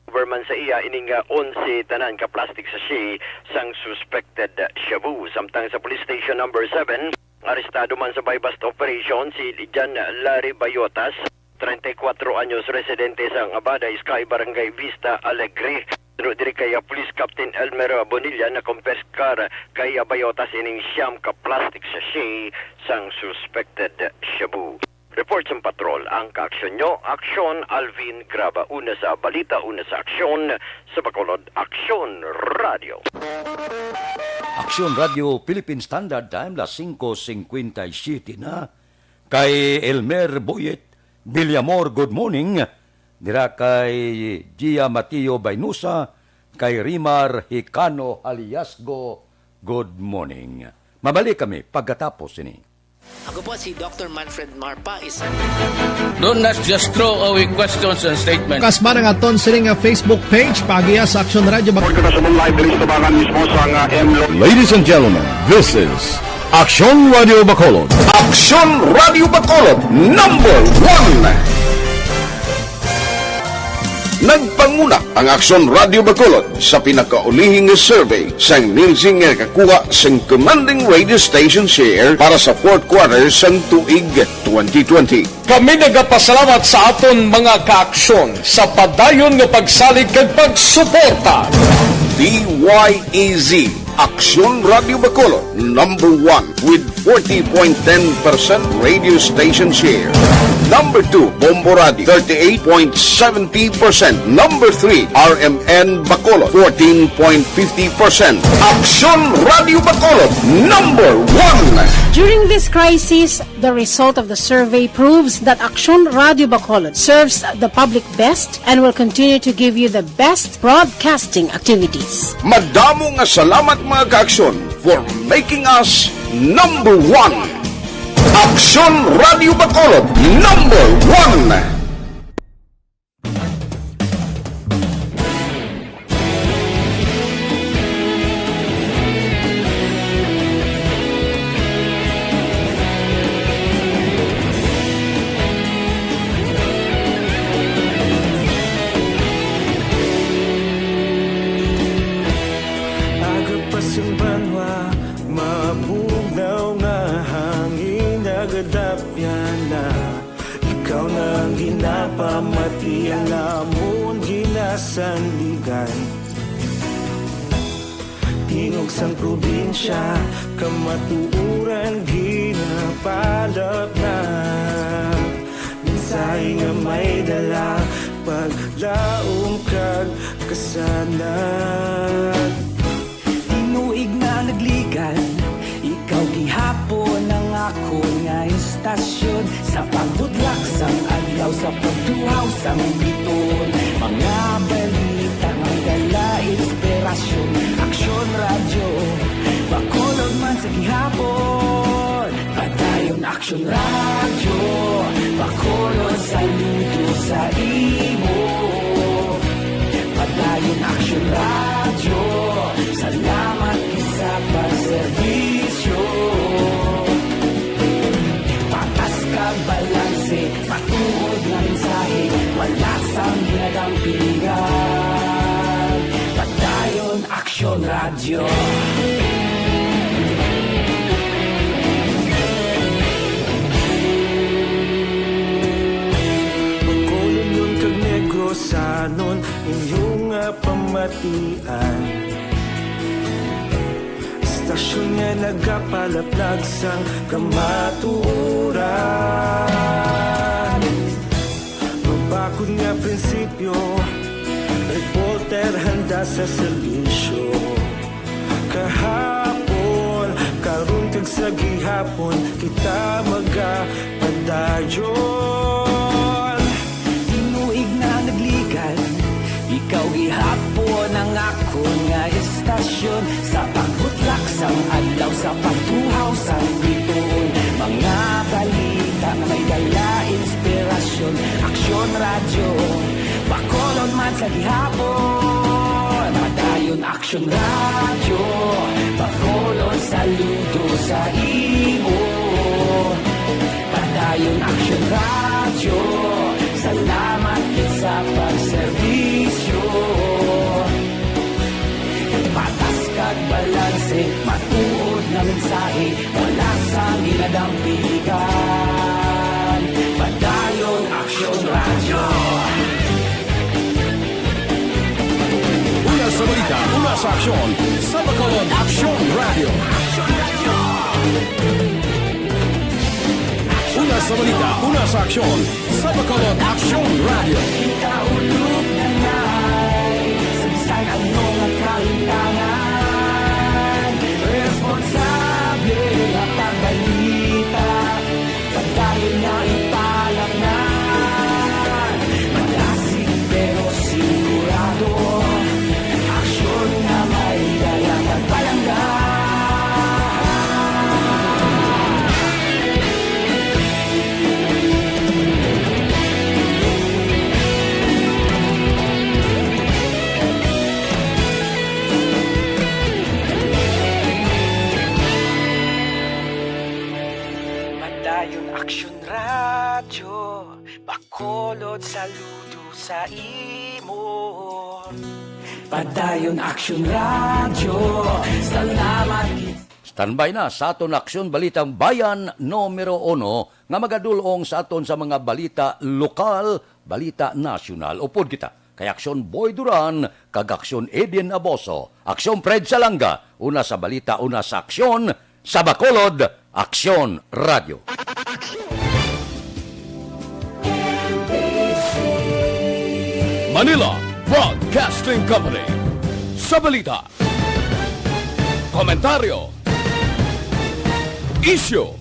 Cover man sa iya ining, ah, onse tanan ka plastic sachet sang suspected shabu. Samtang sa Police Station Number Seven, arestado man sa buy-bust operation si Jan Larry Bayotas, treinta y cuatro anyos, residente sa Abaday Sky, Barangay Vista Alegre. Tungod diri kay, ah, Police Captain Elmer Bonilla, nakumpiskar kay, ah, Bayotas ining siyam ka plastic sachet sang suspected shabu. Report sang patrol, ang kaaksyon nyo, Aksyon Alvin Graba. Una sa balita, una sa aksyon, sa Bacolod, Aksyon Radio. Aksyon Radio Philippine Standard Time, las singko singkwenta y siyete na. Kay Elmer Boyet Villamor, good morning. Dira kay Gia Mateo Bainusa, kay Rimar Hicano Haliasgo, good morning. Mabalik kami pagkatapos ini. Ako po si Doctor Manfred Marpa, isang Don't just throw away questions and statements. Kasma ang aton sining nga Facebook page, paagiha sa Aksyon Radio Bacolod. Report ko na sa live diri sa tabangan mismo sa nga M Lo- Ladies and gentlemen, this is Aksyon Radio Bacolod. Aksyon Radio Bacolod, number one. Nagpanguna ang Aksyon Radio Bacolod sa pinakaulihi nga survey sang Nielsen nga nakakuha sang commanding radio station share para sa fourth quarter sang tuig twenty twenty. Kami nagapasalamat sa aton mga kaaksyon sa padayon nga pagsalig kag pagsuporta. D Y E Z, Aksyon Radio Bacolod, number one with forty point ten percent radio station share. Number two, Bombo Radio, thirty-eight point seventy percent. Number three, R M N Bacolod, fourteen point fifty percent. Aksyon Radio Bacolod, number one. During this crisis, the result of the survey proves that Aksyon Radio Bacolod serves the public best and will continue to give you the best broadcasting activities. Madamo nga salamat, mga kaaksyon, for making us number one. Aksyon Radio Bacolod, number one. Aga pa sang banwa, mabugnaw nga hangin nagadapyan na. Ikaw na ang ginapamati, ang amon ginasandigan. Tingog sang probinsya, kamatuoran ginapalapnap. Mensahe nga may dala, paglaom kag kasanag. Tinuig na nagligan, ikaw gihapon ang akon nga istasyon. Sa pagbudlak sang adlaw, sa pagtuhaw sang bituon, mga balita nga dala inspirasyon. Aksyon Radyo, Bacolod, saludo sa imo. Padayon Aksyon Radyo, salamat gid sa pagserbisyo. Patas kag balanse, matuod nga mensahe, wala sang ginadampigan. Padayon Aksyon Radyo. Bacolodnon kag Negrosanon, inyo nga pamatian. Estasyon nga nagapalaplag sang kamatuoran. Mabakod nga prinsipyo, reporter handa sa serbisyo. Kahapon, karon kag sa gihapon, kita magapadayon. Tinuig na nagligad, ikaw gihapon ang akon nga estasyon. Sa pagbutlak sang adlaw, sa pagtuhaw sang bituon, mga balita nga may dala inspirasyon. Aksyon Radyo, Bacolod man sa gihapon. Padayon Aksyon Radyo, Bacolod, saludo sa imo. Padayon Aksyon Radyo, salamat gid sa pagserbisyo. Patas kag balanse, matuod nga mensahe, wala sang ginadampigan. Padayon Aksyon Radyo. Una sa balita, una sa aksyon, sa Bacolod Aksyon Radyo. Una sa balita, una sa aksyon, sa Bacolod Aksyon Radyo. Kita ulog na nai, sa bisan ano nga kahintangan, responsable nga pagbalita, padayon nga ipalaknan. Madasig pero sigurado, aksyon nga may dala kag palangga. Padayon Aksyon Radyo, Bacolod, saludo sa imo. Padayon Aksyon Radyo, salamat gid. Standby na sa aton Aksyon Balitang Bayan numero uno nga magadul-ong sa aton sa mga balita lokal, balita nasyonal. Upod kita kay Aksyon Boy Duran kag Aksyon Eden Aboso, Aksyon Fred Salanga, una sa balita, una sa aksyon, sa Bacolod, Aksyon Radyo. Manila Broadcasting Company. Sa balita, komentaryo, isyu,